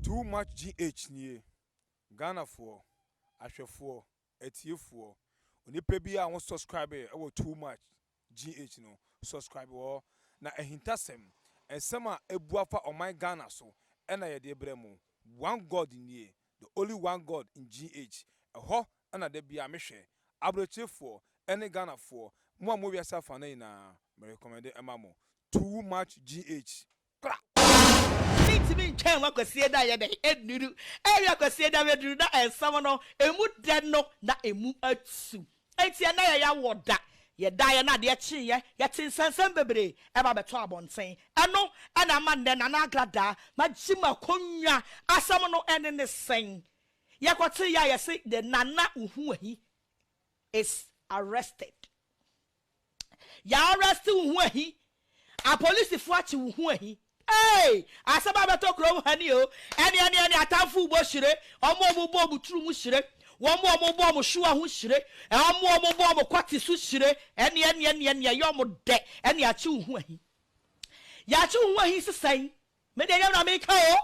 Too much GH nie. Ghanafoɔ, ahwɛfoɔ, atiefoɔ, onipa biara a wo subscribe wɔ Too much GH no, subscribe wɔ hɔ. Na ahintasɛm, nsɛm a abu afa ɔman Ghana so na yɛde brɛ mo. One God nie, the only one God in GH. Ɛhɔ na da biara mehwɛ. Abrokyerefoɔ ne Ghanafoɔ, mo a mowɔ wiase afa no nyinaa, me recommend ma mo. Too much GH. Kra! Mentumi ntwɛn ma Kwasiada yɛ dɛn ɛnnuru. Ɛwia Kwasiada bɛduru na nsɛm no ɛmu dɛ no na ɛmu atu. Enti ɛnnɛ yɛ yɛawɔ da. Yɛdaeɛ na adeɛ kyeeɛ, yɛte nsɛnsɛm bebree ɛba bɛtɔ abɔnten. Ɛno na ama nnɛ Nana Agradaa magye m'akonnwa. Asɛm no ɛne ne sɛn? Yɛkɔteeɛ a yɛse the Nana Uhuahi is arrested. Yɛ arrest wo ho ahi. Apolisifo akye wo ho ahi. Eei! Asɛm abɛtɔ kurom ha ni o. Ɛne ɛne ɛne atamfo rebɔ hyire. Wɔn a wɔbɔ wɔn tiri mu hyire. Wɔn a wɔbɔ wɔn hyewa ho hyire. Wɔn a wɔbɔ wɔn kɔte so hyire. Ɛne ɛne ɛne ɛne ɛyɛ wɔn dɛ. Ɛne akye wo ho ahi. Yɛakye wo ho ahi sesɛn? Me deɛ nyɛ me na meka o,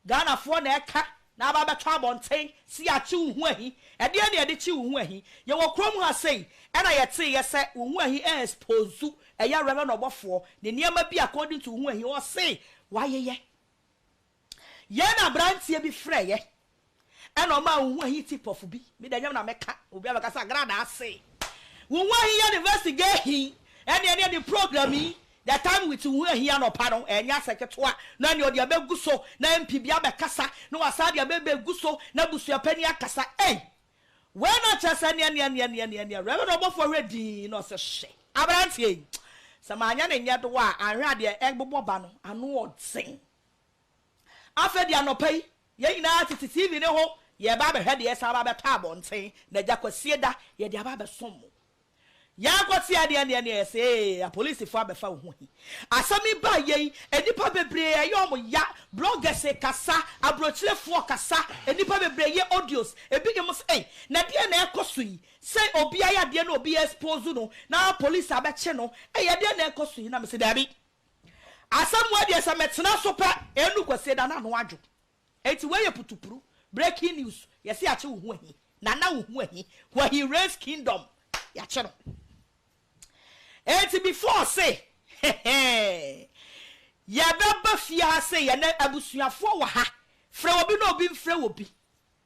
Ghanafoɔ na ɛka na aba abɛtɔ abɔnten se yɛakye wo ho ahi. Ɛdeɛn na yɛde kye wo ho ahi? Yɛwɔ kurom ha sei ɛna yɛteeɛ sɛ wo ho ahi expose ɛyɛ Reverend ɔbɔfoɔ ne nneɛma bi according to wo ho ahi ɔse wayeyɛ. Yɛn na abranteɛ bi frɛeɛ Ɛna ɔmaa wo ho ahi tip off bi. Me deɛ nyɛ me na mɛka, obi abɛka sɛ agradaa se wo ho ahi yɛ investigation ɛne ɛne ɛne program yi the time with wo ho ahi anɔpa no ɛnyɛ asɛ ketewa na ɛne ɔde abɛgu so na MP bi abɛkasa na wasan de abɛbɛgu so na abusuapanin akasa ei wei na kyerɛ sɛ ɛne ɛne ɛne ɛne ɛne ɛne Reverend ɔbɔfoɔ hwɛ dinn na ɔsɛ hyɛ aberanteɛ yi sɛ manyɛ ne nyɛ doɔ a anhwɛ adeɛ ɛbobɔ ba no ano ɔdzen. Afei deɛ anɔpa yi, yɛn nyinaa tete TV no ho, yɛreba abɛhwɛ deɛ ɛresan aba abɛtɔ abɔnten, na Agya Kwasieda, yɛde aba abɛsom mo. Yɛakɔte adeɛ neɛ neɛ yɛsɛ ee, apolisifoɔ abɛfa wo ho ahi. Asɛm yi baa yei, nnipa bebree ɛyɛ wɔn ya, bloggers kasa, aburokyirefoɔ kasa, nnipa bebree yɛ audios, ebi nom sɛ ei, na deɛn na ɛrekɔ so yi, sɛ obi ayɛ adeɛ na obi expose no, na police abɛkye no, ei ɛdeɛn na ɛrekɔ so yi, na mese daabi. Asɛm wei deɛ sɛ metena so pɛ ɛnu Kwasiada na ano adwo. Enti wei yɛ putupru, breaking news, yɛse yɛakye wo ho ahi, Nana wo ho ahi, Wahi raise kingdom, yɛakye no. Enti before se hehe yɛbɛba fie ha se yɛne abusuafoɔ wɔ ha, frɛ obi na obi mfrɛ obi,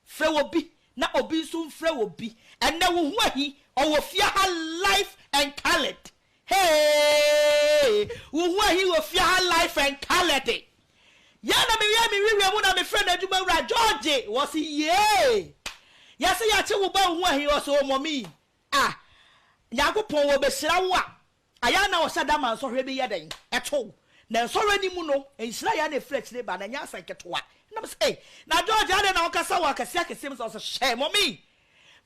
Frɛ obi na obi nso mfrɛ obi. Ɛnnɛ wo ho ahi, ɔwɔ fie ha life and coloured hey Wo ho ahi wɔ fie ha life and coloured Yɛ na meyɛ me wiwie mu na mefrɛ n'adwuma wura George Wɔse yee Yɛse yɛakye wo ba wo ho ahi ɔse oh mummy ah Nyankopɔn wɔbɛhyira wo a Ayɛ a na ɔhyɛ da ma nsɔhwɛ bi yɛ dɛn? Ɛto wo. Na nsɔhwɛ no mu no, nhyira yɛ a na ɛfiri akyire ba, na ɛnyɛ asɛm ketewa. Ɛna mese, Ei, na George, adɛn na wokasa wɔ akɛseɛ akɛseɛ mu saa? Ɔse, Hyɛ, mummy!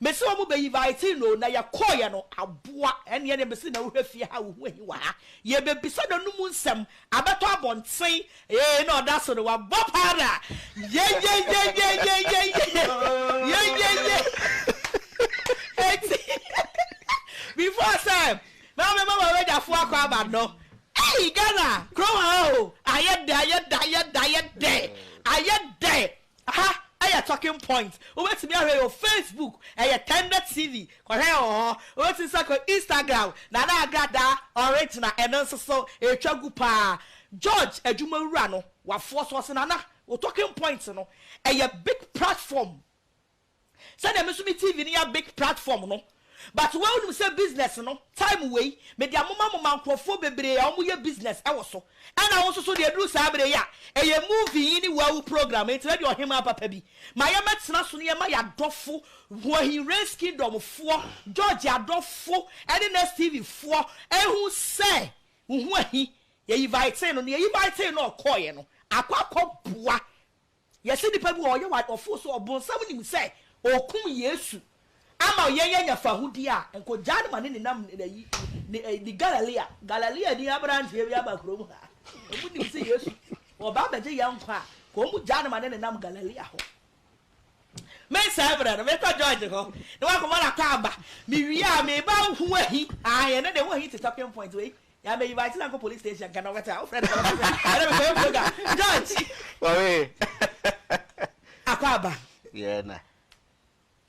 Mese wɔn bɛ invite no, na yɛkɔeɛ no, aboa. Ɛnneɛ deɛ mese na wohwɛ fie ha a, wo ho ahi wɔ ha. Yɛbɛbisa n'anomu nsɛm, abɛtɔ abɔnten. Ee, na ɔda so no, wabɔ para! Yeyeyeyeyeyeye! Yeyeye! Enti, before sɛ Na me mama w'agyafo akɔ aba no. Ei Ghana kurom ha o ayɛ dɛ ayɛ dɛ ayɛ dɛ ayɛ dɛ ayɛ dɛ aha ɛyɛ talking point wobɛtumi ahwɛ yɛ wɔ Facebook ɛyɛ Tender TV kɔhwɛ yɛ wɔ hɔ wobɛtumi nso akɔ Instagram Nana Agradaa original ɛno nso so ɛtwa gu paa George adwuma wura no wafoɔ so ɔse Nana wo talking point no ɛyɛ big platform Sɛdeɛ me nso me TV no yɛ big platform no but wo wonim sɛ business no time wei mede amoma moma nkorɔfoɔ bebree a wɔn yɛ business wɔ so ɛna wo nso so deɛ ɛduru saa berɛ yi a ɛyɛ movie yi ne wawu program nti na deɛ ɔhemaa papa bi ma yɛmɛtena so no yɛma yɛadɔfo Huahin Race Kingdom foɔ George adɔfo ɛne Next TV foɔ ɛhu sɛ wo ho ahi yɛ invitee no na yɛ invitee no ɔkɔɔyɛ no akɔ akɔ boa Yɛse nipa bi wɔ hɔ ɔyɛ wade ɔfoo so ɔbonsam nim sɛ ɔkum Yesu ama yɛn anya fahodie a nka ɔgyaa no ma ne nenam ayi ne ne Galilea Galilea ni abranteɛ bi aba kurom ha ɔmo nim sɛ Yesu ɔba abɛgye yɛn nkwa a nka ɔmo gyaa no ma ne nenam Galilea hɔ mensɛe berɛ no mekɔ George hɔ na wakɔma no akɔ aba mewie a meba ho ahi ae ɛno deɛ ho ahi te talking point wei Ya me invite na nkɔ police station nka na ɔbɛte a wofrɛ no ɛna mekɔyɛ program George. Mami. Akwaaba. Yeah na.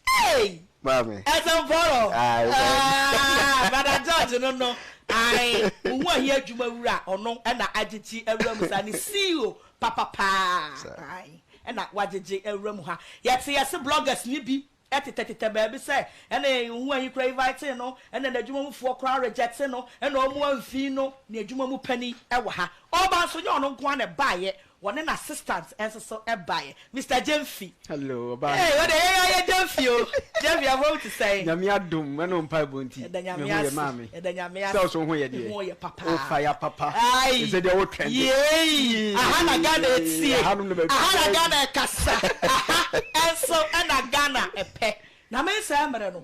Hey! Maame. Ɛsɛmpɔrɔ. Aye. Ah, Brother George no no. Aye, wo ho ahia adwuma wura ɔno ɛna agyegye awura mu saa ne CEO papapaa. Aye, ɛna wagyegye awura mu ha. Yɛte yɛse bloggers ni bi ɛtetɛtetɛ baabi sɛ ɛna wo ho ahi kora invite no, ɛna n'adwuma mu foɔ koraa reject no, ɛna ɔmo amfi no, ne adwuma mu pani ɛwɔ ha. Ɔba nso nyɛ ɔno nko ara na ɛbaeɛ, wɔne n'assistant nso so ɛbaeɛ. Mr. Jemfi. Hello, ɔbaa. Hey, wɔde yɛn ayɛ Jemfi o. Jemfi abom te sɛn? Nyame adom ɛne wo mpaebɔ nti. Ɛda Nyame Me ho yɛ ase. maame. Ɛda Nyame ase. Sɛ ɔso ho yɛ deɛ. Me ho yɛ papa. Wo fa ya papa. Ayi. Ɛsɛ deɛ wo trend. Yei. Aha na Ghana etie. Aha nom na baabi. Aha na Ghana ɛkasa. Aha ɛnso ɛna Ghana ɛpɛ. Na me nsɛ mmerɛ no.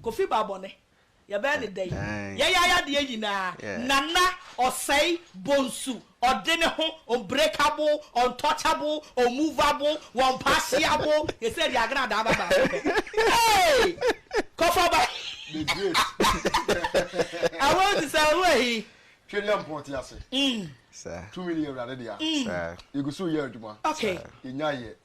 Kofi Babɔne. Yɛbɛyɛ ne dɛn? Yɛyɛ ayadeɛ nyinaa. Nana Ɔsɛe Bonsu ɔde ne ho unbreakable, untouchable, unmovable, wɔmpaseable. Yɛsɛ de agradaa ba baako pɛ. Hey! Kɔfɔ ba. The great. Awon ti sɛ owó ehi. Twɛdeɛ mpɔn te ase. Tumi ni Awurade dea. Yɛgu so yɛ adwuma. Yɛnya yɛ.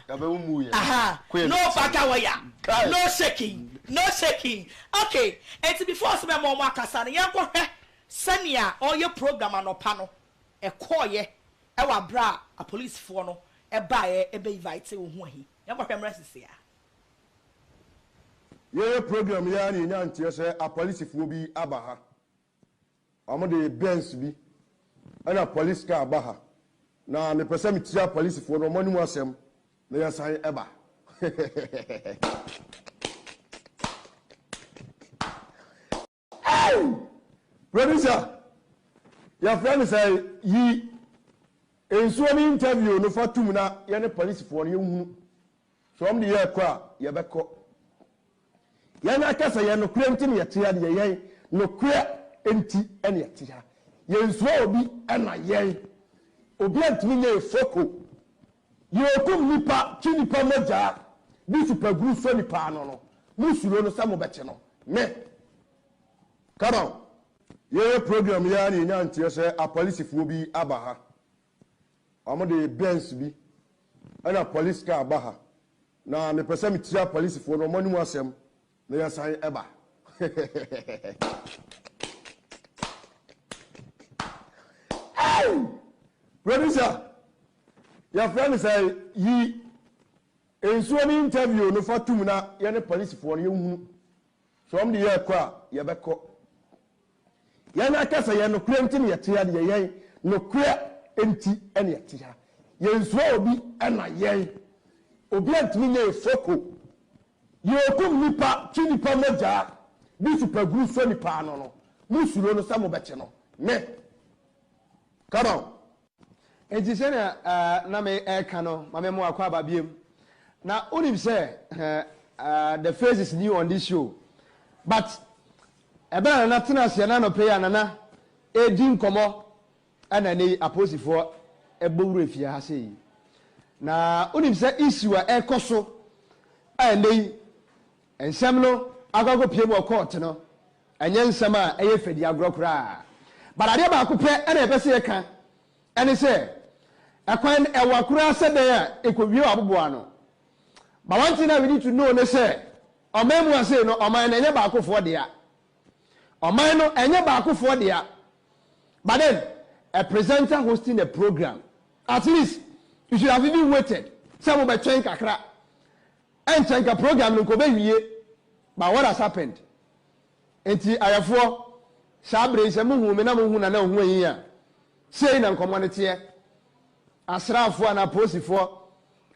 Yɛbɛwo mu yɛ. Kɔ yɛ No ne ti. baka wire. Kai. No shaking. No shaking. Okay. Eti before sɛ mɛma ɔmo akasa no, yɛnkɔhwɛ sɛnea ɔyɛ program anɔpa no ɛkɔɔyɛ ɛwɔ abere a apolisifoɔ no ɛbaeɛ ɛbɛ invite wo ho ahi. Yɛnkɔhwɛ mmerɛ sisi a. Yɛyɛ program yi ara na yɛnya nteɛ sɛ apolisifoɔ bi aba ha. Wɔde Benz bi ɛna police car ba ha. Na mepɛ sɛ metia apolisifoɔ no wɔn anim asɛm na yɛsan ɛba. Hey! Producer, yɛfrɛ no sɛ yi nsuo ne interview no fa tum na yɛne polisifoɔ no yɛnhunu. Sɛ wɔn de yɛ kɔ a, yɛbɛkɔ. Yɛn akasa yɛn nokorɛ nti na yɛte ha deɛ yɛn nokorɛ nti na yɛte ha. Yɛnsuro obi ɛna yɛn. Obi antumi nyɛ yɛ foko. Deɛ okum nipa, twe nipa mogyaa, de supaguru sɔ nipa ano no, mo suro no sɛ mobɛkye no. Me. Come on. Yɛyɛ program yi ara na yɛnya nteɛ sɛ apolisifoɔ bi aba ha. Wɔde Benz bi ɛna police car ba ha. Na mepɛ sɛ metia apolisifoɔ no wɔn anim asɛm na yɛsan ɛba. Hey! Producer, yɛfrɛ no sɛ yi nsuo ne interview no fa tum na yɛne polisifoɔ no yɛnhunu. Sɛ wɔn de yɛ kɔ a, yɛbɛkɔ. Yɛn akasa yɛn nokorɛ nti na yɛte ha deɛ yɛn nokorɛ nti na yɛte ha. Yɛnsuro obi ɛna yɛn. Obi antumi nyɛ yɛ foko. Deɛ okum nipa, twe nipa mogyaa, de supaguru sɔ nipa ano no, mo suro no sɛ mobɛkye no. Me. Come on. Enti sɛnea na me ɛka no, ma me mo akɔ aba biem. Na wonim sɛ the face is new on this show. But ɛbɛn a Nana tena aseɛ na anɔpɛ yi a Nana ɛredi nkɔmmɔ ɛna ɛnɛ yi apolisifoɔ ɛbɔ wura fie ha sei. Na wonim sɛ issue a ɛrekɔ so a ɛnɛ yi nsɛm no akɔ akɔpie mu wɔ court no, ɛnyɛ nsɛm a ɛyɛ fɛdi agorɔ koraa. But adeɛ baako pɛ ɛna yɛpɛ sɛ yɛka ɛne sɛ ɛkwan ɛwɔ koraa sɛ dɛn a ɛkɔwie wɔ aboboa no. But one thing that we need to know ne sɛ ɔman mu ase no, ɔman no ɛnyɛ baakofoɔ dea. Ɔman no ɛnyɛ baakofoɔ dea. But then a presenter hosting a program, at least you should have even waited sɛ mobɛtwɛn kakra ɛnkyɛn ka program no nkɔbɛwie. But what has happened? Nti ayɛfoɔ saa bere yi sɛ mohu me na mohu Nana Ohu ayi a, sei na nkɔmmɔ no teɛ. Asraafoɔ anaa apolisifoɔ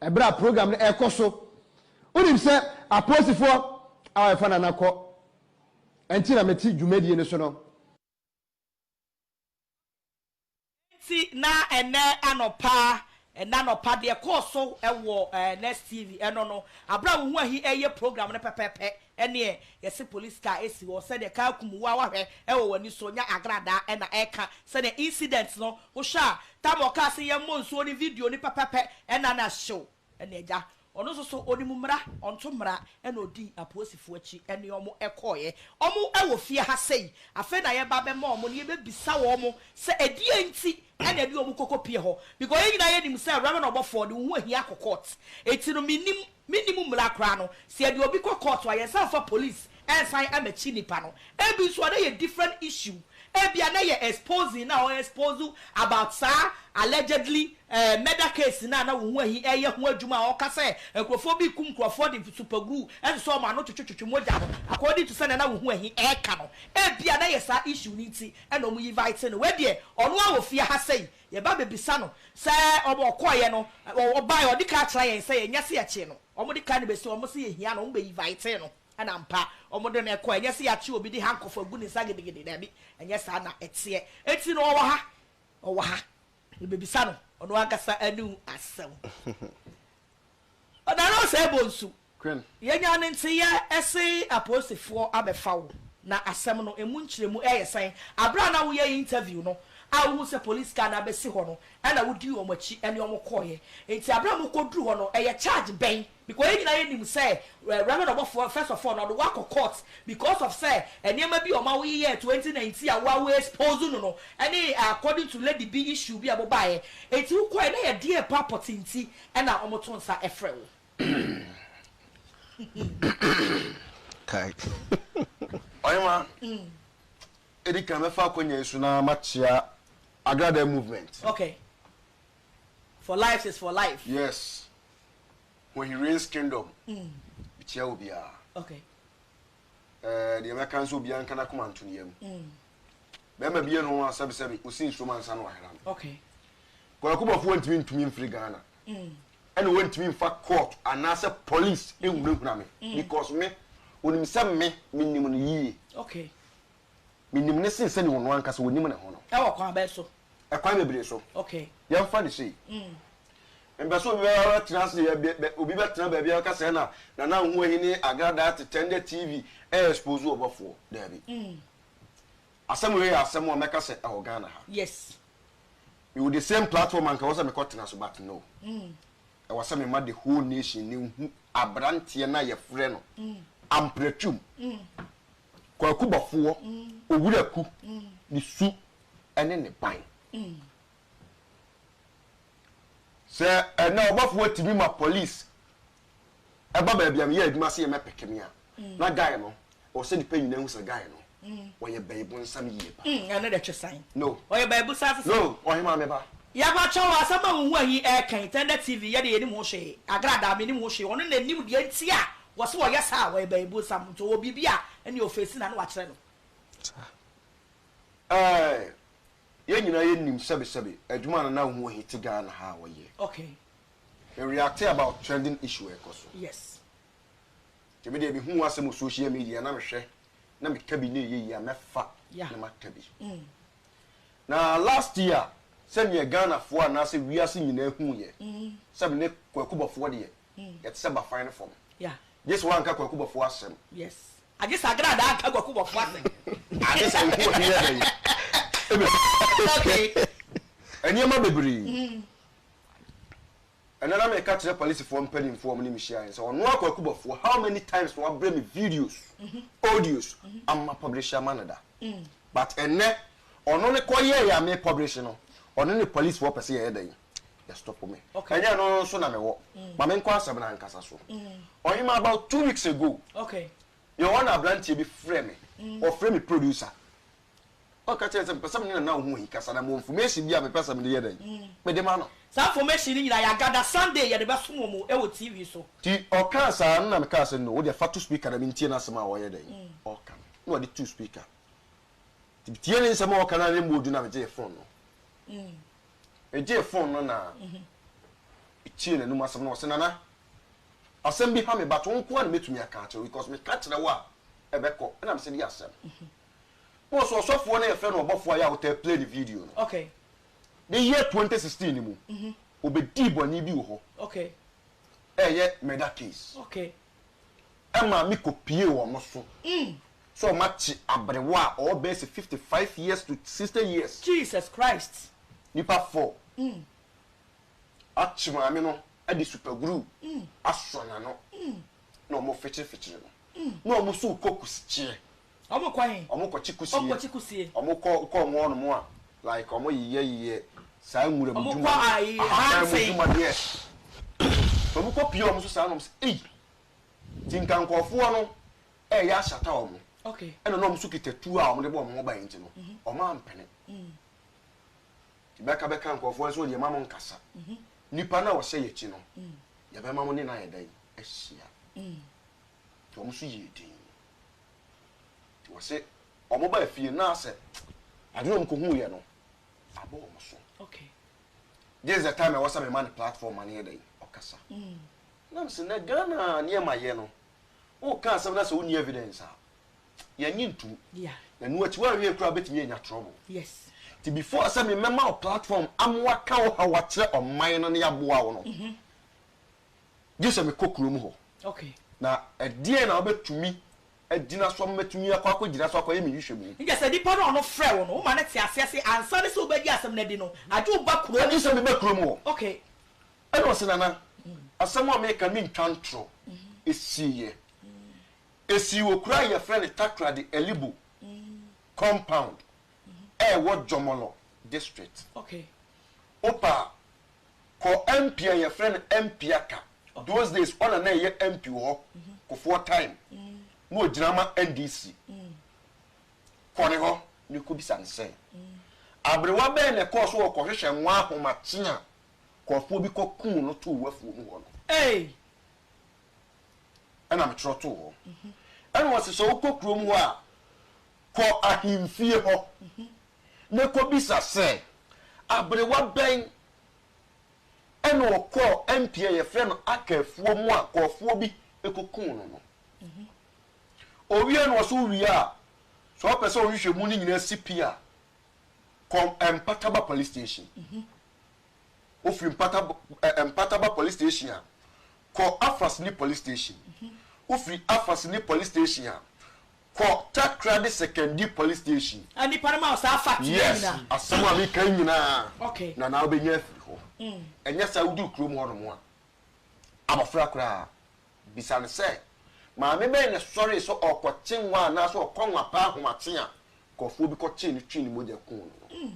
ɛberɛ a program no ɛrekɔ so, wonim sɛ apolisifoɔ a wɔyɛfa Nana kɔ ɛnti na mete dwumadie no so no. Nti na ɛnɛ anɔpa, ɛnɛ anɔpa deɛ kɔɔ so ɛwɔ Next TV ɛno no, abere a wohu ahi ɛyɛ program no pɛpɛɛpɛ ɛneɛ yɛsi police car esi hɔ sɛdeɛ car kum wo a wahwɛ ɛwɔ w'ani so nya agradaa ɛna ɛka sɛdeɛ incident no wohwɛ a tam ɔkaa sɛ yɛmmɔ nsuo ne video ne pɛpɛpɛ ɛna na hyew ɛne agya. Ɔno nso so ɔnim mmara, ɔnto mmara, ɛna ɔdii apolisifoɔ akyi ne wɔn kɔeɛ. Wɔn wɔ fie ha sei, afei na yɛreba abɛma wɔn na yɛbɛbisa wɔn sɛ ɛdeɛn nti na ɛde wɔn kɔkɔpie hɔ. Because yɛn nyinaa yɛnim sɛ Rev. Ɔbɔfoɔ de wo ho ahia akɔ court. Enti no mennim, mennim mmara koraa no, sɛ yɛde obi kɔ court a yɛnsan mfa police nsan mmɛkye nipa no. Ebi nso a na ɛyɛ different issue. Ebia na ɛyɛ exposing na ɔ expose about saa allegedly murder case no a na wo ho ahi ɛyɛ ho adwuma a ɔka sɛ nkurɔfoɔ bi rekum nkurɔfoɔ de super glue ɛsosɔ wɔn ano twetwetwetwe mogya no according to sɛnea na wo ho ahi ɛreka no. Ebia na ɛyɛ saa issue no nti na wɔn invite no. Wei deɛ ɔno ara wɔ fie ha sei yɛba abɛbisa no sɛ ɔkɔeɛ no ɔbaeɛ ɔde ka akyerɛ yɛn sɛ yɛnyɛ sɛ yɛkyee no wɔde ka no bɛsi wɔn se yɛhia no wɔn bɛ invite no. Ɛna ampa, wɔde no kɔ. Ɛnyɛ sɛ yɛakye obi de handcuff agu ne nsa gidigidi, daabi, ɛnyɛ saa na ɛteɛ. Enti no, ɔwɔ ha, ɔwɔ ha. Mebɛbisa no, ɔno ankasa anim asɛm. Nana Osei Bonsu, yɛnyaa no nteyɛ se apolisifoɔ abɛfa wo, na asɛm no, ɛmu nkyerɛmu yɛ sɛn? Aberɛ a na woyɛ interview no, a wohuu sɛ police car no abɛsi hɔ no, ɛna wodii wɔn akyi ne wɔn kɔeɛ. Enti aberɛ a mokɔduru hɔ no, ɛyɛ charge bɛn Because yɛn nyinaa yɛ nim sɛ Reverend ɔbɔfoɔ first of all no ɔde wo akɔ court because of sɛ nneɛma bi a ɔma wo yeyɛɛ 2019 a wo a wo expose no no ɛne according to lady bi issue bi a mo baeɛ enti wo kɔɛ na yɛ deɛn paa pɔtee nti ɛna ɔmo to nsa ɛfrɛ wo. Kai. Ɔhema, edi kan mɛfa akwanya yi so na makyea Agrada movement. Okay. For life is for life. Yes. When he reigns kingdom. Mekyia obiara. Okay. Eh, deɛ mɛka nso obiara nka n'akoma nto ne yam. Bɛrima bi yɛ no ho a sɛbesɛbe osi nsuo mu ansa na wahera no. Okay. Kwaku Bɔfoɔ ntumi ntumi mfiri Ghana. Ɛna wɔntumi mfa court anaasɛ police nhunahuna me because me onim sɛ me menim no yie. Okay. Menim no sen sɛnea ɔno ankasa onim ne ho no. Ɛwɔ kwan bɛn so? Ɛkwan bebree so. Okay. Yɛmfa no sei. Mempɛ sɛ obi bɛtena ase yɛ bɛ bɛ obi bɛtena baabi a ɔka sɛ na Nana Ahuahi ne Agradaa te Tender TV ɛ expose ɔbɔfoɔ. Daabi. Asɛm wei yɛ asɛm a mɛka sɛ ɛwɔ Ghana ha. Yes. Mewɔ the same platform anka ɛwɔ sɛ mekɔtena so but no. Ɛwɔ sɛ mema the whole nation no hu aberanteɛ no a yɛfrɛ no Amprɛtwum. Kwaku Bɔfoɔ, Owuraku, ne su ne ne ban. Sɛ ɛnnɛ ɔbɔfoɔ tumi ma police ɛba baabi a meyɛ adwuma sɛ yɛmɛpeke me a, na guy no, ɛwɔ sɛ nipa nyinaa hu sɛ guy no, ɔyɛ bɛɛbonsam yie paa. Ɛno deɛ twe san. No. Ɔyɛ bɛɛbonsam sesa. No, ɔhemaa me ba. Yɛpakyɛw asɛm a wohu ahi ɛɛka yi Tender TV yɛdeɛ yɛnim ho hwee Agradaa menim ho hwee ɔno na nim deɛ nti a Wɔse wɔyɛ saa a wɔyɛ bɛɛbosam nti ɔwɔ biribi a ɛneɛ ɔfeesi na ne wakyerɛ no. Saa. Ɛɛ yɛn nyinaa yɛ nim sɛbe sɛbe adwuma a Nana Ahuohi te Ghana ha a ɔyɛ. Okay. Me reacte about trending issue a ɛkɔ so. Yes. Nti me deɛ me hu asɛm wɔ social media na me hwɛ na me ka bi na ɛyɛ yie a mɛfa na maka bi. Na last year sɛdeɛ Ghanafoɔ anaasɛ wiase nyinaa huiɛ sɛ me ne Kwaku Bɔfoɔ deɛ Yɛte sɛ bafan no fam. Gye sɛ woanka Kwaku Bɔfoɔ asɛm. Yes. Agye sɛ Agradaa anka Kwaku Bɔfoɔ asɛm. Agye sɛ wo ho yɛ dɛn? Okay. Nneɛma bebree. Ɛnnɛ na meka kyerɛ polisifoɔ mpanimfoɔ a wɔne me hyiaeɛ no sɛ ɔno ara Kwaku Bɔfoɔ how many times na wabrɛ me videos, audios ama publish ama no da. But ɛnnɛ ɔno ne kɔyɛeɛ a me publish no, ɔno ne polisifoɔ pɛ sɛ yɛyɛ dɛn? Yɛ stop me. Ɛnyɛ ɛno nso na mewɔ. Ma menkɔ asɛm no ankasa so. Ɔhema about 2 weeks ago, yɛwɔ hɔ na aberanteɛ bi frɛ me. Ɔfrɛ me producer. Ɔka kyerɛ sɛ mepɛ sɛ me ne Nana Ohuohi kasa na mewɔ information bi a mepɛ sɛ mede yɛ dɛn? Mede ma no. Saa information no nyinaa yɛagada Sunday yɛde bɛsom wɔn wɔ TV so. Nti ɔkaa saa no na mekaa sɛ no, wo deɛ fa to speaker na mentie n'asɛm a ɔyɛ dɛn? Ɔreka no. Na ɔde too speaker. Nti metie ne nsɛm a ɔreka no a na ɛmu ɔdu na megyee phone no. Megyee phone no na metiee n'anum asɛm no, ɔse Nana, asɛm bi ha me but wo nko ara na mɛtumi aka akyerɛ wo because meka kyerɛ wo a ɛbɛkɔ, ɛna mese deɛ asɛm? Na ɔse ɔsɔfoɔ no a yɛfrɛ no ɔbɔfoɔ a yɛ a wotaa play ne video no, the year 2016 no mu, ɔbɛdii bɔne bi wɔ hɔ, ɛyɛ murder case, ɛma me kɔpuee wɔn so sɛ wɔakye aberewa a ɔwɔ bɛyɛ sɛ 55 years to 60 years. Jesus Christ. Nipa four akye maame no. de super glue asɔ n'ano na wɔn fekyerefekyere no na wɔn nso rekɔ kusikyeɛ. Wɔn kɔ he? Wɔn kɔkye kusie. Wɔn kɔkye kusie. Wɔn kɔ kɔ wɔn hɔnom a like wɔn yeyɛ yeyɛ saa nwura mu Wɔn dwuma kɔ no ayi ahaban mu hunting. dwuma no yes. Nti wɔn kɔ pie wɔn so saa na wɔn sɛ ei nti nka nkorɔfoɔ no ɛɛyɛ ahyata wɔn Okay. ɛna na wɔn nso kita tuo a wɔn de bɔ wɔn ho ban nti no wɔn ampene. Nti bɛka bɛka nkurɔfoɔ nso deɛ mma mo nkasa. Nipa no a ɔhyɛ yɛn akyi no, yɛbɛma mo ne no ayɛ dɛn? Ahyia. Nti wɔn nso yɛɛ dinn. Nti wɔse wɔn baa fie no na asɛ ade no a wɔkɔhuiɛ no abɔ wɔn so. This is the time ɛwɔ sɛ mema no platform ma no yɛ dɛn? Ɔkasa. Na mese nɛ Ghana nneɛma yɛ no, woka asɛm na sɛ wonni evidence a, yɛnnye ntom. Na ɛno akyi woanhwɛ koraa wobɛtumi anya trouble. Nti before sɛ me mɛma wo platform ama woaka wo haw akyerɛ ɔman no na yɛaboa wo no, gye sɛ mekɔ kurom hɔ. Na ɛdeɛn na wobɛtumi agyina so ama matumi akɔ akɔgyina so akɔyɛ me nhwehwɛmu? Nkyɛ sɛ nipa no a ɔno frɛ wo no, woma no te aseɛ se ansa ne sɛ wobɛgye asɛm no adi no, agye wo ba kurom. Agye sɛ meba kurom hɔ. Ɛna ɔse, Nana, asɛm a meka mentwa ntorɔ, ɛsiiɛ. Esii wɔ kuro a yɛfrɛ no Takoradi Elibu compound a ɛwɔ Jomolo district. Wopɛ a, kɔ MP a yɛfrɛ no MP Aka. Those days ɔna na ɛyɛ MP wɔ hɔ, Kufuor time. Na ɔgyina ma NDC. Kɔ ne hɔ na kɔbisa no sɛ, aberewa bɛn na ɛkɔɔ so ɔkɔhwehwɛ nwa ahomakye a nkurɔfoɔ bi kɔkuu no too w'afuo mu hɔ no? Ɛna metwerɛ too hɔ. Ɛna ɔse sɛ wokɔ kurom hɔ a, kɔ ahemfie hɔ na kɔbisa sɛ, aberewa bɛn ɛna ɔkɔɔ MP a yɛfrɛ no Aka afuo mu a kɔɔfoɔ bi kɔkuu no no. Ɔwie no ɔse wowie a, sɛ wopɛ sɛ wo nhwehwɛmu no nyinaa si pi a, kɔ Mpataba police station. Wofiri Mpata Mpataba police station a, kɔ Afasini police station. Wofiri Afasini police station a, kɔ Takoradi Sekondi police station. Ah, nipa no ma wo saa fact wei Yes, nyinaa. asɛm a meka yi nyinaa Okay. na na wobɛnya afiri hɔ. Ɛnyɛ saa woduru kurom hɔnom a, abɔfra koraa, bisa no sɛ, maame bɛn na ɛsɔree sɛ ɔrekɔkye nwa anaasɛ ɔkɔ nwa paa ahomakye a nkurɔfoɔ bi kɔkyee no twee ne mogya kuu no no?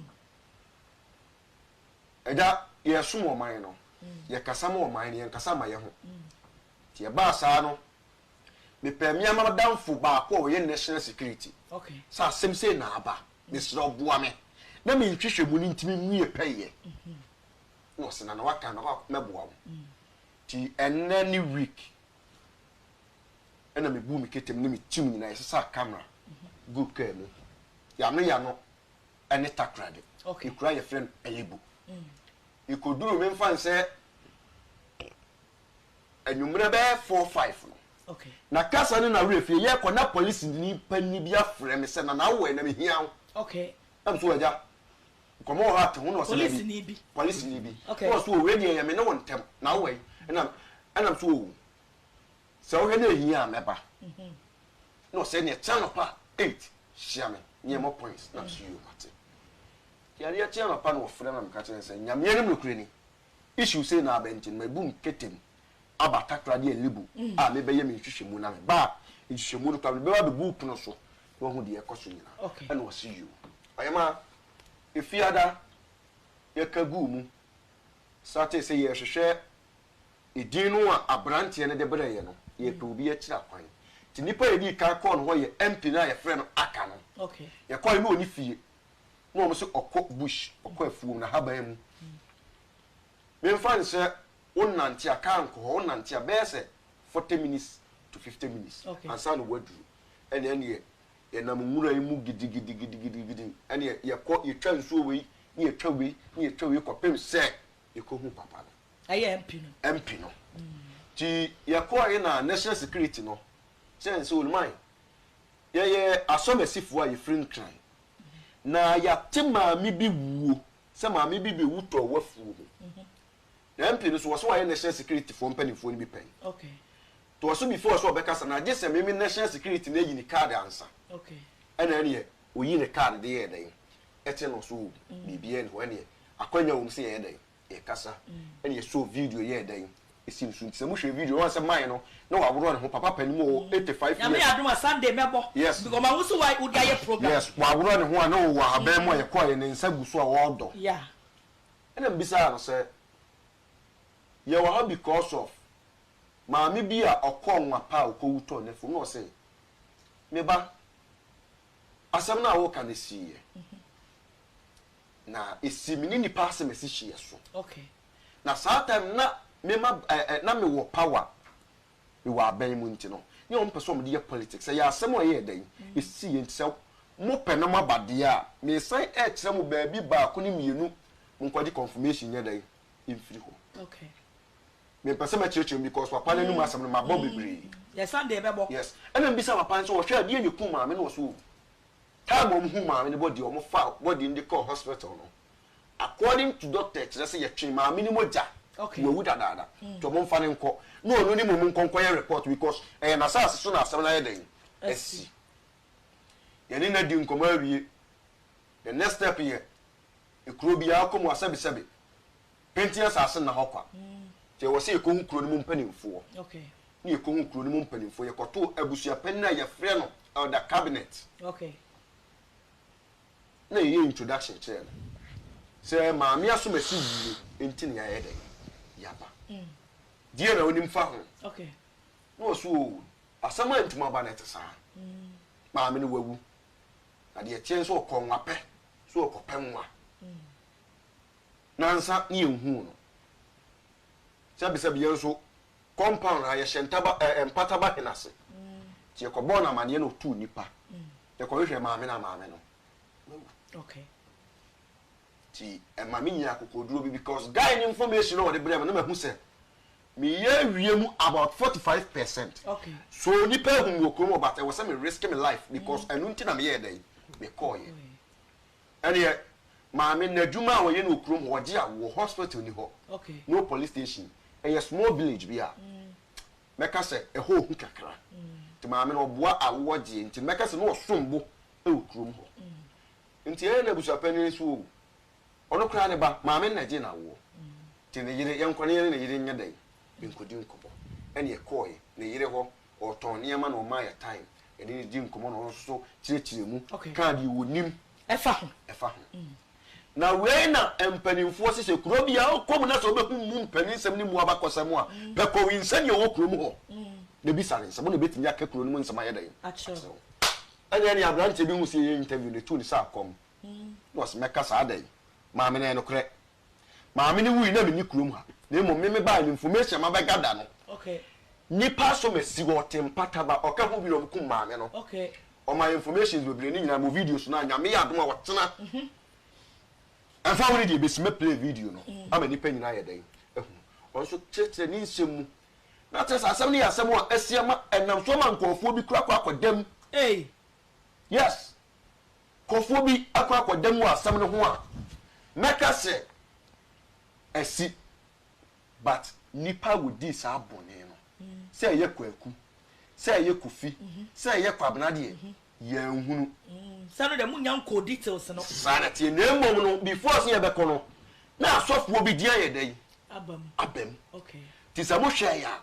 Agya, yɛresom ɔman no, yɛkasa ma ɔman no, yɛnkasa mma yɛn ho. Nti ɛbaa saa no, mepɛɛ me ara m'adamfo baako a ɔyɛ national security sɛ asɛm sei na aba, mesrɛ wo boa me na me nhwehwɛmu no ntumi nwie pɛyɛ. Na ɔse Nana waka no mɛboa wo. Nti ɛnnɛ ne week ɛna mebuu me ketem ne me team nyinaa yɛsesaa camera guu kaa mu. Yɛano yɛano ne Takoradi. Ekuro a yɛfrɛ no Elibu. Yɛkɔduruu memfa nsɛ anwummerɛ bɛyɛ 4:05 no, na kasa no na werɛ fie. Yɛrekɔ na polisini panin bi afrɛ me sɛ, Nana wowɔ he? Na mehia wo. Na me so agya, nkɔmmɔ wɔ hɔ a te ho na ɔsɛ dabi. Polisini bi. Na ɔsɛ o wei deɛ ɛyɛ me ne wo ntɛm. Na wowɔ he? Ɛna ɛna me so o Sɛ wohwɛ na ehia a mɛba. Na ɔsɛ neɛ kyɛ anɔpa 8 hyia me ne yɛmmɔ points na mese yoo mate. Nti adeɛ kye anɔpa na ɔfrɛ me na meka kyerɛ no sɛ Nyame anim nokorɛ ni issue sei na aba nti no mabu me ketem aba Takoradi Alibu a mebɛyɛ me nhwehwɛmu na meba a nhwehwɛmu no koraa mede bɛba abɛgu wo pono so na wahu deɛ ɛkɔ so nyinaa. Ɛna ɔse yoo. Ɔyɛmaa Efiada yɛka guu mu startee sɛ yɛrehwehwɛ Edin no a aberanteɛ no de brɛeɛ no, yɛpɛ obi akyiri akwan. Nti nipa a yɛdii kan kɔɔ ne hɔ yɛ MP no a yɛfrɛ no Aka no. Yɛkɔeɛ no ɔnni fie. Na wɔn se ɔkɔ bush, ɔkɔ afuom, n'ahaban mu. Memfa no sɛ wonante a, kaa nkɔ hɔ, wonante a bɛyɛ sɛ 40 minutes to 50 minutes ansa na woaduru. Ɛnna ɛnneɛ yɛnam nwura yi mu gidigidigidigidi, ɛnneɛ yɛkɔ, yɛtwa nsuo wei, ne yɛtwa wei, ne yɛtwa wei kɔpem sɛ yɛkɔhu papa no. Ɛyɛ MP no. MP no. Nti yɛkɔɔe na national security no kyerɛɛ no sɛ Oluman, yɛyɛ Asɔmasifoɔ a yɛfiri Nkran, na yɛate maame bi wuo sɛ maame bi bɛwu tɔɔ w'afuo mu. Na MP no nso wɔ sɛ wayɛ national security foɔ mpanimfoɔ no bi pɛn. Nti wɔ so before sɛ ɔbɛkasa no agye sɛ meme national security no ayi ne card ansa. Ɛna ɛneɛ ɔyi ne card de yɛɛ dɛn? Ɛte no so biribiara nni hɔ ɛneɛ akwanya wɔ mu sɛ yɛyɛ dɛn? Yɛkasa ɛna yɛsɔɔ video yɛɛ dɛn? si no so. Nti sɛ mohwɛ video no, woahu sɛ man no na waworɔ ne ho, papa panin mu ɔwɔ 85 Nyame years. yɛ adom a Sunday mɛbɔ Yes. because mahu sɛ wa wode ayɛ program. Yes, waworɔ ne ho a na ɔwɔ ahaban mu a yɛkɔeɛ ne nsa gu so a ɔredɔ. Yeah. Ɛna mebisaa no sɛ, yɛwɔ ha because of maame bi a ɔkɔɔ Nwapa a ɔkɔwu tɔɔ n'afuom na ɔse, me ba, asɛm no a woreka no siiɛ. Na esi me ne nipa asɛm esi hyeɛ so. Okay. Na saa time na me ma ɛ ɛ na me wɔ power me wɔ abɛn mu nti no ne wɔn pɛ sɛ wɔn de yɛ politics ɛyɛ asɛm a ɛyɛ dɛn esi yɛ nti sɛ mo pɛ na mo aba deɛ a me san ɛkyerɛ mo baabi baako ne mienu mo nkɔgye confirmation nyɛ dɛn mfiri hɔ. Okay. Me mpɛ sɛ mɛkyerɛkyerɛ mu because papa n'anum asɛm no mabɔ bebree. Yɛ Sunday ɛbɛbɔ. Yes ɛna mbisa papa no sɛ ɔhwɛ adeɛ na ekum maame no wɔ so o. Time a wɔhuu maame no body a wɔfaa body no de kɔɔ hospital no, according to doctor kyerɛ sɛ yɛtwee maame no mogya, wawu dadaada, nti wɔmfa no nkɔ na ɔno ne mmom nkɔ nkɔyɛ report because ɛyɛ n'asase so na asɛm no ayɛ dɛn asi. Yɛne no adi nkɔmmɔ awie, the next step yɛ ekuro biara kɔ mu a sɛbesɛbe penti asase nna hɔ kwa, nti ɛwɔ sɛ yɛkɔhu kuro no mu mpanimfoɔ. Ne yɛkɔhuu kuro no mu mpanimfoɔ. Yɛkɔtoo abusuapanin a yɛfrɛ no Elder Cabinet. Na yɛyɛɛ introduction kyerɛɛ no sɛ Maame Asomasi wuo nti na yɛayɛ dɛn? Yɛaba. Deɛn na wonim fa ho? Na ɔse oo, asɛm a ntum aba no ɛte saa. Maame no wawu. Na deɛ ɛteɛ ne sɛ ɔkɔɔ nwapɛ sɛ ɔrekɔpɛ nwa. Nansa ne yɛnhuu no. Sɛbesɛbe yɛn nso Compound ha yɛhyɛ ntaba ɛɛ mpataba hene ase nti yɛkɔbɔɔ no amaneɛ na ɔtuu nnipa yɛkɔhwehwɛɛ maame no a maame no wawu. Okay. Nti ɛma me nyaa akokoduro bi because guy no information a ɔde brɛɛ me no mahu sɛ meyɛ awie mu about 45%. Okay. So nnipa ahu me wɔ kurom hɔ but ɛwɔ sɛ me risk me life because ɛno nti na meyɛɛ dɛn mekɔɔyɛ. Ɛneɛ maame n'adwuma a ɔyɛ no wɔ kurom hɔ ɔgye awoɔ, hospital nni hɔ, no police station, ɛyɛ small village bi a mɛka sɛ ɛhɔ ohu kakra nti maame no ɔboa awoɔ gyeɛ nti mɛka sɛ na ɔsom bo wɔ kurom hɔ nti ɛyɛ na abusuapanin nso o ɔno koraa ne ba maame no na ɛgyee no awoɔ nti ne yere yɛnkɔ ne yɛne ne yere nyɛ dɛn nkɔdi nkɔmmɔ ɛne ɛkɔɔɛ ne yere hɔ Ɔtɔn nneɛma na ɔmaa yɛ time yɛne no dii nkɔmmɔ na ɔno nso so kyerɛkyerɛɛ mu kaa deɛ ɔnim Ɛfa ho. ɛfa ho. Na wei na mpanimfoɔ se sɛ kuro biara wokɔ mu na sɛ wobɛhu mu mpaninsɛm ne mu abakɔsɛm a, pɛ kɔwinsani a ɔwɔ kurom hɔ na bisa no nsɛm, ɔno na ɛbɛtumi aka kuro no mu nsɛm ayɛ dɛn Akyerɛ wo. akyerɛ wo. Ɛnneɛ ɛne aberanteɛ bi hu sɛ yɛyɛ interview no, ɛtuu ne sɛ akɔm na ɔse mɛka saa da yi, maame no ɛyɛ nokorɛ. Maame no wui na menni kurom ha na mmom me mebaeɛ no information a mabɛ gather no nipa so masi hɔ ɔte mpata ba ɔka ho bi na ɔmo kum maame no ɔma yɛ informations bebree ne nyinaa mo videos no a Nyame yɛ adom a ɔkyena ɛmfa ho ne deɛ ɛbɛsi mɛ play video no ama nipa nyinaa ayɛ dɛn ahunu ɔno nso kyerɛkyerɛ ne nsɛm mu na kyerɛ sɛ asɛm no yɛ asɛm a asi ama ɛnam so ama nkurɔfoɔ bi kora kɔ akɔda mu yes Nkurɔfoɔ bi akɔ akɔda mu wɔ asɛm no ho a, mɛka sɛ asi. But nnipa a wɔdii saa bɔne no, sɛ ɛyɛ Kwaku, sɛ ɛyɛ Kofi, sɛ ɛyɛ Kwabena deɛ, yɛanhunu. Sɛ no deɛ monnya nkɔɔ details no. Saa na ɛteɛ. Na mmom no, before sɛ yɛbɛkɔ no, na asɔfoɔ bi din ayɛ dɛn? Aba mu. Aba mu. Okay. Nti sɛ mohwɛeɛ a,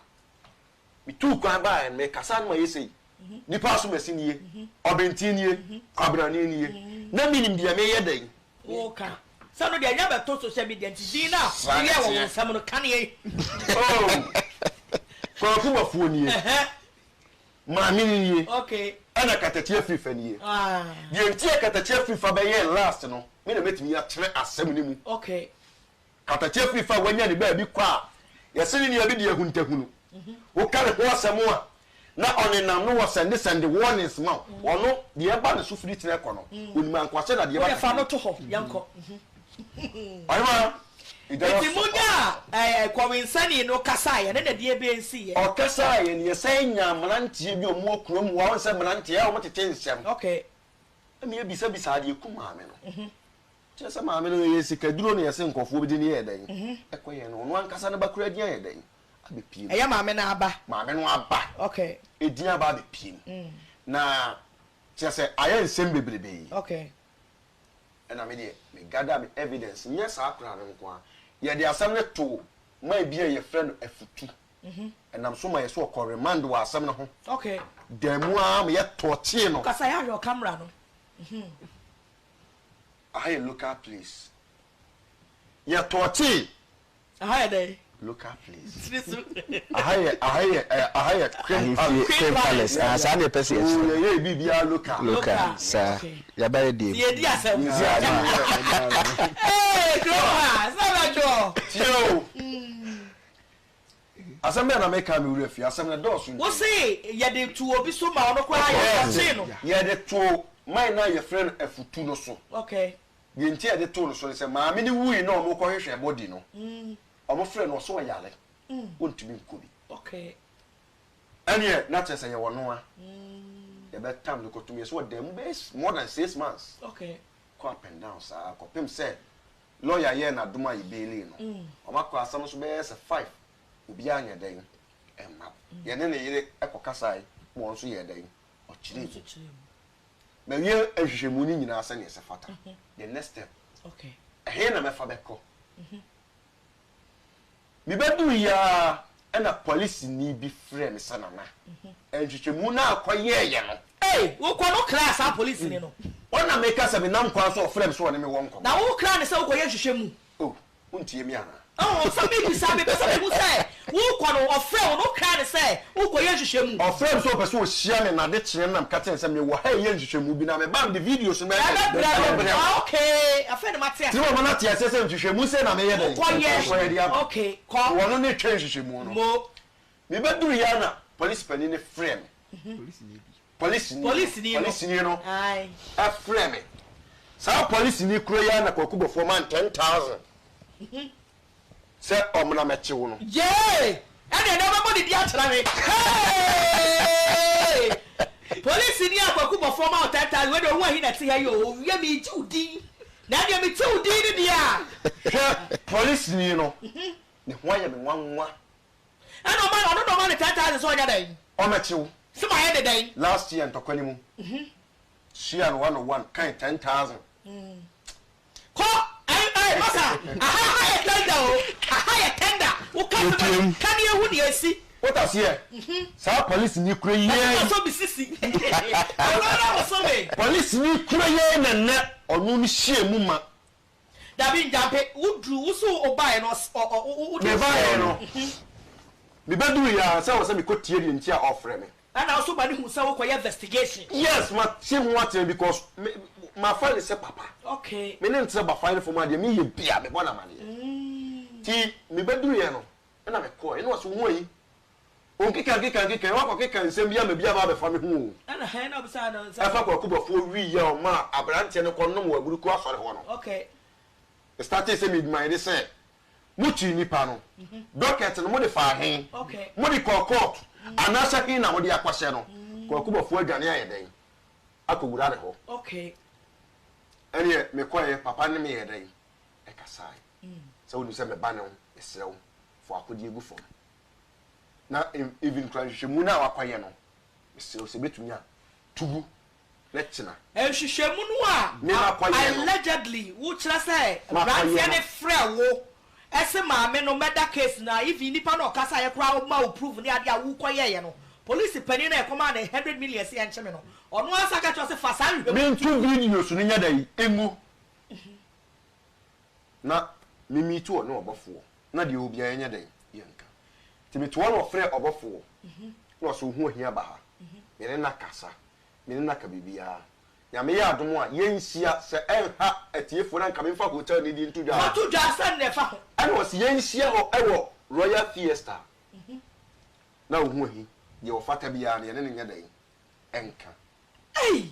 Metuu kwan baeɛ no, mekasa no mayɛ sei. Nnipa asomasi nie, ɔbenten nie, kwabrane nie. Na menim deɛ meyɛ dɛn? Woka. Sɛ no deɛ ɛnyɛ bɛto social media nti din no a woyɛɛ wɔ wo nsam no ka neɛ. Oh, Kwaku Bafuo nie, Maame no nie, ɛna Katakye Afrifa nie. Deɛ nti a Katakye Afrifa bɛyɛɛ last no, me na mɛtumi akyerɛ asɛm no mu. Katakyie firi fa a wanya ne baabi kɔ a, yɛse ne nua bi de ahuntahunu. Woka ne ho asɛm a, na ɔnenam no wɔ sɛnde sɛnde warnings ma wo. Ɔno, deɛ ɛba ne so firi tena kɔ no, ɔnim ankwasɛ na deɛ ɛba Wode fa no kakra to hɔ, yɛnkɔ. Ɔhemaa, egya no Enti asɔ monyaa ɛɛ kɔwensani no kasaeɛ ne na deɛ bɛn siiɛ? Ɔkasaeɛ no, yɛsan nyaa mmeranteɛ bi a wɔwɔ kurom hɔ a, wohu sɛ mmeranteɛ a wɔtete nsɛm. Okay. Ɛna yɛbisabisaa deɛ ɛkum maame no. Kyerɛ sɛ maame no ɛyɛ sikaduro na yɛse nkurɔfoɔ bi de no yɛɛ dɛn ɛkɔyɛɛ no ɔno ankasa ne ba koraa din ayɛ dɛn abɛpie mu. Ɛyɛ maame no aba. Maame no aba. Okay. Edin aba abɛpie mu. Na kyerɛ sɛ ayɛ nsɛm bebrebee. Okay. Ɛna me deɛ me gather me evidence nyɛ saa koraa no nko ara yɛde asɛm no too. Man bi a yɛfrɛ no Afutu. Ɛnam so ma yɛsɛ ɔkɔ remand wɔ asɛm no ho. Okay. Dan mu ara ma yɛtɔɔkyee no. Kasa yɛ ahwɛ ɔkamera no. Aha yɛ local place. Yɛtɔɔkyee. Aha yɛ dɛn? Local place. Tiri so. Aha yɛ aha yɛ ɛ aha yɛ Queen Palace. Queen Palace. Ah, saa na yɛpɛ sɛ yɛkyerɛ. Oo yɛyɛ biribiara local. Local saa. Yaba yɛ deɛ mu. Yɛdi asɛm. Ee kurom ha sɛ bɛdwoɔ. Tie o. Asɛm bɛn na meka a me werɛ afi? Asɛm no dɔɔso nti. Wo se yɛde too obi so ma ɔno koraa yɛkɔkyee no. Yɛde too man no a yɛfrɛ no Afutu no so. Okay. Deɛ nti a yɛde too no so ne sɛ maame no wui na wɔrekɔhwehwɛ body no, wɔfrɛɛ no ɔse ɔyare, ɔntumi nkɔ bi. Okay. Ɛneɛ na kyerɛ sɛ yɛwɔ no a, yɛbɛtam no kɔtom. Yɛse ɔdaa mu bɛyɛ more than 6 months. Okay. Kɔ up and down saa kɔpem sɛ lawyer yɛɛ n'adom a yɛbailee no. Wɔakɔ asɛm no so bɛyɛ sɛ five, obiara nyɛ dɛn mma. Yɛne ne yere kɔkasae ma ɔno nso yɛɛ dɛn, ɔkyerɛɛ mu. Mawie nhwehwɛmu no nyinaa sɛdeɛ ɛsɛ fata. The next step, ɛhe na mɛfa bɛkɔ? Mebɛduu yi ara ɛna polisini bi frɛɛ me sɛ Nana, nhwehwɛmu no a kɔyɛeɛ no. Ei, wokɔ no kraa saa polisini no? Ɔna meka sɛ menam kwan so a ɔfrɛɛ me sɛ ɔne me wɔ nkɔmmɔ. Na wokraa no sɛ wokɔyɛ nhwehwɛmu? Oh, wontie me anaa? Oh, sɛ mebisa, mepɛ sɛ mehu sɛ wokɔ no, ɔfrɛɛ wo no, wokraa no sɛ wokɔyɛ nhwehwɛmu? Ɔfrɛɛ me sɛ ɔpɛ sɛ ɔhyia me n'adekyeɛ no na meka kyerɛɛ no sɛ mewɔ ha reyɛ nhwehwɛmu bi na meba a mede videos no bɛyɛ dɛn? Ɛbɛbrɛ no. Ah, okay, afei na mate aseɛ. Nti wama no ate aseɛ sɛ nhwehwɛmu sei na meyɛ dɛn? Wokɔyɛ. Mekɔyɛ de aba. Okay, kɔ. Wɔno ne retwɛn nhwehwɛmu no. Mo. Mebɛduruiɛ ara na polisi panin no frɛɛ me. Polisini no. Polisini no. Polisini no Aye. frɛɛ me. Saa polisini koro yi ara na Kwaku Bɔfoɔ maa no 10,000 sɛ ɔmmra mmɛkye wo no. Yee! Ɛnneɛ na wobɛbɔ ne din akyerɛ me. Hey! Polisini a Kwaku Bɔfoɔ ma wo 10,000, wei deɛ ɔho ahi na ɛte ha yi o, owie meregye wo din. Na ɛnneɛ mete wo din no deɛ a. Hwɛ, polisini no, ne ho ayɛ me nwanwa. Ɛna ɔma ɔno na ɔma no 10,000 sɛ ɔnyɛ dɛn? Ɔmɛkye wo. Sɛ mayɛ ne dɛn? Last year ntɔkwa no mu. Hyia no one on one kan 10,000. Kɔ ɛy ɛy masa aha aha yɛ tender o aha yɛ tender wo ka sɛ ma ka ne ehu nea esi. Wote aseɛ? Saa polisini koro yi ara yi. Ɛsɛ sɛ sisi. Ɔno ara woso me. Polisini koro yi ara na nnɛ ɔno no hyia mu ma. Dabi Njampe, wo duru, wo so wo baeɛ no, ɔs, ɔ, ɔ, wo, wo de. Me baeɛ no, me bɛ duru yɛ ara sɛ wɔ sɛ me kɔ tie deɛ nti a ɔfrɛ me. Ɛna wo so ma ne hu sɛ wo kɔ yɛ investigation. Yes, ma te ho akyerɛ because me, ma fa ne sɛ papa. Okay. Me ne no tena bafae no fam a deɛ me yɛ bia me bɔ no amaneɛ. Ti me bɛ duru yɛ no, ɛna me kɔɔ, ɛna ɔse wo ho ayi. Onkeka nkeka nkeka, wakɔ keka nsɛm bi ama bi aba abɛfa me ho o. Ɛna hɛn na obisaa no nsɛm. Ɛfa Kwaku Bɔfoɔ wii a ɔmaa aberanteɛ no kɔ nom wɔ Aburuku asɔre hɔ no. Okay. Me startee sɛ me demand sɛ mo kyii nipa no, docket no mode faa he? Okay. Mode kɔɔ court anaasɛ he na mode akɔhyɛ no? Kwaku Bɔfoɔ adwane ayɛ dɛn akɔ wura ne hɔ? Okay. Ɛneɛ me kɔeɛ, papa ne me yɛɛ dɛn ɛkasae. Sɛ wonim sɛ me ba ne wo, mesrɛ wo fa w'akodeɛ gu fam. Na even koraa nhwehwɛmu no a wakɔyɛ no, mesrɛ wo sɛ ɛbɛtumi a, tu gu na kyena. Nhwehwɛmu no a Me makɔyɛ no. allegedly wokyerɛ sɛ Makɔyɛ abranteɛ no. no frɛ wo se maame no murder case no a even nipa no a ɔkasaeɛ koraa ɔma wo proof ne adeɛ a wokɔyɛeɛ no, police panin no a yɛkɔmaa no hundred million sɛ yɛnkye me no, ɔno ara san ka kyerɛ wo sɛ fa saa nhwehwɛmu no Mentu videos no nyɛ dɛn ngu. Na me meet ɔne ɔbɔfoɔ na deɛ ɔwɔ biara yɛnyɛ dɛn yɛnka. Nti mete hɔ na ɔfrɛ ɔbɔfoɔ na ɔse wo ho ahia ba ha. Me ne no akasa, me ne no aka biribiara. Nyame yɛ adom a yɛnhyia sɛ ɛnha atiefoɔ no a nka memfa hotel no din nto dwa Fa a. to dwa sɛ nea ɛfa ho. Ɛna ɔse yɛnhyia hɔ wɔ Royal Fiesta na wo ho ahi, deɛ ɔfata biara no yɛne no nyɛ dɛn nka. Ei!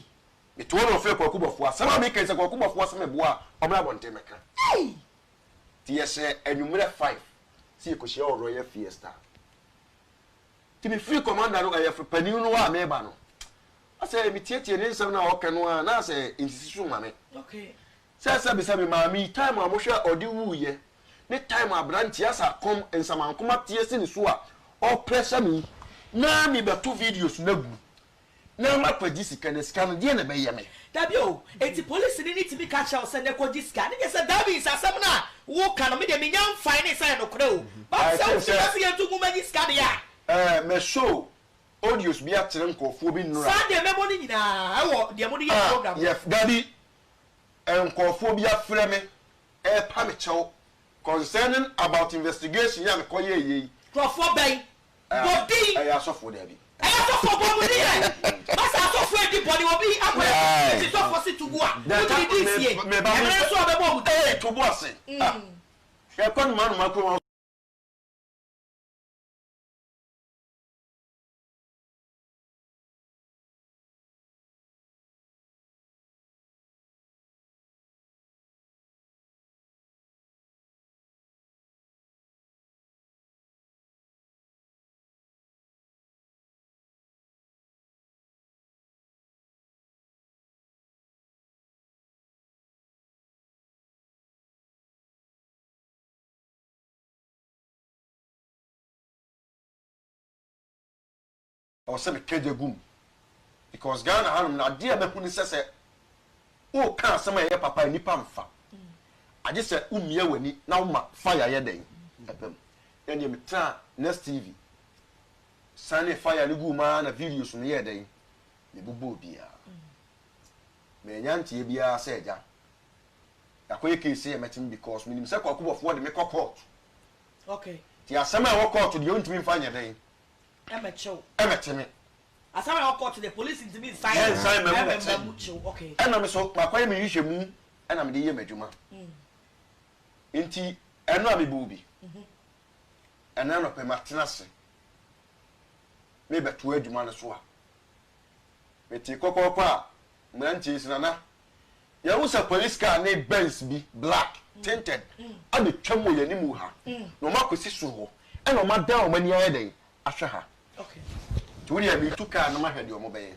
Mete hɔ na ɔfrɛ Kwaku Bɔfoɔ. Asɛm a meka yi, sɛ Kwaku Bɔfoɔ se meboa a, ɔmmra abɔnten mmɛka. Ei! Nti yɛhyɛɛ anwummerɛ five sɛ yɛkɔhyia wɔ Royal Fiesta. Nti mefiri commander no, ɛyɛ panin no hɔ a mereba no, asɛ metietie ne nsɛm no a ɔka no a, na asɛ nsisi so ma me. Okay. Sɛ sɛbesɛbe maame yi, time a mohwɛ a ɔde wuiɛ, ne time a aberanteɛ asɛ akɔm, nsamankom ate asi ne so a ɔrepressure me yi, na mebɛto videos no agu. Na makwagye sika na sika no deɛn na ɛbɛyɛ me? Dabi o, enti polisini no tumi ka kyerɛ wo sɛ nɛ kɔgye sika? Ne deɛ sɛ that means asɛm no a woka no me deɛ menya mfae ne sɛ ɛyɛ nokorɛ o, but I sɛ think wofii sɛ. ase yɛnto ngu mɛgye sika deɛ a. Ɛɛ mɛ show audios bi akyerɛ nkorɔfoɔ bi nnora. Saa deɛ mɛbɔ no nyinaa ɛwɔ deɛ mode yɛ Ah program no. yɛ dabi nkorɔfoɔ bi afrɛ me ɛɛpa me kyɛw concerning about investigation yi a mekɔ yɛɛyɛ yi. Nkorɔfoɔ bɛn? Bɔ din. Ɛyɛ asɔfoɔ daabi. Ɛyɛ asɔfoɔ bɔ mu din ɛ. Masa asɔfoɔ edi bɔne obi akɔyɛ sɔfoɔ nti sɔfoɔ se to gu a wode ne din sie ɛmere nso a ɔbɛbɔ ɔmo din. Ee to bo ase ah hwɛ kɔ noma noma kurom. Ɛwɔ sɛ meka gya gu mu because Ghana hanom no adeɛ a mahu ne sɛ sɛ woka asɛm a ɛyɛ papa a nnipa mfa agye sɛ womia w'ani na woma fire yɛ dɛn ɛba mu. Na ɛneɛ metenaa Next TV sanee fire no guu mu ara na videos no yɛɛ dɛn mebobɔɔ biara. Mannya nteɛ biara sɛ agya yɛakɔyɛ case sɛ yɛmɛte me because menim sɛ Kwaku Bɔfoɔ de me kɔ court. Nti asɛm a ɛwɔ court deɛ wontumi mfa nyɛ dɛn Ɛmɛkye wo. Ɛmɛkye me. Asɛm a ɛwɔ court deɛ police ntumi nsan Ɛnsan mma mu ɛmma mu kye wo. Okay. Ɛna me so makɔyɛ me nhwehwɛmu ɛna mede yɛ m'adwuma. Nti ɛno a mebɔɔ bi. Ɛnɛ anɔpa yi matena ase merebɛtoa adwuma no so a, metee kɔkɔɔkɔ a mmeranteɛ yi se Nana, yɛahu sɛ police car ne Benz bi, black, tinted, abɛtwam wɔ yɛn anim ha, na wɔakɔsi soro hɔ, ɛna wɔadan wɔn ani ayɛ dɛn ahwɛ ha. Nti wo deɛ meretu car no mahwɛ deɛ wɔbɛyɛ.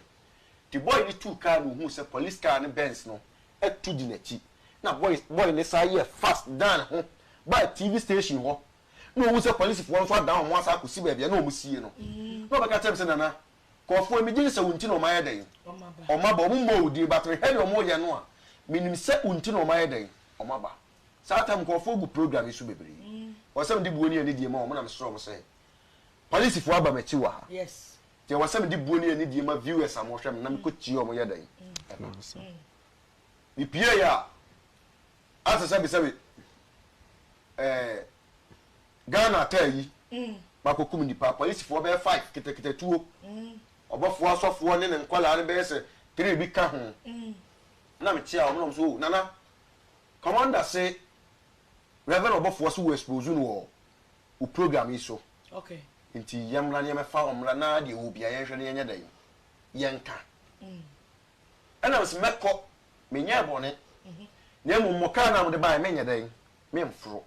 Nti boy no tuu car no ohuu sɛ police car ne Benz no atu di n'akyi, na boy boy no san yɛɛ fast dan ne ho baa TV station hɔ, na ohuu sɛ polisifoɔ nso adan wɔn asan akɔsi baabi a na wɔsie no, na ɔbɛka kyerɛɛ me sɛ, Nana, nkurɔfoɔ yi, megye di sɛ wo nti na wɔayɛ dɛn? Wɔaba. Wɔmmɔɔ wo din, but mehwɛ deɛ wɔreyɛ no a, menim sɛ wo nti na wɔayɛ dɛn? Wɔaba. Saa time nkurɔfoɔ gu program yi so bebree. Ɛwɔ sɛ mede buo ne anidie ma wɔn na mesrɛ wɔn sɛ, polisifoɔ aba m'akyi wɔ ha, nti ɛwɔ sɛ mede buo ne anidie ma viewers a wɔhwɛ me na mekɔtie wɔn yɛ dɛn? Ɛba. Mepieeɛ a, asɛ sɛbesɛbe ɛɛ Ghana ataa yi makɔkum nnipa, apolisifoɔ bɛyɛ five kitakita tuo, ɔbɔfoɔ asɔfoɔ ne ne nkwadaa no bɛyɛ sɛ three bi ka ho. Na mekyea wɔn na wɔn so oh Nana, commander se Reverend ɔbɔfoɔ se wo expose no wɔ wo program yi so, nti yɛmmra na yɛmmɛfa wɔn mmra na deɛ ɛwɔ biara yɛnhwɛ na yɛnyɛ dɛn, yɛnka. Ɛna mese mɛkɔ, menyɛɛ bɔne, na mmom mo kaa no a mode baeɛ menyɛ dɛn? Memforo.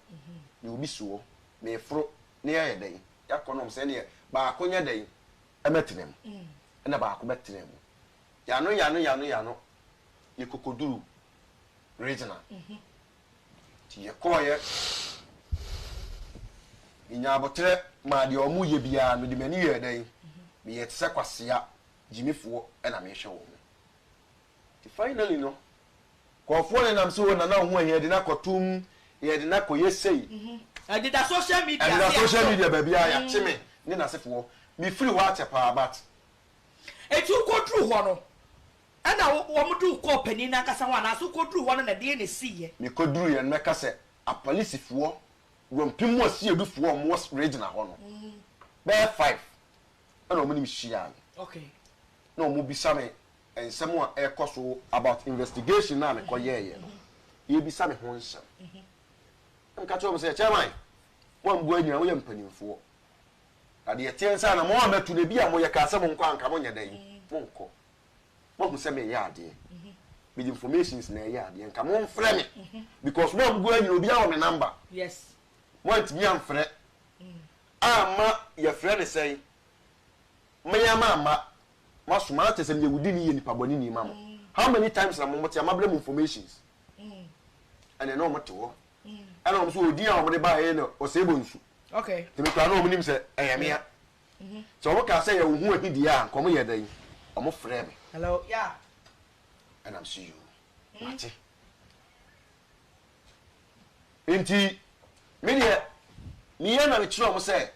Deɛ obi si hɔ, meforo na yɛayɛ dɛn? Yɛakɔ na wɔn sɛ ɛneɛ baako nyɛ dɛn? Ɛmɛtena mu. Ɛna baako bɛtena mu. Yano yano yano yano, yɛkɔkɔduru regional. Nti yɛkɔeɛ, menyaa aboterɛ maa deɛ wɔyɛ biara, mede m'ani yɛɛ dɛn? Meyɛɛ te sɛ kwasea. Gyimifoɔ na mehwɛ wɔn. Nti finally no, nkurɔfoɔ nenam sɛ o Nana wo ho ahi, yɛde no akɔtom, yɛde no akɔyɛ sei. Ɛdeda social media Ɛdeda se social yɛakye media wo. baabiara, yɛakye me ne n'asefoɔ. Mefiri hɔ akyɛ paa but. Nti wokɔduruu hɔ no, ɛna wɔde wo kɔɔ panin no ankasa hɔ anaasɛ wokɔduruu hɔ no na deɛn na ɛsiiɛ? Mekɔduruiɛ no mɛka sɛ apolisifoɔ, Rompim Asiedufoɔ a wɔwɔ regional hɔ no, bɛyɛ five ɛna wɔn ne me hyiaeɛ na wɔn bisa me nsɛm a ɛrekɔ so about investigation no a mekɔ yɛɛyɛ no, yɛbisa me ho nsɛm. Na meka kyerɛ wɔn sɛ, chairman, mo a mboa nyinaa moyɛ mpanimfoɔ, na deɛ ɛteɛ nsa na mo a matu no ebi a moyɛ kaa sɛ monkɔ anka monyɛ dɛn, monkɔ. Moahu sɛ meyɛ adeɛ, mede informations na ɛyɛ adeɛ, nka momfrɛ me because mo a mogu nyinaa obiara wɔ me number. Moantumi amfrɛ amma yɛfrɛ no sɛn me ama amma moasoma na kyerɛ sɛ meyɛ wudini yɛ nipa bɔne ni ma mo how many times na mo mote a mabrɛ mo informations ɛne na wɔn te hɔ ɛna wɔn so odin a wɔn de baeɛ na ɔsɛe bɔ nsu nti me koraa na wɔn nim sɛ ɛyɛ mea sɛ wɔn kaa sɛ yɛ wo ho ahi deɛ a nka wɔn yɛ dɛn wɔn frɛ me. Hello, yeah. Ɛna mese yoo, mate. Nti me deɛ meyɛ na mekyerɛ wɔn sɛ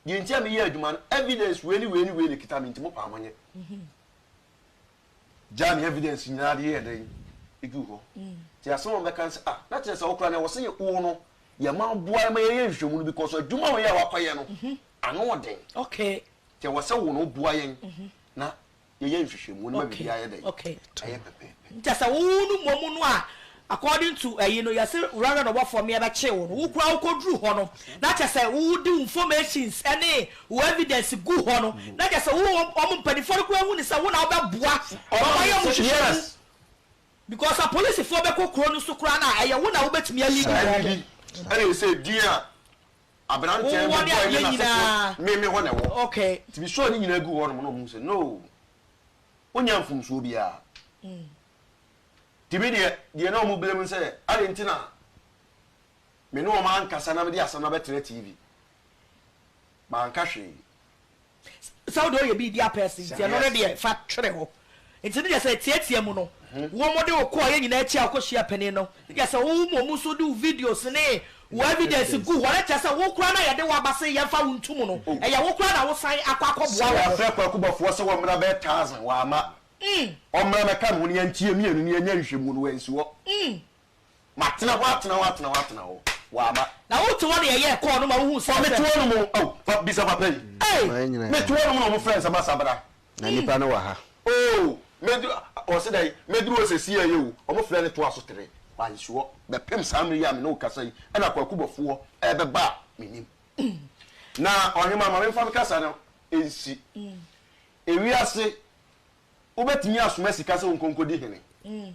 deɛ nti a meyɛ adwuma no evidence wei ne wei ne wei na ɛkita me nti mo paa monyɛ. Gyaa me evidence nyinaa de yɛɛ dɛn ɛguu hɔ. Nti asɛm a wɔbɛka ne sɛ ah na kyerɛ sɛ wo koraa no ɛwɔ sɛ yɛ wo no yɛma wo boa yɛ ma yɛyɛ nhwehwɛmu no because adwuma wei a wakɔyɛ no ano ɔden. Okay. Nti ɛwɔ sɛ wo no woboa yɛn na yɛyɛ nhwehwɛmu no ma biribiara yɛ dɛn? Ɛyɛ pɛpɛɛpɛ. Nkyɛ sɛ wo no mmom no a according to ɛyi no yɛse Reverend ɔbɔfoɔ meɛ bɛkyee wo no wo koraa wo kɔduru hɔ no na kyɛ sɛ wo de wo informations ɛne wo evidence gu hɔ no na kyɛ sɛ wo wɔn mpanifoɔ no koraa hu ne sɛ wo na wobɛboa ma wɔayɛ wɔn nhwehwɛmu because apolisifoɔ bɛkɔ kuro no so koraa no a ɛyɛ wo na wobɛtumi alidi wɔn. Ɛna ɛsɛ din a aberanteɛ no Wowɔ ne bɔe ne adeɛ nyinaa. n'asefoɔ me me hɔ na ɛwɔ. Okay. Nti mesɔɔ ne nyinaa guu hɔnom na ɔmo hu sɛ no, wonyɛ mfomsoɔ biara. Nti me deɛ, deɛ na ɔmo blame sɛ adɛn nti na me ne wɔn ankasa na mede asɛm no abɛtena TV. Manka hwee. Sɛ wode ɔyɛ media person nti ɛno no deɛ fa twere hɔ. Nti ne deɛ sɛ tiatia mu no wɔn de wo kɔɔ yɛ nyinaa akyi a wokɔ hyia panin no ne deɛ sɛ wo mmom nso de wo videos ne wo evidence gu hɔ na kyerɛ sɛ wo koraa na yɛde wo aba se yɛmfa wo nto mu no ɛyɛ wo koraa na wo san akɔ akɔboa wɔn. Yɛafrɛ Kwaku Bɔfoɔ sɛ wɔmmra bɛyɛ thousand wamma. Ɔmmra mmɛka ne ho na yɛntie mmienu na yɛnyɛ nhwehwɛmu no wansi hɔ. Matena hɔ atena hɔ atena hɔ atena hɔ, wamma. Na wote hɔ na yɛyɛɛ call no ma wohuu sɛ. Ɔ mete hɔ nom o, fa bisa papa yi. Ei! Mete hɔ nom na wɔfrɛ no sɛ masa bra. Na nipa no wɔ ha. Oh, mɛduru, ɔse dɛn, mɛduru hɔ sesie yi o, wɔfrɛ no toa so tere, wansi hɔ. Bɛpem saa mmerɛ yi a me ne wo kasa yi, ɛna Kwaku Bɔfoɔ ɛrebɛba a mennim. Na Ɔhemaa ma memfa me kasa no nsi. Ewiase, wobɛtumi asoma sika sɛ wo nkɔnkɔdi hene.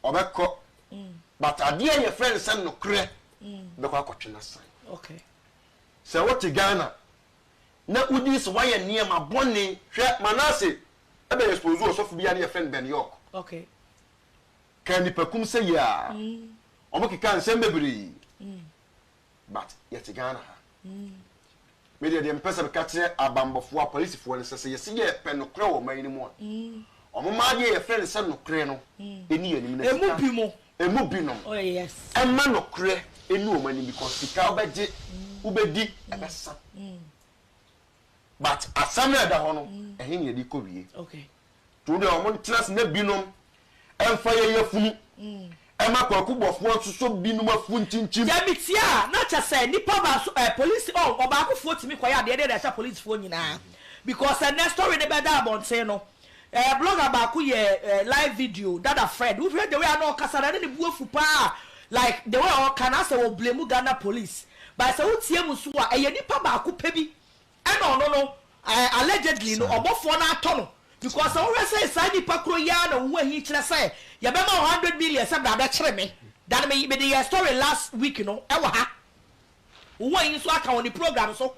Ɔbɛkɔ but adeɛ a yɛfrɛ no sɛ nokorɛ bɛkɔ akɔtwe no asan. Sɛ wote Ghana na wodi sɛ woayɛ nneɛma bɔne, hwɛ Manasseh bɛ expose ɔsɔfo bi a ne yɛfrɛ no Ben York. Kaa nnipakum sɛ yie a, wɔkeka nsɛm bebree. But yɛte Ghana ha. Me deɛ deɛ mepɛ sɛ meka kyerɛ abanbɔfoɔ, apolisifoɔ ne sɛ, sɛ yɛse yɛpɛ nokorɛ wɔ ɔman yi mu a, wɔn mma adeɛ yɛfrɛ no sɛ nokorɛ no ɛni yɛn anim na Emu sika, bi mo. emu binom Oh yes. ɛmma nokorɛ ɛni wɔn anim because sika wobɛgye, wobɛdi, ɛbɛsa. But asɛm no a ɛda hɔ no, ɛhe na yɛde kɔ wie? Okay. Nti wo deɛ wɔn ntena ase na binom mfa yɛn yafunu ɛma Kwaku Bɔfoɔ nsosɔ binom afu nkyinkyim. Deɛ metie a na kyɛ sɛ nipa baaso eh police oh ɔbaakofoɔ tumi kɔyɛ adeɛ deɛ na ɛhyɛ policefoɔ nyinaa because ɛnɛ story no bɛda abɔnten no eh blogger baako yɛ eh live video dada Fred wohwɛ the way a na ɔkasa no ɛne ne bo afu paa like the way a ɔka no asɛ wɔ blame Ghana police but sɛ wotie mu nso a ɛyɛ nipa baako pɛ bi Ɛna ɔno no eh allegedly no ɔbɔfoɔ no atɔ no because sɛ wohwɛ sɛ saa nipa koro yi ara na wo ho ahi kyerɛ sɛ yɛbɛma wo hundred million sɛ bra bɛkyere me da no me mede yɛɛ story last week no ɛwɔ ha wo ho ahi nso aka wɔ ne program so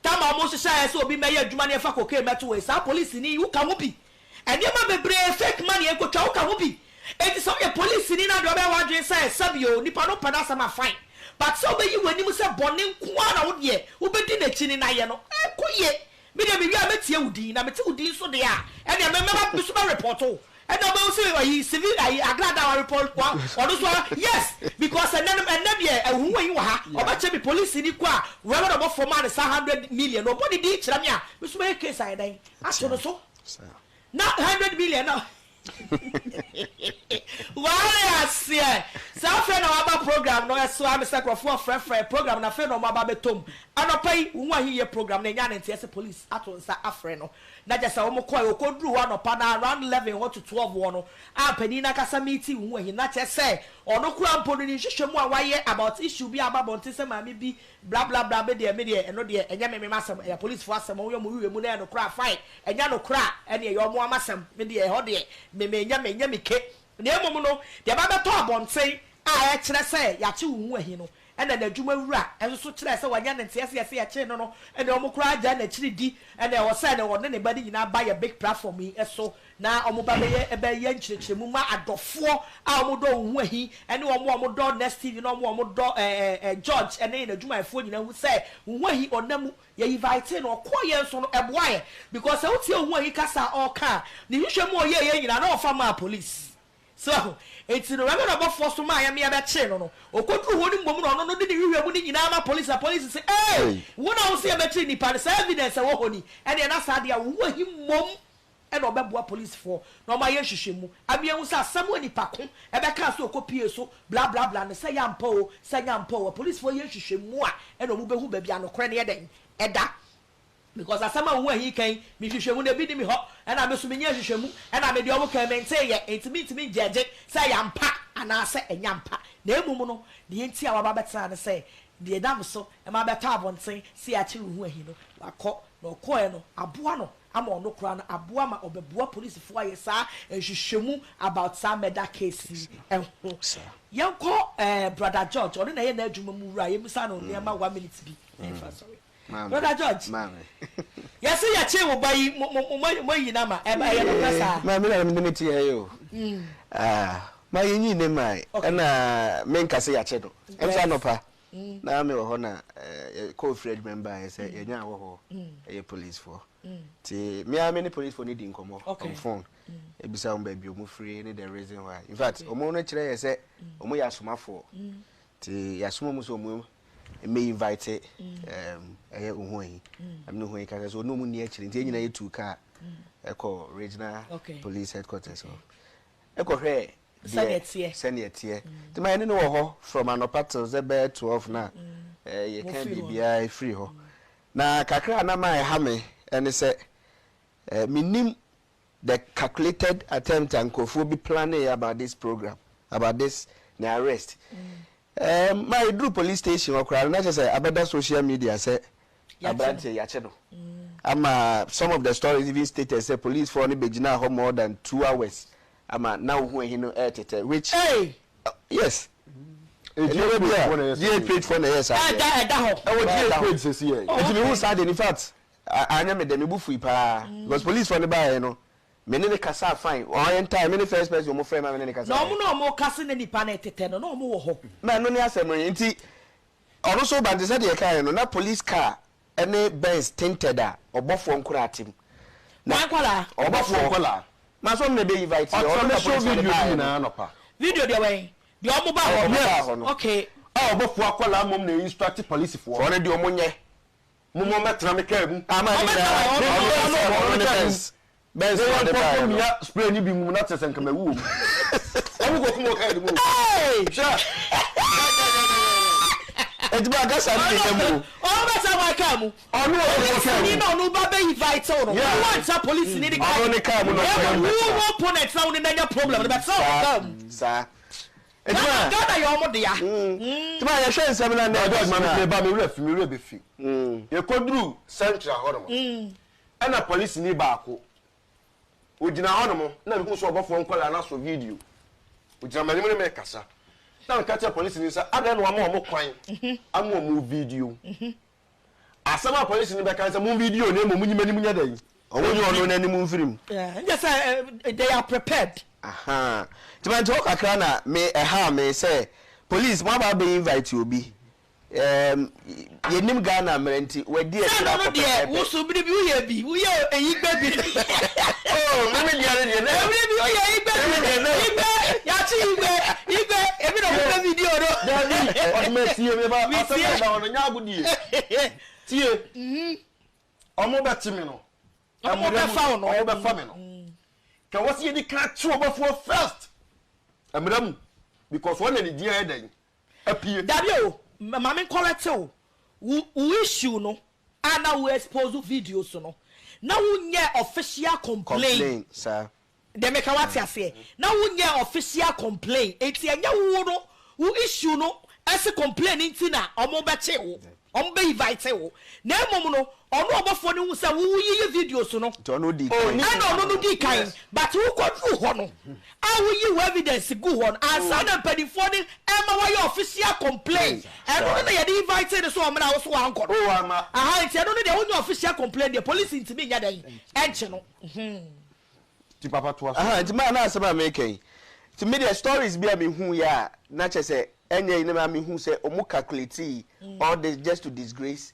tam a wɔn hyehyɛɛ sɛ obi mmɛyɛ adwuma ne ɛfa cocaine mmɛto wɔ yi saa polisini yi woka ho bi Nneɛma bebree fake money nkotwa woka ho bi enti sɛ woyɛ polisini na deɛ ɔbɛyɛ w'adwene sɛ sɛbi o nipa no pɛ n'asɛm a fine but sɛ wobɛyi w'anim sɛ bɔne nko ara na wo deɛ wobɛdi n'akyi ne n'ayɛ no ɛnkɔ yie me deɛ mewie a mɛtie wo din na mete wo din nso deɛ a ɛneɛ me mɛba me nso mɛ report wo ɛna wobɛhu sɛ ayi civil ayi agrada wa report wa ɔno nso a yes because ɛnɛ no ɛnɛ deɛ ɛhu ayi wɔ ha ɔbɛkyɛ me polisini kɔ a reverend ɔbɔfoɔ maa ne saa 100 million ɔbɔ ne din kyerɛ me a me nso mɛyɛ case ayɛ dɛn ato no so. Na 100 million na ware aseɛ sɛ afei na waba program no ɛso ame sɛ nkurɔfoɔ frɛfrɛ program no afei na ɔmo aba bɛtɔ mu anɔpa yi wo ho ahiyie program no ɛnya ne nteɛ sɛ police ato nsa afrɛ no na kyɛ sɛ wɔn kɔɛ ɔkɔduru hɔ anɔpa na around 11 hɔ to 12 hɔ no a panin no ankasa meeting wo ho ahi na kyɛ sɛ ɔno koraa mpo no ne nhwehwɛ mu a wayɛ about issue bi a aba abɔnten sɛ maame bi bla bla bla me deɛ me deɛ ɛno deɛ ɛnyɛ me me m'asɛm ɛyɛ policefoɔ asɛm wɔn yɛ wɔn wiwe mu na ɛyɛ nokorɛ a fine ɛnyɛ nokorɛ a ɛne ɛyɛ wɔn amasɛm me deɛ ɛhɔ deɛ me me nyɛ me nyɛ me ke na mmom no deɛ ɛba bɛtɔ abɔnten a ɛkyerɛ sɛ yɛakye wo ho ahi no. Ɛna n'adwuma wura nso so kyerɛɛ sɛ wanya ne nteaseɛ sɛ yɛkyee no no ɛna wɔn koraa agyae n'akyiri di ɛna ɛwɔ sɛ ɛna ɔne ne ba no nyinaa ba yɛ big platform yi so na wɔn ba bɛyɛ bɛyɛ nkyerɛkyerɛmu ma adɔfoɔ a wɔn dɔ wɔn ho ahi ɛne wɔn a wɔn dɔ Next TV ne wɔn a wɔn dɔ ɛɛ ɛɛ George ɛne n'adwumayɛfoɔ nyinaa hu sɛ wɔn ho ahi ɔna mu yɛ invite no ɔkɔɔ yɛ nso no ɛboa yɛ because sɛ wotie wɔn ho ahi kasa a ɔreka a ne nhwehwɛmu a ɔyɛɛ yɛ nyinaa na ɔfa maa police. So wahu? Enti no, Reverend ɔbɔfoɔ somaa yɛn ma yɛbɛkyee no no, ɔkɔduruu hɔ no mmom na ɔno no de ne nhwehwɛmu no nyinaa ma polisi, na polisi se, Ei! Wo na wo se yɛbɛkyere nnipa no, saa evidence a ɛwɔ hɔ ni, ɛneɛ na saa deɛ a wo ho ahi mmom na ɔbɛboa polisifoɔ na wɔayɛ nhwehwɛmu ama yɛahu sɛ asɛm a nipa ko bɛkaa sɛ ɔkɔpuee so bla bla bla no sɛ ɛyɛ ampa oo, sɛ ɛnyɛ ampa oo, apolisifoɔ yɛ nhwehwɛmu a ɛna wɔbɛhu baabi a nokorɛ no yɛ dɛn? Ɛda. Because asɛm a wohu ahi kan yi, me nhwehwɛmu no ebi nni me hɔ, ɛna me nso menyɛɛ nhwehwɛmu, ɛna me deɛ wɔn kae menteeɛ, enti mentumi ngyɛgye sɛ ɛyɛ ampa anaasɛ ɛnyɛ ampa. Na mmom no, deɛ enti a waba abɛtena ha ne sɛ, deɛ ɛnam so ma abɛtɔ abɔnten sɛ yɛakyere wo ho ahi no, wakɔ, na ɔkɔeɛ no, aboa no ama ɔno koraa no aboa ma ɔbɛboa polisifoɔ ayɛ saa nhwehwɛmu about saa murder case yi ho. Yɛnkɔ eh, Brother George, ɔno na ɛyɛ n'adwuma mu wura, yɛmmisa no nneɛma one minute bi na yɛmfa nsɔre. Brother George, yɛse yɛkyee wo ba yi, mo mo mo mo ayi no ama, ɛba ɛyɛ nokorɛ saa? Maame na mede no te ha yi o. Ah, ma yɛnyi ne mae, ɛna menka sɛ yɛakye no. Ɛm sɛ anɔpa na mewɔ hɔ na yɛkɔɔ firi adwuma mu baeɛ sɛ yɛnya awɔ hɔ, ɛyɛ policefoɔ. Nti me ara me ne policefoɔ no di nkɔmmɔ on phone, ɛbisa wɔn baabi wɔn firi ne the reason why. In fact, wɔn no kyerɛ yɛ sɛ wɔn yɛ asomafoɔ. Nti yɛasoma wɔn sɛ wɔn mme invite ɛyɛ Ohuayi. Na me ne Ohuayi kasa sɛ ɔne ɔmo nni akyire nti yɛn nyinaa yɛtuu kaa ɛkɔ regional police headquarters hɔ ɛkɔhwɛɛ deɛ sɛdeɛ ɛteɛ. Nti ma yɛne no wɔ hɔ from anɔpa till sɛ bɛyɛ 12 na yɛka biribiara ɛfiri hɔ. Na kakra a na ma ɛha me ɛne sɛ mennim The calculated attempt a nkurɔfoɔ bi planee about this program, about this ne arrest. Ɛɛm, ma yɛduru police station hɔ koraa no, na kyerɛ sɛ abɛda social media sɛ aberanteɛ yɛakye no. Ama some of the stories even stated sɛ policefoɔ no bɛgyinaa hɔ more than 2 hours ama na wohu ahi no ɛretetɛ which Hey! Yes. Nneɛma bi a GH page foɔ na ɛyɛ saa deɛ. Ɛda ɛda hɔ. Ɛwɔ GH page sɛsi yɛ. Nti mehu saa deɛ in fact Anyɛ me dɛ, me bo fui paa because police foɔ no baeɛ no, me ne no kasaa fine, wɔn entire, me ne first person wɔn frɛɛ me a me ne no Na kasaeɛ. wɔn na wɔn ka se na nipa no retetɛ no, na wɔn wɔ hɔ. Na ɛno ne asɛm no, nti ɔno nso ba nti sɛdeɛ yɛkaeɛ no, na police car ne Benz tinted a ɔbɔfoɔ nkoraa te mu. Na Hwan nkwadaa? Ɔbɔfoɔ nkwadaa. Ma so ɔno na ɛbɛ invite yɛ, Ɔkyerɛ ɔno me na show police foɔ no video no baeɛ no. nyinaa anɔpa. Video deɛ wɛn? Deɛ wɔn baa hɔ Wɔn no? baa hɔ no. Okay. A ɔbɔfoɔ akwadaa mmom na instruct polisifoɔ. Foɔ no deɛ wɔn nyɛ. Mommɔ mmɛtena me kaa mu. Ama ne nyinaa. Me Ɔno ɔno ɔno ne ne kaa mu. Benz. Benz Na na ɔde yɛnkɔ baeɛ no. mia spray no bi ngu mu na kyerɛ sɛ nka mawu wɔ mu. Wɔn kɔ kum wɔ kaa no mu o. Hwɛ. Eti ba kasa ne nyɛ mu o. Ɔno bɛ sɛ wɔn kaa mu. Ɔno wɔ ne kaa Polisini mu. na ɔno ba bɛ invite wo no. Yeah. Ɔno antra polisini ne kaa Ɔno mu. ne kaa mu na ɔkɔ Ɛwɔ yɛ wo mmɛtena. wo opponent na wo ne no anya problem no bɛtena wo kaa mu. Saa. Ghana Ghana yɛ ɔmo dea. Nti ma yɛhwɛ nsɛm no a na ɛkɔ so no a. Meba me werɛ fi me werɛ bɛfi. Yɛkɔduru central hɔ nom ɛna polisini baako ɔgyina hɔ nom na mehu sɛ ɔbɔfoɔ nkwadaa no asɔ video. Ɔgyina m'anim ne me rekasa. Na meka kyerɛ polisini sɛ adɛn na wama ɔmo kwan ama ɔmo video. Asɛm a polisini bɛka ne sɛ mo video na mmom monyi m'anim nyɛ dɛn? Ɔmo nyi ɔno n'anim mfiri mu. Ɛnyɛ sɛ they are prepared. Ahaa. Nti mante hɔ kakra na me ɛhaa me sɛ police mo aba abɛ invite obi ɛɛm yɛnim Ghana mmara nti wadi Sɛ akyire ɛno no akɔ deɛ pɛpɛɛpɛ. wo so bere bi woyɛ bi woyɛ eyigbe bi. Oh me me deɛ no deɛ na. Ebere bi woyɛ eyigbe bi Me deɛ na. Igbe yɛakye igbe igbe ebi na ɔmo pɛ video no. Dabi ɔde ma tie me ba asɛm na ɛda hɔ no nyɛ agodie tie ɔmo bɛkye me no. Ɔmo bɛfa wo no. Ɔmo bɛfa me no. Ka wɔ sɛ yɛdi kan kye ɔbɔfoɔ first mmara mu because wɔn na ne din ayɛ dɛn apue. Dabi o, ma me ncorrect wo, wo wo issue no a na wo expose videos no, na wo nyɛɛ official complain. Complain saa. Deɛ meka wate aseɛ? Na wo nyɛɛ official complain, enti ɛnyɛ wo no wo issue no. se complain nti na ɔmo bɛkye wo, ɔmo bɛ invite wo. Na mmom no ɔno ɔbɔfoɔ no hu sɛ wo yiyi videos no Nti ɔno dii kan. ɛna ɔno no dii kan but wo kɔ duru hɔ no a wo yi wo evidence gu hɔ no ansa na mpaninfoɔ no ɛma wayɛ official complain ɛno no na yɛde invite no sɛ ɔmmra wo so wankɔ no aha nti ɛno no deɛ wonyɛ official complain deɛ police ntumi nyɛ dɛn ɛnkye no. Nti papa toa so. Aha nti maa na asɛm a meka yi nti me deɛ stories bi a me hu yɛ a na kyɛ sɛ ɛnyɛ yi na maa me hu sɛ ɔmo calculate all this just to disgrace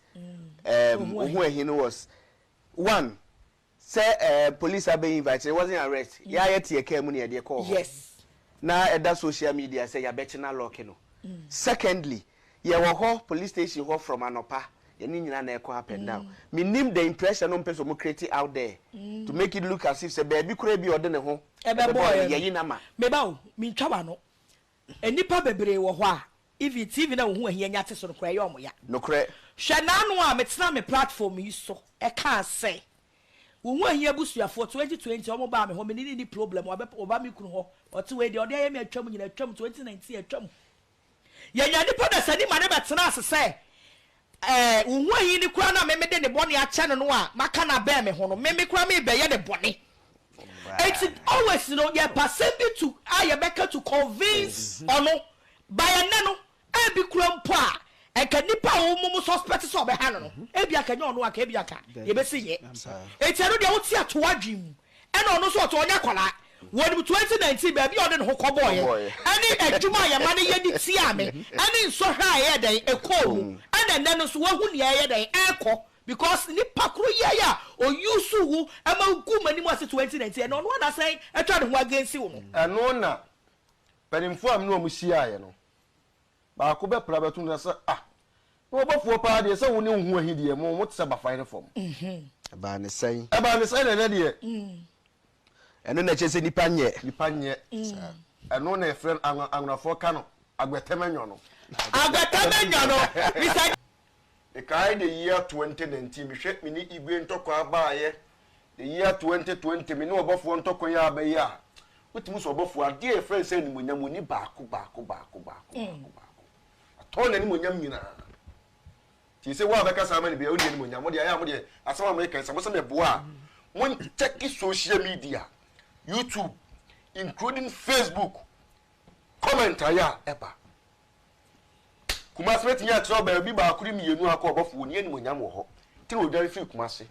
um, Ohuahi no was one sɛ eh, police abɛ invite it wasn't arrest yɛ a yɛ te yɛ kaa mu na yɛde kɔɔ hɔ Yes. na ɛda social media sɛ yɛabɛkye na lɔɔke no secondly Yɛwɔ hɔ police station hɔ from anɔpa yɛne nyinaa na ɛkɔ up and down mennim the impression no ɔmpɛ sɛ ɔmo create out there to make it look as if sɛ baabi koraa bi a ɔde ne ho Ɛbɛbɔɔ ɛbɛbɔɔ no no. yɛyi no ama. Me ba o, mentwa w'ano. Nnipa bebree wɔ hɔ a even TV no a wohu ahia nya te so no koraa ɛyɛ wɔn ya. Nokorɛ. Hwɛ n'ano a metena me platform yi so kaa sɛ wohu ahia abusuafoɔ 2020 wɔn baa me hɔ me ne no nni problem wabɛ wɔba me kunu hɔ ɔte wei deɛ ɔde ayɛ me atwam nyina atwam 2019 atwam Yɛnya nipa dasani ma no bɛtena ase sɛ, ɛɛ, wo ho ahi no koraa no a me mede ne bɔne akyɛ no no a maka no abɛn me ho no, me me koraa merebɛyɛ no bɔne. Enti always no, yɛpɛ asɛm bi to a yɛbɛka to convince ɔno. By ɛnnɛ no, ebi koraa mpo a, nka nipa a wɔn mu suspect sɛ ɔbɛha no no, ebi anka nyɛ ɔno anka ebi anka yɛbɛsi yɛ. Enti ɛno deɛ wote ato w'adwene mu. Ɛna ɔno nso ɔte ɔnyɛ akwadaa. Wɔnim 2019 baabi a ɔde ne ho kɔbɔeɛ ɛne adwuma a yɛma no yɛ de tiaa me ɛne nsɔhwɛ a ɛyɛɛ dɛn ɛkɔɔ mu ɛna ɛnnɛ no nso wahu nea ɛyɛ dɛn ɛrekɔ because nipa koro yi ara a ɔ use wo ma wo guu m'anim ase 2019 ɛnɛ ɔno ara na asan atwa ne ho against wo no. Ɛno na mpanimfoɔ a me ne wɔn hyiaeɛ no, baako bɛpra bɛto no sɛ, Ah, na ɔbɔfoɔ paa deɛ, sɛ wo ne wo ho ahi deɛ, mo, mote sɛ bafae ne fam. Ɛbaa ne sɛn? Ɛbaa ne sɛn na ɛnnɛ deɛ? Ɛno na ɛkyerɛ sɛ nipa nyɛ. Nipa nyɛ. Ɛno na yɛfrɛ no, anwo, anwonafoɔ ka no, agbɛtɛmɛnyɔ no. Agbɛtɛmɛnyɔ no, Mister. Mekae the year 2019, mehwɛ me ne Igwe ntɔkwa baeɛ, the year 2020, me ne ɔbɔfoɔ ntɔkwa yi abɛyɛ a, wotumi sɛ ɔbɔfoɔ, adeɛ a yɛfrɛ no sɛ animuonyam, ɔnni baako baako baako baako baako baako. Atɔn n'animuonyam nyinaa. Nti sɛ wo a bɛka saa ama no bia wonni animuonyam. Mo deɛ ayɛ a mo deɛ asɛm a meka yi sɛ mo sɛ meboa a, mo nkyɛke social media, YouTube, including Facebook, comment ayɛ a ɛba. Kumasi mɛtumi akyerɛ wo baabi baako ne mmienu akɔ ɔbɔfo wɔnni animuonyam wɔ hɔ. Nti na ɔdwane firi Kumasi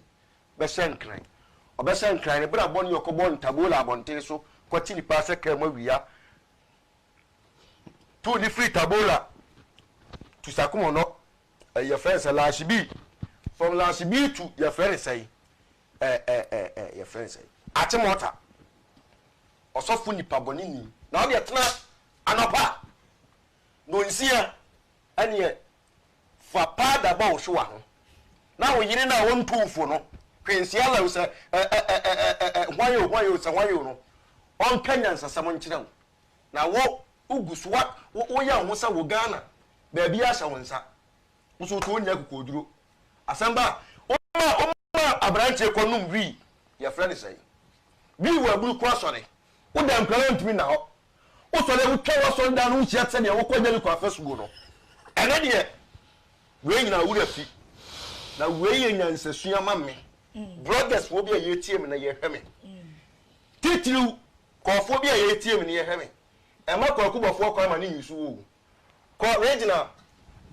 bɛhyɛ Nkran. Ɔbɛhyɛ Nkran no berɛ a bɔne ɔkɔbɔ ntabola abɔnten so kɔkye nipa sɛ kaa mu awia Tu ne firi Tabora to Sakumono, eh, yɛfrɛ no sɛ Lashibi. From Lashibi to yɛfrɛ no sɛn? Eh, eh, eh, eh, yɛfrɛ no sɛn? Achimota. Ɔsɔfo nipa bɔne ni. Na ɔde tena anɔpa nonsia ɛneɛ fa paada bɔ wo hwewa ho na wo yere no a ɔntu wo fo no hwensia lɛw sɛ ɛ ɛ ɛ ɛ ɛ ɛ hwan o hwan o sɛ hwan o no ɔnka nyansasɛm nkyerɛ wo Na wo wo gu so wa wo woyɛ wo ho sɛ wo Ghana baabi ahyɛ wo nsa. Wo so woto wonnya akokoduro. Asɛm ba a woma woma abranteɛ kɔ nom wii yɛfrɛ no sɛn? Wii wɔ aburu ko asɔre. Woda nkura wontumi nna hɔ. Wosɔre a wotwa w'asɔredan no ho hyia te sɛ deɛ wokɔ Jericho afasuo no. Ɛnɛ deɛ wei nyinaa wo werɛ afi. Na wei yɛ nyansasua ma me. Bloggers foɔ bi a yɛtie me na yɛhwɛ me. Titiriw Kɔɔfoɔ bi a yɛretie me no yɛhwɛ me. Ɛmma Kwaku bɔfoɔ kwan ma ne nyi so oo. Kɔ regional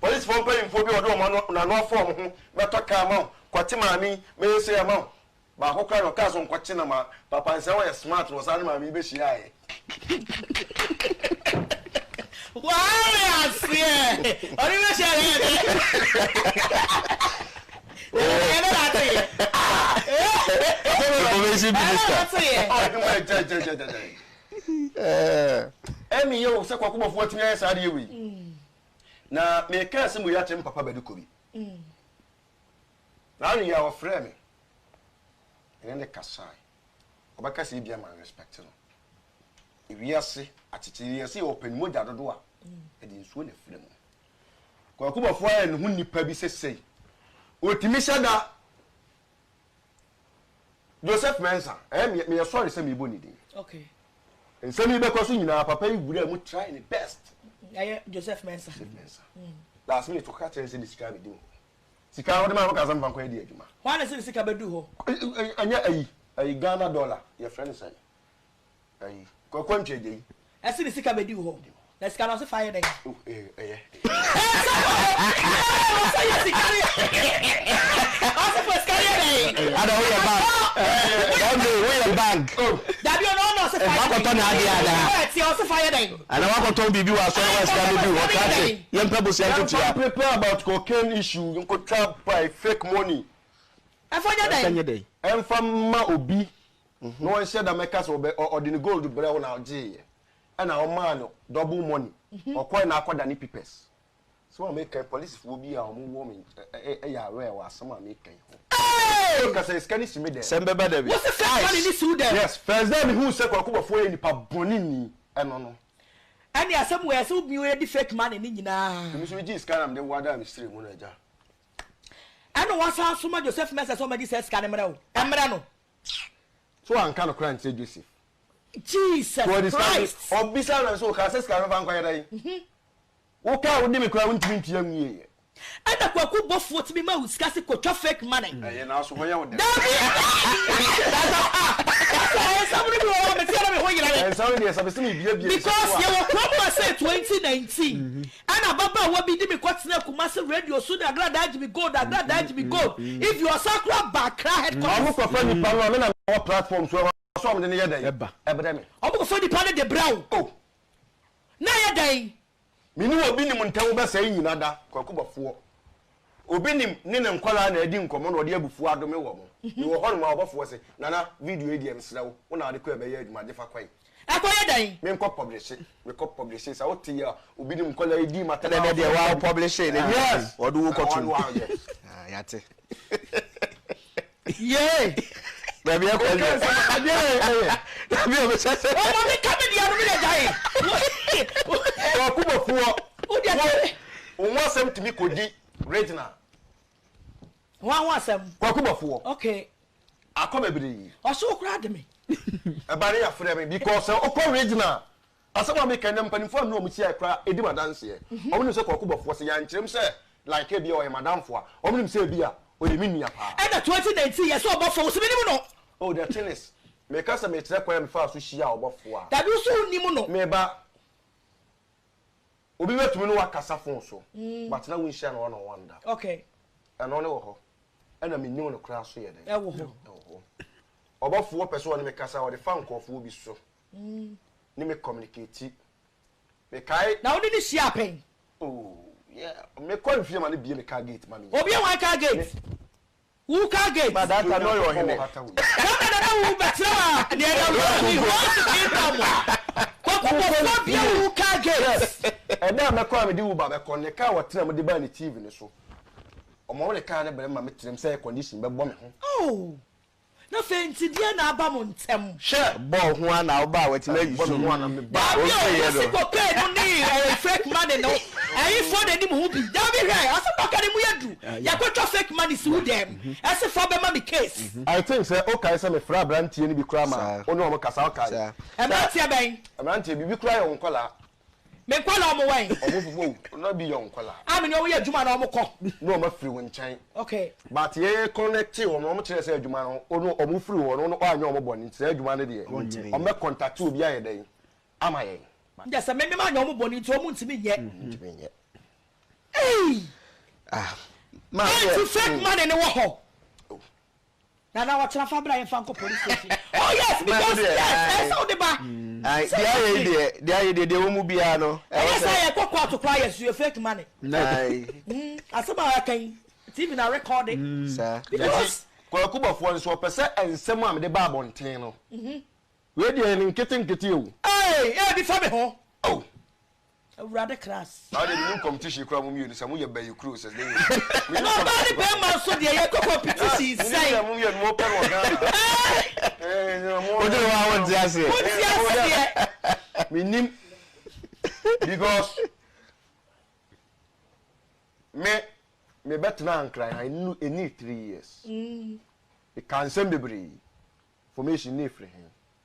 Policefoɔ mpaninfoɔ bi a wɔde wɔn ano n'ano afa wɔn ho mɛtɔ car ma wo, kɔkye maame yi, mɛyɛ sei ama wo. Baako koraa na ɔkaa sɛ ɔnkɔkye na ma Papa Nsɛm ɔyɛ smart na ɔsan ne maame yi bɛhyiaeɛ. Ware aseɛ ɔne bɛhyia na ɛyɛ dɛ. Information minister. Ɛmi yɛ o sɛ Kwaku Bɔfoɔ atumi ayɛ saa adeɛ wei. Na meka asɛm wei akyerɛ me papa Badu Kobi. Na ano yɛ a ɔfrɛɛ me. Ɛne ne kasae. Ɔbɛka sɛ ebia ma respect no. Ewiase akyekyere yɛ sɛ yɛ ɔpɛ ne mogya dodo a ɛde nsuo na ɛfiri mu. Kwaku Bɔfoɔ ayɛ ne ho nipa bi sesei. Ɔtumi hyɛ da Joseph Mensah, ɛyɛ me meyɛ sorry sɛ mebɔ ne din. Okay. Nsɛm yi bɛkɔ so nyinaa papa yi wura mu try ne best. Ɛyɛ Joseph Mensah. Joseph Mensah. Last minute ɔka kyerɛ sɛ ne sika abɛdi hɔ. Sika a ɔde maa no ka sɛ mfa nkɔyɛ di adwuma. Hwan na sɛ ne sika bɛdu hɔ? Ɛnyɛ ayi ayi Ghana dollar yɛfrɛ no sɛn ayi Kwaku Antwi agya yi. Ɛse ne sika bɛdi hɔ. Na sika no ɔse fa yɛ dɛn? Oh ɛyɛ. Ɔsɛ yɛ sika no ɔse fa sika no yɛ dɛn? Ada woyɛ bank. Ɛnde woyɛ bank. Dabi ɔno ɔno ɔse fa yɛ dɛn? Wakɔtɔ n'adeɛ anaa? Ɛte ɔse fa yɛ dɛn? Anaa wakɔtɔn biribi wɔ asɔre hɔ a sika no du hɔ krakye yɛmpɛ bosea nketewa. Yɛmfa prepare about cocaine issue nkotwa by fake money. Ɛfa nyɛ dɛn? Ɛmfa mma obi na ɔnhyɛ da mɛka sɛ ɔbɛ ɔde ne gold brɛ wo na ɔgyeeɛ ɛna ɔmaa no double money ɔkɔe na akɔda ne pipɛs. Asɛm a meka yi polisifoɔ bi a wɔn wɔ me ɛyɛ aware wɔ asɛm a meka yi ho. Meka sɛ sika no si me dɛm. Sɛm bɛba da bi. Wose fake money no si wo dɛm? Yes, first day a mehuu sɛ Kwaku Bɔfoɔ yɛ nipa bɔne ni ɛno no. Ɛne asɛm wei ɛsɛ wo mmienu di fake money no nyinaa. Nti me nso megyee sika na mede wadaa me srɛ mu no agya. Ɛna wasan asoma Joseph Mensah sɛ ɔmmɛgye saa sika no mmrɛ wo, mmrɛ no. So wanka nokorɛ ankyerɛ Joseph? Jesus Christ! Ɔbisaa no sɛ ɔkaa sɛ sika no mfa nkɔyɛ dɛn? Wo kaa wodi me koraa wontumi ntua nwieɛ. Ɛna kwaku bɔfoɔ tumi ma wo sika se kɔtwa fake money. Ɛyɛ nanso ho yɛ wo dɛ. Dabi Dasa ah Dasa nsɛm no bi wɔ hɔ a mete a na me ho yera me. Nsɛm no deɛ sɛ mese mebiabia Because yɛwɔ kurom ha sei 2019 ɛna ababaawa bi de me kɔtenaa Kumasi radio so ne Agradaa gye me gold Agradaa gye me gold if you ɔsan koraa ba Accra headquarters. Ɔmo kɔfa nipa no a me na mewɔ platform so ɛhɔ so ɔmo de no yɛ dɛn ɛbrɛ me. Ɔmo kɔfa nipa no de brɛ wo. Oh. Na ɛyɛ dɛn? Me ne obi nim ntɛm wobɛsɛe nyina da Kwaku Bɔfoɔ Obi nim ne ne nkwadaa na adi nkɔmmɔ na ɔde abufuo adome wɔn Mewɔ hɔnom a ɔbɔfoɔ se Nana video yi deɛ mesrɛ wo wo na wode kɔ ɛbɛyɛ adwuma gye fa kɔe Ɛkɔyɛ dɛn? Menkɔ pɔblehye mekɔ pɔblehye sɛ wote yɛ a obi nim nkwadaa yi dii m'atɛm Ɛnɛ a deɛ waa pɔblehye ne Yes! wɔde wo kɔtom Wɔn yes. Ah, yɛate. Yee! Baabi ɛkɔ Oka deɛ. nsɛm a adeɛ yɛ ɛyɛ. Dabi a ɔbɛhyɛ sɛ. Ɔma me ka me deɛ no me deɛ gyae. Kwaku Bɔfoɔ, Wo deɛ wo kyerɛ. wo ho asɛm tumi kɔdi regional. Hwan ho asɛm? Kwaku Bɔfoɔ. Okay. Akɔ bebree. Ɔse wo koraa de me. Ɛba ne yɛafrɛ me because sɛ wokɔ regional Asɛm a meka yi, na mpanimfoɔ a me ne wɔn hyiaeɛ koraa di me adanseɛ. Wɔnim sɛ Kwaku Bɔfoɔ, sɛ yɛankyerɛ mu sɛ like ebia ɔyɛ m'adamfo a, wɔnim sɛ ebia ɔyɛ me nua paa. Ɛna 2019 yɛsɛ ɔbɔfoɔ wo se menim no. Oh the thing is, meka sɛ mekyerɛ kwan a mefaa so hyiaa ɔbɔfoɔ a. Dabi wo se wonim no. Me ba, obi bɛtumi ne wo akasa phone so, but na wonhyia no one on one da. Okay. Ɛno ne wɔ hɔ. Ɛna mennim no koraa so yɛ dɛn? Ɛwɔ hɔ. Ɛwɔ hɔ. Ɔbɔfoɔ pɛ sɛ ɔne me kasa a, ɔde fa nkurɔfoɔ bi so. Ne me communicate. Mekae. Na wo ne no hyiaa pɛn? Oh yeah, mekɔ mfie ma no bie me car gate ma me. Obie wan car gate? Wo car gate? But that time na ɔyɛ ɔhene. Saa bɛ na na wo bɛkyerɛ wa deɛ na wo ni hɔ kingdom a. Kwaku bɔfoɔ bie wo car gate. Yes, ɛda a mɛkɔ a mede Uber bɛkɔ ne car wɔtena mu de baa ne TV no so. Ɔma wo ne car no brɛ me ma metenam sɛ air condition bɛbɔ me ho. Oh. Na afei nti deɛn na aba mo ntɛm? Hwɛ! Bɔɔ ho ara na woba a watumi ayi Bɔ so. me ho ana me ba. Dabi o, Ɔsɛeɛ wose no. cocaine no ne ɛɛ fake money no, ɛhefoɔ na ɛnim ho bi? Dabi hwɛ, asɛm na ɔka no emu yɛ duru. Yɛakɔtwa fake money si wo dɛm, ɛse fa bɛma me case. I think sɛ wokae sɛ mefrɛ abranteɛ no bi koraa ma Saa. wo ne wɔn kasa, wokae? Saa. Mmeranteɛ bɛn? Mmeranteɛ bi, bi koraa yɛ wo nkwadaa. Me nkwadaa ɔmo wɛn? Ɔmo fufuo o, na bi yɛ wo nkwadaa. A me ne ɔmo yɛ adwuma na ɔmo kɔ. Na ɔmo afiri wo nkyɛn. Okay. But yɛ connecte wɔn no, ɔmo kyerɛ sɛ adwuma no, ɔno ɔmo firi hɔ no, ɔno anyɛ ɔmo bɔne nti saa adwuma no deɛ, ɔmo bɛ contacte obi ayɛ dɛn ama yɛn. Nkyɛ sɛ me me manyɛ ɔmo bɔne nti ɔmo ntumi nyɛ. Ntumi nyɛ. Ei! Ah, ma deɛ. Enti fake money no wɔ hɔ? Nana ɔkyena fa bra yɛmfa nkɔ police station. Oh yes because yes ɛsɛ sɛ wode ba. Deɛ ayɛ yi deɛ deɛ ayɛ deɛ deɛ wɔ mu biara no. Ɛyɛ sɛ yɛkɔ court koraa yɛ so yɛ fake money. Asɛm a aka yi TV na record. Because. Kwaku Bɔfoɔ nso ɔpɛ sɛ nsɛm a mede ba abɔnten no wei deɛ ɛyɛ nkete nkete o. Ee ebi fa me ho. Oh. Awurade kras. Na wode menim competition kura mo mmienu sɛ moyɛ bɛyɛ kuro sɛ dɛn. Na ɔbaa ne bɛrima nso deɛ yɛkɔ competition sɛn. Menim sɛ mo mmienu mo pɛ no wɔ Ghana. Wode wo a wonte aseɛ. Wonte aseɛ. Menim because me mebɛtena Nkran ha ɛni 3 years. Meka nsɛm bebree. Formation ne ɛfiri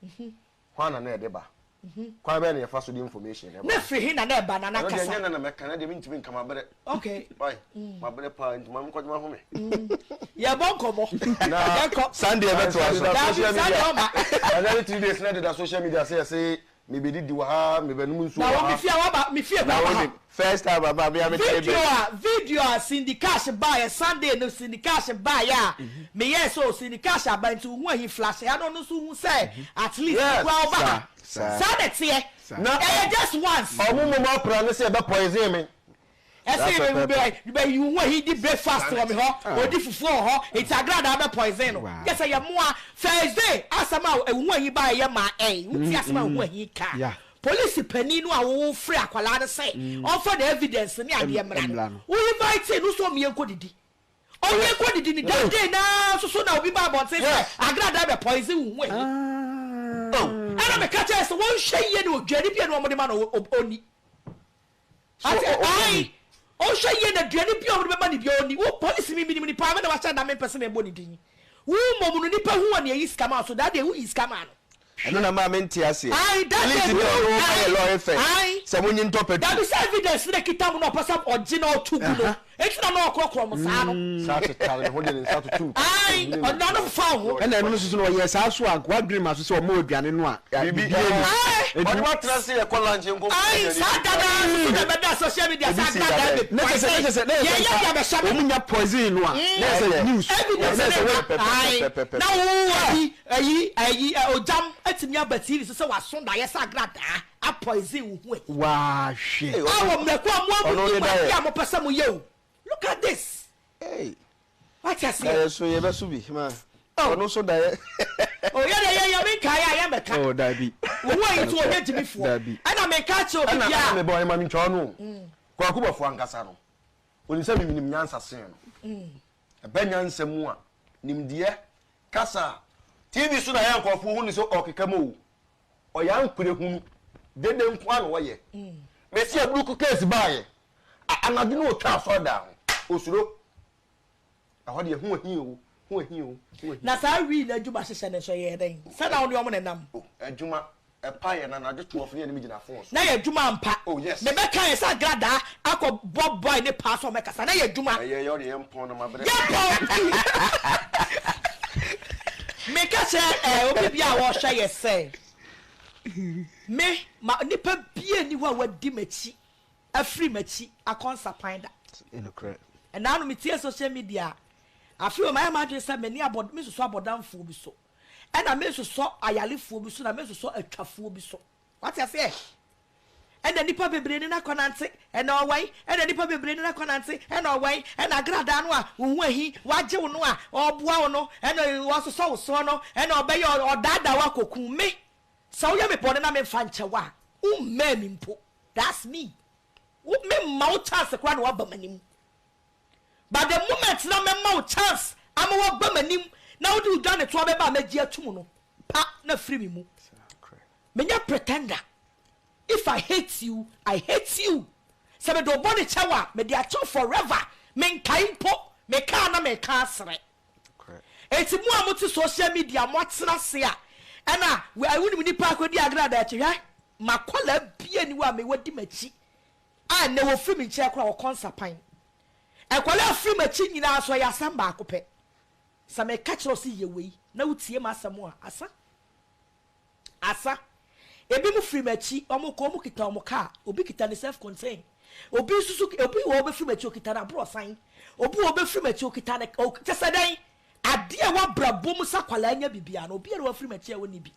he? Hwan na na ɛde ba? Kwan bɛn na yɛfa so de information no ba? Na firi he na na ɛba, Nana Ɛno deɛ kasa. ɛnyɛ nnɛ na mɛka, ɛnnɛ deɛ mentumi nka, mabrɛ. Okay. Wai, mabrɛ paa nti ma menkɔgye m'ahome. Yɛbɔ nkɔmmɔ. Na Yɛnkɔ. Sunday ɛbɛtoa so. Daabi, Social Sunday media. ɔma. Ɛnɛ ne 3 days na ɛdeda social media sɛ yɛse mebɛdidi wɔ ha, mebɛnom nsuo Na wɔ wo ha. me fie a waba, me fie Na koraa wɔ ha. wonim, first time aba me a me tee Video bɛ. a video a Cindy Cash baeɛ Sunday no Cindy Cash baeɛ a meyɛɛ sɛ o Cindy Cash aba nti wo ho ahi flash ha na ɔno nso hu sɛ at least Yes. me koraa ɔba ha. Saa, saa. Saa na ɛteɛ. Saa. Ɛyɛ just once. Ɔmo mmom apra ne sɛ ɛbɛ poison me. Ɛsɛ Saa pɛpɛɛpɛ. bɛ bɛ yi wo ho ahi di breakfast wɔ me hɔ, ɔdi fufuo wɔ hɔ, nti agradaa bɛ poison no. Wow. Yɛ sɛ yɛ mmoa. Thursday asɛm a wo ho ahi baeɛ yɛ maa ɛn, wotie asɛm a wo ho ahi kaa. Yeah. Polisi panin no a wofrɛ akwadaa no sɛ ɔmfa ne evidence ne adeɛ mmra mmra no, no. wo invite no sɛ ɔmmie nkɔdidi. Ɔwie nkɔdidi no, that day no ara nso so na obi ba abɔnten sɛ agradaa bɛ poison wo ho ahi. Oh, ɛna meka kyerɛɛ sɛ wɔnhwɛ yie na odwane bi a na wɔde ma no ɔnni. Ate, ae, ɔnhwɛ yie na aduane bi a wɔde bɛma no biara ɔnni. Wo polisi me menim no paa, me na wahyɛ da mempɛ sɛ mebɔ ne din. Wo mmom no nipa hu wɔ nea ɛyi sika ma wo so, that day woyi sika maa no. Ɛno na maa mente aseɛ. Ae, that Police day ni wo, ɔno ma yɛ ae, lɔre fɛ ae. sɛ monyi ntɔ petrol. Dabi sɛ evidence no na ɛkita mo na ɔpɛ sɛ ɔgye na ɔto gu no, enti na na ɔkorɔkorɔ mo saa no. Saa tetare ne ho de ne nsa toto nku. Ae, ɔde n'ano fefa wo ho. Ɛna ɛno nso so no ɔyɛɛ saa so a nka wadwene ma so sɛ ɔma aduane no a Biribi biribiara nni. Ae. Ɔde watena ase yɛkɔ lunch yɛnkɔ Ae, saa da no ara nso so na ɛbɛda social media sɛ Ebi si agradaa dada. bɛ Na kyerɛ sɛ na kyerɛ sɛ na yɛ Yɛyɛ sɛ de nka abɛhyɛ me. wɔn nya poison no a na yɛ sɛ news Evidence na yɛ sɛ ne wei. ba. Ae, na wo ayi ayi ayi ɛ, ogyam atumi aba TV so sɛ waso daeɛ sɛ agradaa a poison wo ho ahi. Waa hwɛ. A wɔ mmerɛ ko a mo a Ɔno mo ne nim daeɛ. adeɛ a mopɛ sɛ moyɛ o. Look at this. Hey. Wate aseɛ? Daeɛ so yɛbɛso bi ma ɔno nso daeɛ. Oh, yɛ deɛ yɛ yɛ menkaeɛ a yɛmmɛka. Oh dabi. Wo ho ayi nti wɔnyɛ gyimifoɔ. Dabi. Ɛna meka akyerɛ obi Ɛna biara. ɛna mebɔ ɔhema mentwa ɔno o. Kwaku Bɔfoɔ ankasa no, onim sɛ me menim nyansa sen no. Ɛba nyansa mu a, nimdeɛ, kasa a, TV so na yɛ nkurɔfoɔ hu no sɛ ɔkeka mu o. Ɔyɛ ankorɛ hunu. Dede nko ara na ɔyɛ. Mesi aburuku case baeɛ. A anadwo no ɔtwa asɔredan ho. Osuro. Ɛhɔ deɛ ho ahi o, ho ahi o, ho ahi. Na saa wii no adwuma hyehyɛ no nso ɛyɛɛ dɛn? Sɛ na wo ne wɔn na ɛnam. Oh, adwuma, ɛpa yɛn anadwo 12 ne yɛne me gyina phone so. Na yɛ adwuma ampa. Oh, yes. Me bɛka yɛ sɛ agradaa akɔ bɔ boy ne paa sɛ ɔmɛkasa. Na yɛ adwuma. Ɛyɛ yɛ ɔdeɛ yɛn pɔn no mabrɛ. Yɛn pɔn. Meka kyerɛ eh, obi bia a wɔhwɛ yɛ sɛ, me, ma, nipa bia ni hɔ a wadi m'akyi. afiri m'akyi akɔ nsapan da. Nokorɛ. Ɛnaa no metie social media a, afei o mayɛ m'adwene sɛ me ne abɔ mensosɔ abɔdamfoɔ bi so, ɛna mensosɔ ayarefoɔ bi so na mensosɔ atwafoɔ bi so. Wate aseɛ? Ɛna nnipa bebree ne no akɔnante, ɛna ɔwɛn, ɛna nnipa bebree ne no akɔnante, ɛna ɔwɛn, ɛna agradaa no a wo ho ahi, wagye wo no a ɔreboa wo no, ɛna ɔsosɔ wo soɔ no, ɛna ɔbɛyɛ ɔdaadaa wo akɔku me. Sɛ woyɛ me bɔne na memfa nkyɛ wo a, wommɛn me mpo. That's me. Wo me mma wo chance koraa na waba m'anim. But the moment na mɛma wo chance ama waba m'anim na wode wo dwanetoa bɛba a mɛgye atum no, pa na firi me mu. Menyɛ pretender. If I hate you, I hate you. Sɛ mede wo bɔne kyɛ wo a, mede akyɛ wo forever. Menkae mpo. Meka a na meka asrɛ. Enti mo a mote social media moatena ase a ɛna wonim nipa akɔdi agradaa akyi hwɛ makwadaa bia ni hɔ a mewɔ di m'akyi a nnɛ wɔfiri me nkyɛn koraa wɔkɔ nsapan nkwadaa afiri m'akyi nyinaa so ɛyɛ asɛm baako pɛ sɛ meka kyerɛ wo sɛ yɛ wei na wotie m'asɛm a asa Asa. Ebinom firi m'akyi, wɔkɔ, wɔkita wɔn car, obi kita ne self contain, obi nso so, obi wɔ hɔ ɔbɛfiri m'akyi, ɔkita n'aborɔsan, obi wɔ hɔ ɔbɛfiri m'akyi, ɔkita ne, kyɛ sɛ dɛn? Adeɛ a ɛwɔ abrabɔ mu sɛ akwadaa nya biribiara no, obiara a wafiri m'akyi a ɔnni bi.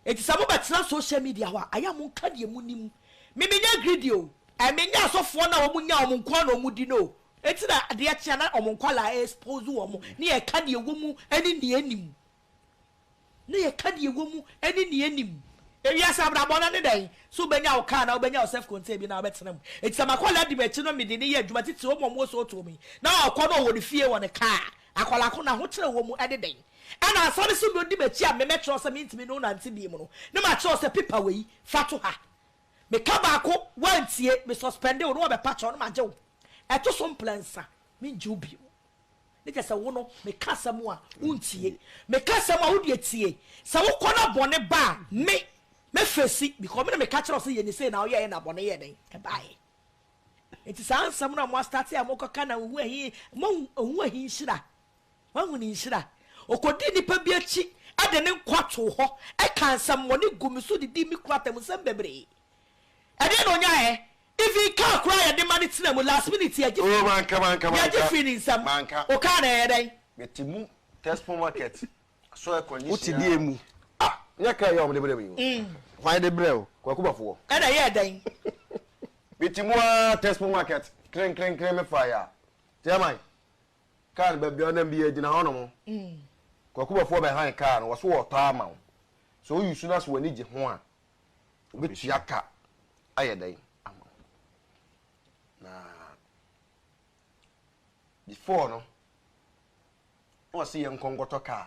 Enti sɛ mobɛtena social media hɔ a, ayɛ a monka deɛ monim. Me menyɛ greedy o, ɛ menyɛ asɔfoɔ no a wɔn nya wɔn nko ara na wɔn di no o. Enti na adeɛ kye a na wɔn nkwadaa expose wɔn, ne yɛka deɛ ɛwɔ mu ne deɛ ɛnnim. Na yɛka deɛ ɛwɔ mu ne nea ɛnni mu. Ewiase abrabɔ no ne dɛn? So wobɛnya wo car anaa wobɛnya wo self contained bi na wobɛtena mu? Enti sɛ m'akwadaa di m'akyi na mede no yɛ adwuma, titiriw wɔn a wɔwɔ sootoɔ mu yi, na ɔkɔ na ɔwɔ ne fie wɔ ne car a, akwadaa ko no ahokyere wɔ mu ne dɛn? Ɛna ansa no sɛ ɔdi m'akyi a me mɛkyerɛ wo sɛ mentumi ne wo nante bio no, na makyerɛ wo sɛ paper wei, fa to ha. Meka baako, woantie, me suspende wo na woabɛpa kyɛw na magye wo. Ɛto so mprɛnsa, mengye wo bio. Ne kyerɛ sɛ wo no, meka asɛm a, wontie. Meka asɛm a, wo deɛ tie. Sɛ wokɔ na bɔne ba a, me. Mɛ face because me na meka kyerɛ wo sɛ yɛ ne sei na woyɛeɛ na bɔne yɛɛ dɛn? Ɛbaeɛ. Nti saa nsɛm no a mo astarte a mokɔka na ohu ahi, moahu ohu ahi nhyira. Moahu ne nhyira. Ɔkɔdii nnipa bi akyi de ne nkwa too hɔ kaa nsɛmmɔne guu me so didii me kunu atɛm nsɛm bebree. Ɛdeɛn na ɔnyaeɛ? Even car koraa a yɛde ma no tena mu last minute yɛgye Oh, manka, manka, yɛgye manka. firii ne nsam. Manka. Wo car no ɛyɛ dɛn? Mete mu Tespo market so air condition Wote deɛ mu? Ah, nyɛ car yi a wɔde brɛ me yi o. Hwan de brɛ wo? Kwaku Bafoɔ. Ɛna ɛyɛɛ dɛn? Mete mu ara Tespo market krenkrenkren me faeɛ a, Chairman, car no baabi a ɔnam biara gyina hɔnom. Kwaku Bafoɔ bɛhan car no, wɔso wɔretɔ ama wo. Sɛ wo use na sɛ w'ani gye ho a, wobɛtua ka ayɛ dɛn ama wo. Na before no, na ɔse yɛnkɔ nkɔtɔ kaa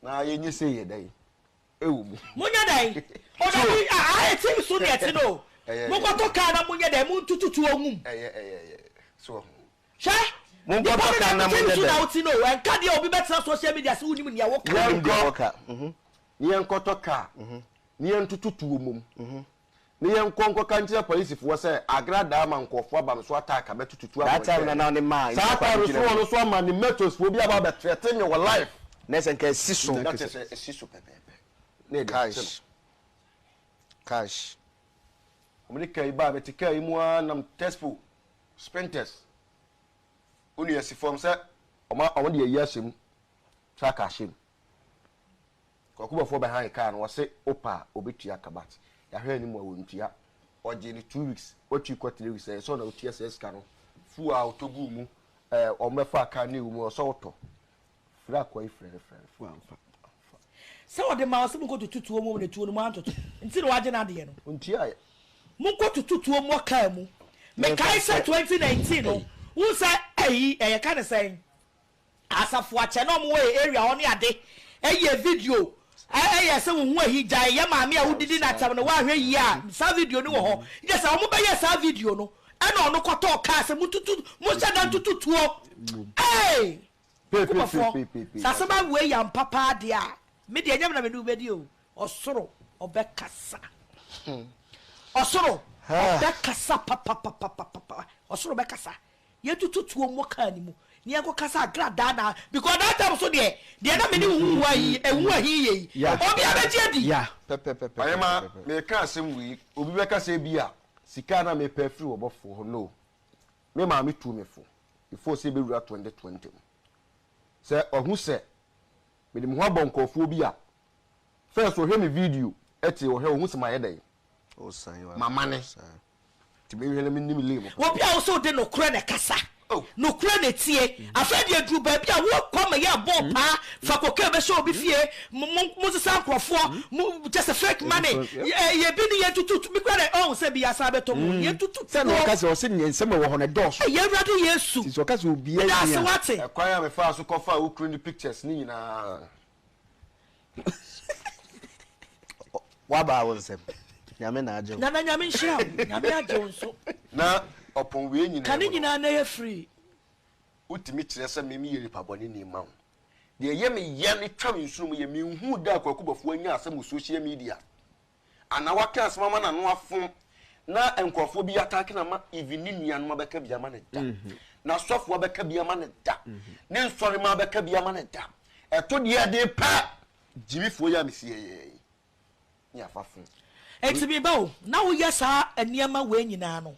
na yɛnyɛ sei yɛ dɛn ɛwɔ mu. Monyɛ dɛn? O dabi, aha yɛ TV so na yɛte no o. Monkɔtɔ kaa na monyɛ dɛn? Montutu tuo ngum. Ɛyɛ ɛyɛ ɛyɛ so ɔho. Hwɛ, Monkɔtɔ nipa no kaa na na TV monyɛ so na dɛn? wote no o. Ɛnka deɛ obi bɛtena social media sɛ wonim nea woka. Wonim deɛ Yɛnkɔ wɔka. na yɛnkɔtɔ kaa na yɛntoto tuo mmom. Ne yɛnkɔ nkɔka nkyerɛ polisifoɔ sɛ agradaa ama nkurɔfoɔ aba me so attack abɛtututu That time na abɔnten. na ne maa Saa ntɔkwa time no no so gyina mu. ɔno nso ama ne metosfoɔ bi aba abɛthreaten me wɔ life. Na sɛ nka asi so. Na kyerɛ sɛ asi so pɛpɛɛpɛ. Na yɛde akyɛ no. Cash. Cash. Wɔde kaa yi baa mete kaa yi mu ara nam Tespo, Spintex. Wo nua si fam sɛ wɔn a wɔde ayi ahyɛ mu, truck ahyɛ mu. Kwaku bɔfoɔ bɛ han car no ɔse wopɛ a ɔbɛtua ka but yɛahwɛ anim a ɔntua. Ɔgyee no two weeks watui kɔ three weeks ɛyɛ sɛ ɔna ɔtua saa sika no. Fuel a ɔtɔ guu mu ɛɛ wɔn bɛfaa car no ɛwɔ mu ɛwɔ sɛ wotɔ. Frɛ akoa yi frɛ no frɛ no frɛ no amfa amfa. Sɛ ɔde ma wo sɛ monkɔ tutu tuo mu na tuo no moantoto nti na wagye n'adeɛ no. Ɔntuaeɛ. Monkɔ tutu tuo mmɔ car mu. Mekae sɛ 2019 no wohu sɛ ɛyi ɛyɛ ka ne sɛn? Asafo akyɛ na ɔmo wɔ yɛ area hɔ ne ade ɛyɛ video ɛyɛ sɛ wo ho ahi gyae yɛ maame a wodidi no atɛm no woanhwɛ yie a saa video no wɔ hɔ yɛ sɛ ɔmo bɛyɛ saa video no ɛna ɔno kɔtɔɔ kaa sɛ motutu mohyɛ da ntutu tuo ee kubafoɔ sɛ asɛm awei yɛ ampa paa deɛ a me deɛ ɛnyɛ me na me ne wo bɛdi o ɔsoro ɔbɛkasa ɔsoro ɔbɛkasa papapapapapa ɔsoro bɛkasa Yɛntutu tuo mmɔ car no mu na yɛnkɔ kasa agradaa na because that time so deɛ deɛ na me ne wo ho ahi ɛho ahi yɛ yi obiara bɛgye adi. Ɔhema, mereka asɛm wei, obi bɛka sɛ ebia sika a na mepɛ afiri ɔbɔfoɔ hɔ, no. Me maame tuu me fo before sɛ yɛbɛwura 2020 mu sɛ ɔhu sɛ mede me ho abɔ nkurɔfoɔ bi a, first ɔhwɛ me video te ɔhwɛ ɔhu sɛ mayɛ dɛn, mamane. Nti menhwɛ na menni me lane mu Obi a wo sɛ wode nokorɛ na ɛkasa, nokorɛ na ɛtie. Afei deɛ aduru baabi a wokɔ ma yɛ bɔɔ paa, fa cocaine bɛhyɛ obi fie, mo mo mosesa nkorɔfoɔ, mo kyɛ sɛ fake money, yɛ bi ne yɛn tutu, me kura dɛ ɔhu sɛ bi asan abɛtɔ mu, yɛn tutu Sɛ na tuo. ɔka sɛ ɔse nea nsɛm a ɛwɔ hɔ no ɛdɔɔso. Ei Awurade Yesu, Nti sɛ ɔka sɛ obiara meda nni ase a. wate. Ɛkwan a mefaa so kɔfaa wo kunu ne pictures no nyinaa. Wabaa wo nsam. Nyame na agye wo. Nana Nyame nhyira wo. Nyame agye wo nso. Na ɔpɔn wei nyinaa Ka ne mu no. nyinaa na ɛyɛ free. Wotumi kyerɛ sɛ me meyɛ nipa bɔne ni ma wo. Deɛ ɛyɛ me ya ne twa me nsono mu yɛ menhuu da a Kwaku Baffour anya asɛm wɔ social media anaa waka asɛm ama n'ano afom na nkurɔfoɔ bi ataake no ama even ne nuanom abɛka bi ama no da, n'asɔfoɔ abɛka bi ama no da, ne nsɔremma abɛka bi ama no da. Ɛto deɛ ɛden pɛ gyimifoɔ yi a mesi yɛyɛ yi ne afa fo. Enti me ba o, na woyɛ saa nneɛma wei nyinaa no,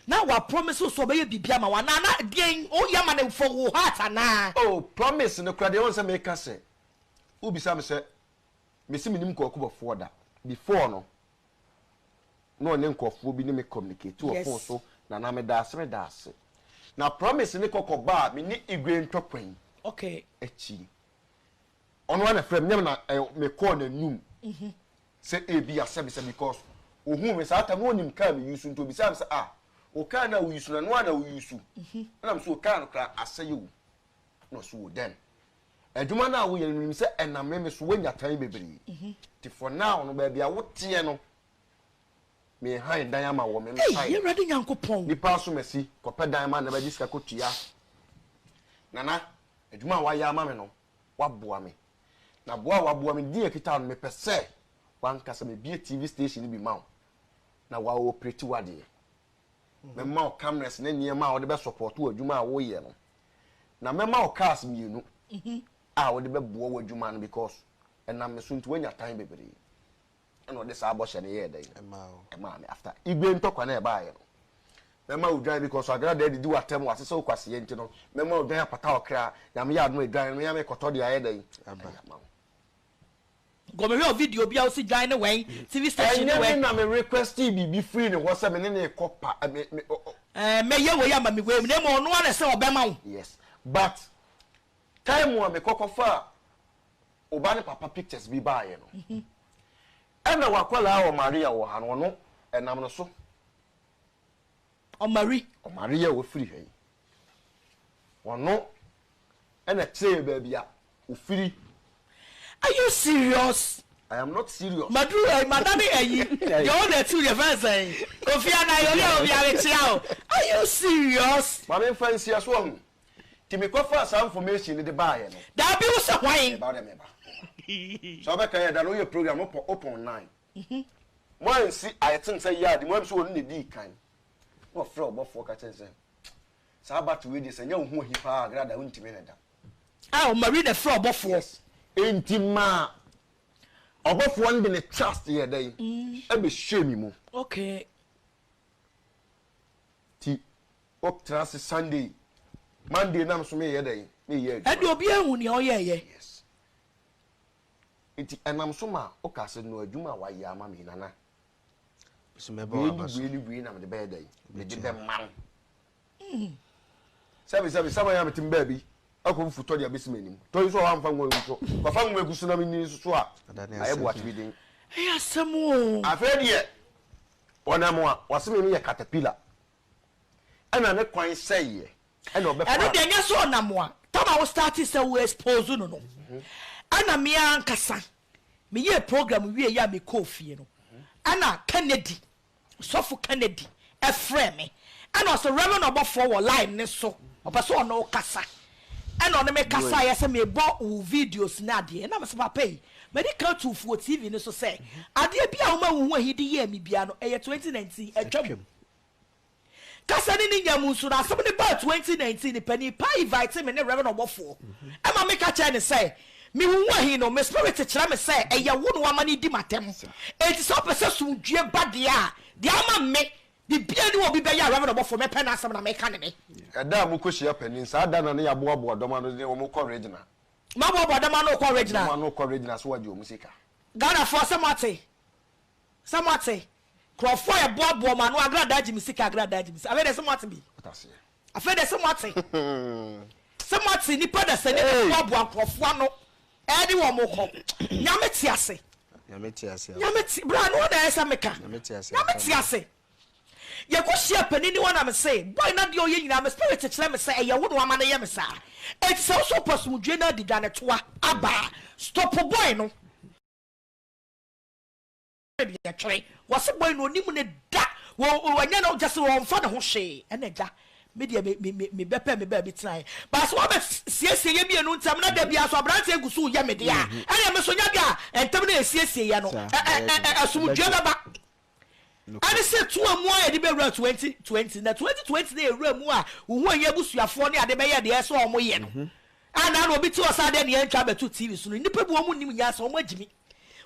na wa promise wo sɛ ɔbɛyɛ biribi ama wo anaa? Na deɛn woyɛ ma no for wo heart anaa? Oh, promise no koraa deɛ wohu sɛ meka sɛ, wobisa me sɛ Mese menim Kwaku Bɔfoɔ da. Before no, na ɔne nkurɔfoɔ bi ne me communicate wɔ phone so, Nana medaase medaase. Na promise ne kɔkɔ baa me ne Igwe ntɔkwa yi akyi. Ɔno ara na ɛfrɛɛ me, nyɛ me na me kɔɔ n'anum sɛ ebi asɛ me sɛ because ohuu me saa time no ɔnim car me use nti obisaa me sɛ ah wo car no a wo use no ɛno ara na wo use? Ɛna me sɛ o car no koraa asɛe o. Ɛna ɔse o then Adwuma no a woyɛ no menim sɛ ɛnam me me so woanya tan bebree nti for now no baabi a woteɛ no mehan dan ama wɔ me me Ei side. Awurade Nyankopɔn. Nipa asomasi kɔpɛ dan ma na bɛgye sika kɔtua. Nana adwuma a woayɛ ama me no woaboa me na boa a woaboa me din a ɛkita no mepɛ sɛ. W'ankasa mebue TV station no bi ma wo na wa operate w'adeɛ. Mɛma wo cameras ne nneɛma a wode bɛ support w'adwuma a woyɛ no. Na mɛma wo cars mmienu a wode bɛboa w'adwuma no because ɛnam me so nti woanya tan bebree. Ɛna ɔde saa bɔhyɛ no yɛɛ dɛn? Ɛmaa me. After Igwe ntɔkwa no a ɛbaeɛ no, mɛma wo dwan because Agrada adidi w'atɛm, wasesa wo kwaseɛ nti no, mɛma wo dwan apata wo kra. Nyame yɛ adom a dwan no, me ara mekɔtɔ de ayɛ dɛn? Aba. Ama wo. Nkɔ mehwɛ wo video bi a wosi dwan ne wɛn, TV station ne Ɛnyɛ wɛn. me na me requestee biribi firii ne hɔ sɛ me ne no rekɔ pa, me, me, ɔ, ɔ. Ɛɛ, mɛyɛ wei ama me wei, na mmom ɔno ara na ɛsɛ ɔbɛma wo. Yes, but time a mekɔ kɔfaa oba ne papa pictures bi baeɛ no, ɛna w'akwadaa Ɔmaria wɔ ha no, ɔno ɛnam no so. Ɔmari. Ɔmaria a wafiri ha yi, ɔno ɛna kyerɛɛ baabi a ofiri. Are you serious? I am not serious. Maduru ɛyi madane ɛyi deɛ ɔwɔ na ɛtiw deɛ fɛn sɛn Kofi Annan obi a obi abekyia o Are you serious? Maame nfa nsia so ahu. Nti me kɔ faa saa information no de baayɛ no. Daabi wo sɛ hwan? Meba wo dɛ meba. Sɛ wobɛka yɛ da no woyɛ program wopɔ wopɔn nine. Mo ansi I think sɛ yard mo ansi wɔn na edii kan. Na ɔfrɛ ɔbɔfoɔ ka kyerɛ no sɛ saa battle wei deɛ sɛ nyɛ wo ho ahi paa agrada wontumi ne da. Ah Marie na ɛfrɛ ɔbɔfoɔ. Yes. Enti maa ɔbɔfoɔ no de ne trust yɛ dɛn ɛbɛhyɛɛ me mu. Okay. Ti wotra ase Sunday, Monday nam so meyɛ dɛn meyɛ adwuma. Ɛde obiara hu nea ɔyɛɛyɛ. Yes. Nti ɛnam so ma woka sɛ no adwuma a wayɛ ama me nana. Wei ne wei ne wei na mede bɛyɛ dɛn mede bɛma no. Sɛbi sɛbi sɛ manya mete baabi akɔ fufu tɔ de abɛsi m'anim tɔ yi nso a wamfa ngo angu so kɔfa ngo agu so na menni nso so a ayɛ boakye bi den. Ɛyɛ asɛm o. Afei deɛ ɔnam a wɔse me meyɛ caterpillar ɛna ne kwan sɛeɛ ɛna ɔbɛfa. Ɛno deɛ nyɛ sɛ ɔnam a tam a wo starte sɛ wo expose no no ɛna me ankasa meyɛɛ program wieɛ a mekɔɔ fie no ɛna Kennedy Sɔfo Kennedy frɛɛ me ɛna ɔse Reverend ɔbɔfoɔ wɔ line no so ɔpɛ sɛ ɔne wo kasa ɛna ɔne me kasaeɛ sɛ mebɔ wo videos ne adeɛ ɛna mese papa yi madi kan tuu fo wɔ TV no so sɛ adeɛ bi a woma wo ho ahi de yɛɛ me biara no ɛyɛ 2019 atwam Kasa ne ne nya mu nso no, asɛm no baa 2019 no, panin paa invite me ne Rev. Ɔbɔfoɔ ma me ka kyerɛɛ no sɛ, Me huhu ahi no, me spirit kyerɛ me sɛ ɛyɛ wo na wama no redi m'atɛm. Enti sɛ wopɛ sɛ asomdwoeɛ ba deɛ a, deɛ ama me, biribiara nni hɔ a obi bɛyɛ a Rev. Ɔbɔfoɔ mɛpɛ n'asɛm na meka ne ne. Ɛda a mokɔhyia panin, saa da no na yɛaboaboa dɔm ano de wɔn kɔ Regina. Moaboaboa dɔm ano rekɔ Regina? Dɔm ano rekɔ Regina sɛ wɔagye wɔn sika. Ghanafoɔ sɛ moate? Sɛ moate? Nkurɔfoɔ a yɛboaboa wɔn ano, agradaa gye me sika, agradaa gye me sika. Afei deɛ sɛ moate bi? Afei deɛ sɛ moate? Sɛ moate nnipa dasani bɛboaboa nkurɔfoɔ ano ɛde wɔn kɔ. Nyame te ase. Nyame te ase. Nyame te, bra no na ɛyɛ sɛ meka. Nyame te ase. Nyame te ase. Yɛkɔ hyia panin ni hɔ na me se, boy na deɛ ɔyɛ nyinaa me spirit kyerɛ me sɛ ɛyɛ wo na wama no yɛ me saa. Enti sɛ wo so wopɛ asomdwie na adi dwane toa aba a, stop boy no. Deɛ twere wɔse boy no onim ne da wɔ wanya no gyese wɔnfa ne ho hwee ɛna agya me deɛ me me me bɛpɛ me baabi tenae baasa wɔbɛ siesie yɛ mmienu ntɛm na da biara so aberanteɛ gu so yɛ me deɛ a ɛna me so nya deɛ a ntɛm na esiesie yɛ no ɛ ɛ ɛ asomdue bɛba ɛne sɛ tuo mu a yɛde bɛwura 2020 na 2020 na yɛwura mu a wohu ɛyɛ abusuafoɔ ne ade bɛyɛ deɛ ɛsɛ wɔn yɛ no a na na obi te hɔ sɛ adeɛ ne yɛntwa abɛto TV so no nnipa bi wɔn nim nyansa wɔn agyimi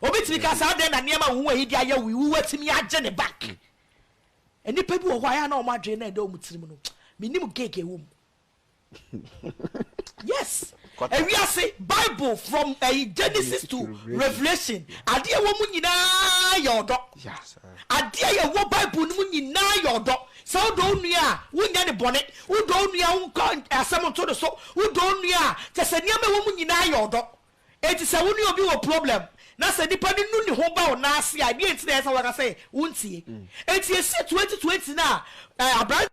Obi tumi ka sɛ, Adɛn na nneɛma a wohu ayi de ayɛ wo yi, woatumi agye ne back? Nnipa bi wɔ hɔ a, ɛyɛ a na wɔn adwene na ɛda wɔn tirim no, menim gig ɛwɔ mu. Yes. Ewiase Bible from uh, Genesis to Revelation, adeɛ wɔ mu nyinaa yɛ ɔdɔ. Adeɛ yɛ wɔ Bible no mu nyinaa yɛ ɔdɔ. Sɛ wodɔ wo nua a, wonyɛ ne bɔne. Wodɔ wo nua a, wonkɔ asɛm nto ne so. Wodɔ wo nua a, kyɛ sɛ nneɛma ɛwɔ mu nyinaa yɛ ɔdɔ. Enti sɛ wo ne obi wɔ problem na sɛ nipa no nu ne ho ba wo nan ase a, ɛdeɛn nti na ɛyɛ sɛ woka sɛ wontie? Enti ɛsii 2020 no a, eh, aberanteɛ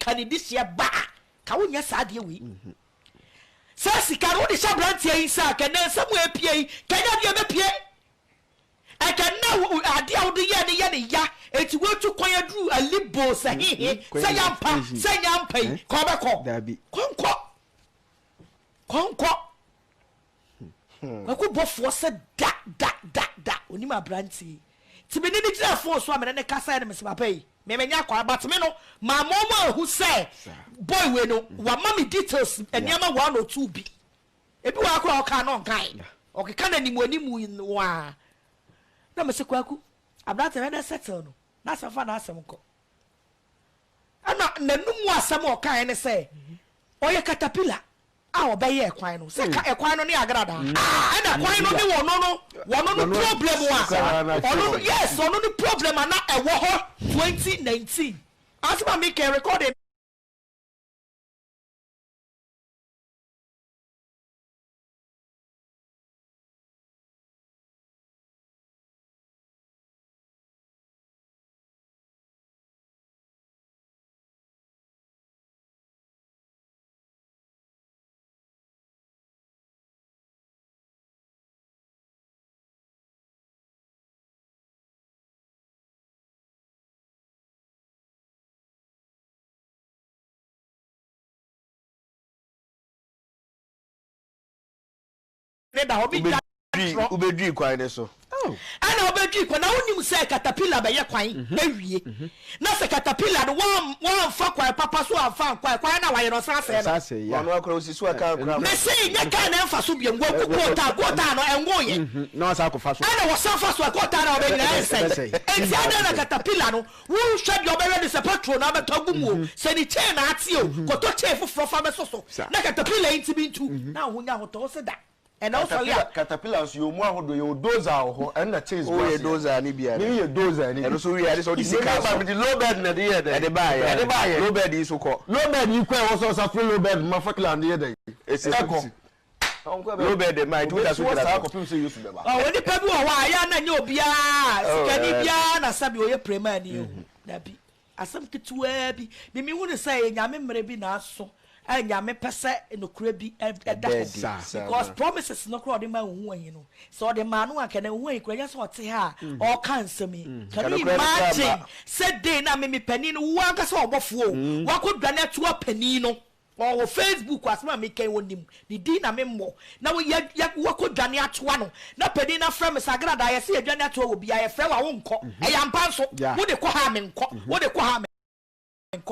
ka ne dehyeɛ ba a, ka wonyɛ saa adeɛ wei. Saa sika no wode hyɛ aberanteɛ yi nsa a, kɛ nnɛ nsɛm a ɛpue yi, kɛ nyɛ adeɛ a ɛbɛpue. Ɛkɛ nnɛ adeɛ a wode yɛɛ no yɛ ne ya, enti woatu kwan aduru Alibo sɛ hehe, sɛ yɛ ampa, sɛ nyɛ ampa yi, ka ɔbɛkɔ. Kɔnkɔ. Kɔnkɔ. Kwaku bɔfoɔ sɛ da da da da onim aberanteɛ yi nti me ne no gyina phone so a me ne no kasaɛ no mese papa yi me menya akwaa but me no mamma ɔmo anhu sɛ boy wei no wama me details nneɛma one or two bi ebi wɔ ha koraa ɔkaa na ɔnkae ɔkeka no animu animu no ara na mese Kwaku aberanteɛ no ɛnɛ settle no na asɛm fa n'asɛm nkɔ ɛna n'anum asɛm a ɔkaeɛ ne sɛ ɔyɛ caterpillar a ɔbɛyɛɛ kwan no sɛ ka ɛkwan no ne agradaa ɛna kwan no ne wɔno no wɔno no problem a ɔno no yes ɔno no problem a na ɛwɔ hɔ 2019 asɛm a meka recording ne da hɔ bi gya Wobɛdui wobɛdui kwan no so. Ɛna wobɛdui kwan na wonim sɛ katapila bɛyɛ kwan mhm. awie mhm. na sɛ katapila no woamfa kwan papa so amfa ankɔ kwan na wayɛ no ɔsan asɛe no. Ɔno akora osi so aka akora. Mese nyɛ kaa na ɛmfa so biam wagu kootaa kootaa no ɛnwoyɛ. Mhm. Na ɔsan akɔfa so. Ɛna wɔsan fa so a kootaa na ɔbɛnyina ɛnsɛe. Enti adɛn na katapila no wohwɛ deɛ ɔbɛyɛ no sɛ petrol na abɛtɔ agu mu o sɛ ne chain na ate o kɔtɔ chain foforɔ fa bɛsɔ so na katapila yi ntumi ntu na wo ho nya ahotɔ wo se da. Ɛna wosɔre a. Caterpillar nso yɛwɔ mu ahodoɔ, yɛwɔ dozer wɔ hɔ, ɛno na chains gu aseɛ. Woyɛ dozer no bi anaa? Me meyɛ dozer no bi. Ɛno nso wie a, ɛde sɛ wode sika asɔ. Me mede low bed na ɛde yɛɛ dɛn? Ɛde baeɛ. Ɛde baeɛ. Low bed yi nso kɔ. Low bed yi kɔ a ɛwɔ sɛ ɔsan frɛ low bed ma fa kila no yɛ dɛn? Ɛkɔ. Low bed de maa nti woda so Obesu gyina saa so. kɔpem sɛ Yesu bɛba. Ɔ, onipa bi wɔ hɔ a, ɛyɛ a na ɛnyɛ obiara, sikani biara na sɛbe ɔyɛ premani o. Dabi. Asɛm ketewaa bi. Me mehu no sɛ ɛyɛ Nyame mmerɛ bi na aso a Nyame pɛ sɛ nokorɛ bi da hɔ. Because promises no koraa ɔde maa Ohuahi no, sɛ ɔde maa no a anka na Ohuahi koraa ɛnyɛ sɛ ɔte ha a ɔreka nsɛm yi. Can you imagine sɛ day no a me me panin no, wo ankasa ɔbɔfoɔ o, woakɔdwane atoa panin no Ɔwɔ Facebook asɛm a meka yi ɔnim ne din na memmɔ na wo yɛ yɛ wakɔ dwane atoa no na panin no afrɛ me sɛ agradaa yɛse yɛdwane atoa wɔ bia yɛfrɛ wo a wonkɔ ɛyɛ ampa nso wode kɔ ha a menkɔ wode kɔ ha a menkɔ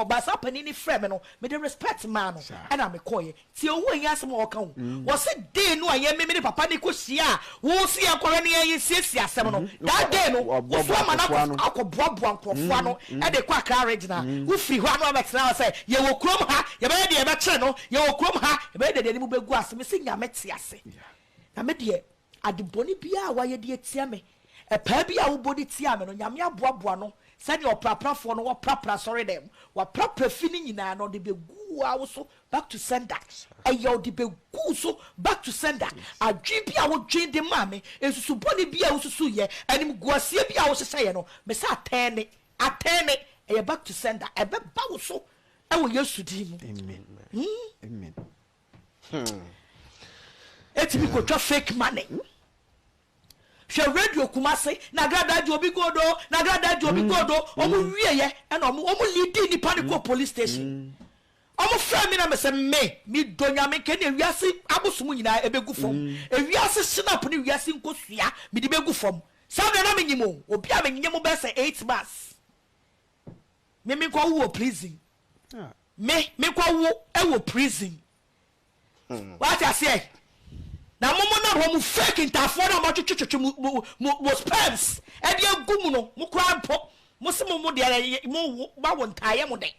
but saa panin no frɛ me no mede respect maa no ɛna mekɔeɛ tie ohu ɛnyɛ asɛm a ɔka o wɔse day no a yɛn me ne papa no kɔ hyia a wo se yɛnkɔhwɛ ne yɛn siesie asɛm no that day no wo so ama no akɔ boaboa nkurɔfoɔ ano de kɔ Accra Regional wo firi hɔ ano abɛtena hɔ sɛ yɛwɔ kurom ha yɛbɛyɛ deɛ yɛbɛkyere no yɛwɔ kurom ha yɛbɛyɛ deɛ deɛ anim bɛgu ase mese Nyame te ase na me deɛ ade bɔne biara a wayɛ de atia me ɛpaa bi a wobɔ de tia me no Nyame aboaboa no sɛdeɛ ɔpraprafoɔ no wɔprapra asɔre dɛm waprapra fi no nyinaa na ɔde bɛgu wo ara wo so Back to sender ɛyɛ ɔde bɛ guu so back to sender adwene bi a wo dwen de maa me nsusu bɔne bi a wo susu yɛ animguaseɛ bi a wo hyehyɛ yɛ no me sɛ atɛn ne atɛn ne ɛyɛ back to sender ɛbɛ ba wo so ɛwɔ yesu din mu Amen. Hmm. Etimi kotwa fake money. Hwɛ radio Kumasi na agradaa gye obi gold o na agradaa gye obi gold o ɔmo wie yɛ ɛna ɔmo ɔmo leadi nipa no kɔ police station ɔmo frɛ mi na me sɛ me me dɔ nyame nka ne ewiase abosom nyinaa ebegu fam ewiase snap ne wiase nkosua me de begu fam saa bere na me nyim o obi a me nyim bɛyɛ sɛ 8 months me me nkɔ wo wɔ prison me me nkɔ wo ɛwɔ prison Wate aseɛ? Na mo mo nam hɔ mo fake ntaafoɔ no a moatwetwetwetwe mo mo mo mo sperms ɛde agu mu no mo koraa mpo mo se mo mo deɛ mo wo moawo ntaayɛ mo dɛ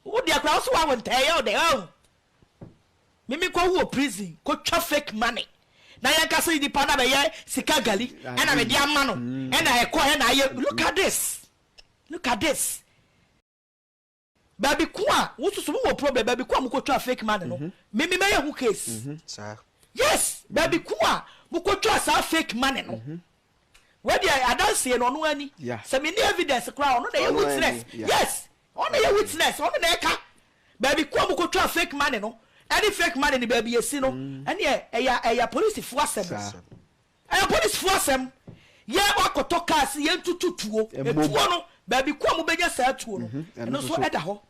wo deɛ koraa wo se woawo ntaayɛ wo dɛ ɔn me me kɔ wɔ prison kɔtwa fake money na yɛn kasa nipa na bɛyɛ sika gali ɛna mede ama no ɛna ɛkɔ ɛna ayɛ look at this look at this. Baabi ko a wo soso mo wɔ problem baabi ko a mo kɔ twa fake money no me me mɛyɛ ho case yes baabi ko a mo kɔ twa saa fake money no wei deɛ adanseɛ no ɔno ani sɛ me ni evidence koraa ɔno na ɛyɛ witness yes. Ɔno na ɛyɛ witness, ɔno na ɛka baabi ko a wɔkɔtwaa fake money no ɛne fake money no baabi ɛsi no, ɛneɛ ɛyɛ ɛyɛ apolisifoɔ asɛm. Ɛyɛ apolisifoɔ asɛm. Yɛ wakɔtɔ kaa se yɛntutu tuo, etuo no baabi ko a mobɛnya saa tuo no, ɛno nso ɛda hɔ.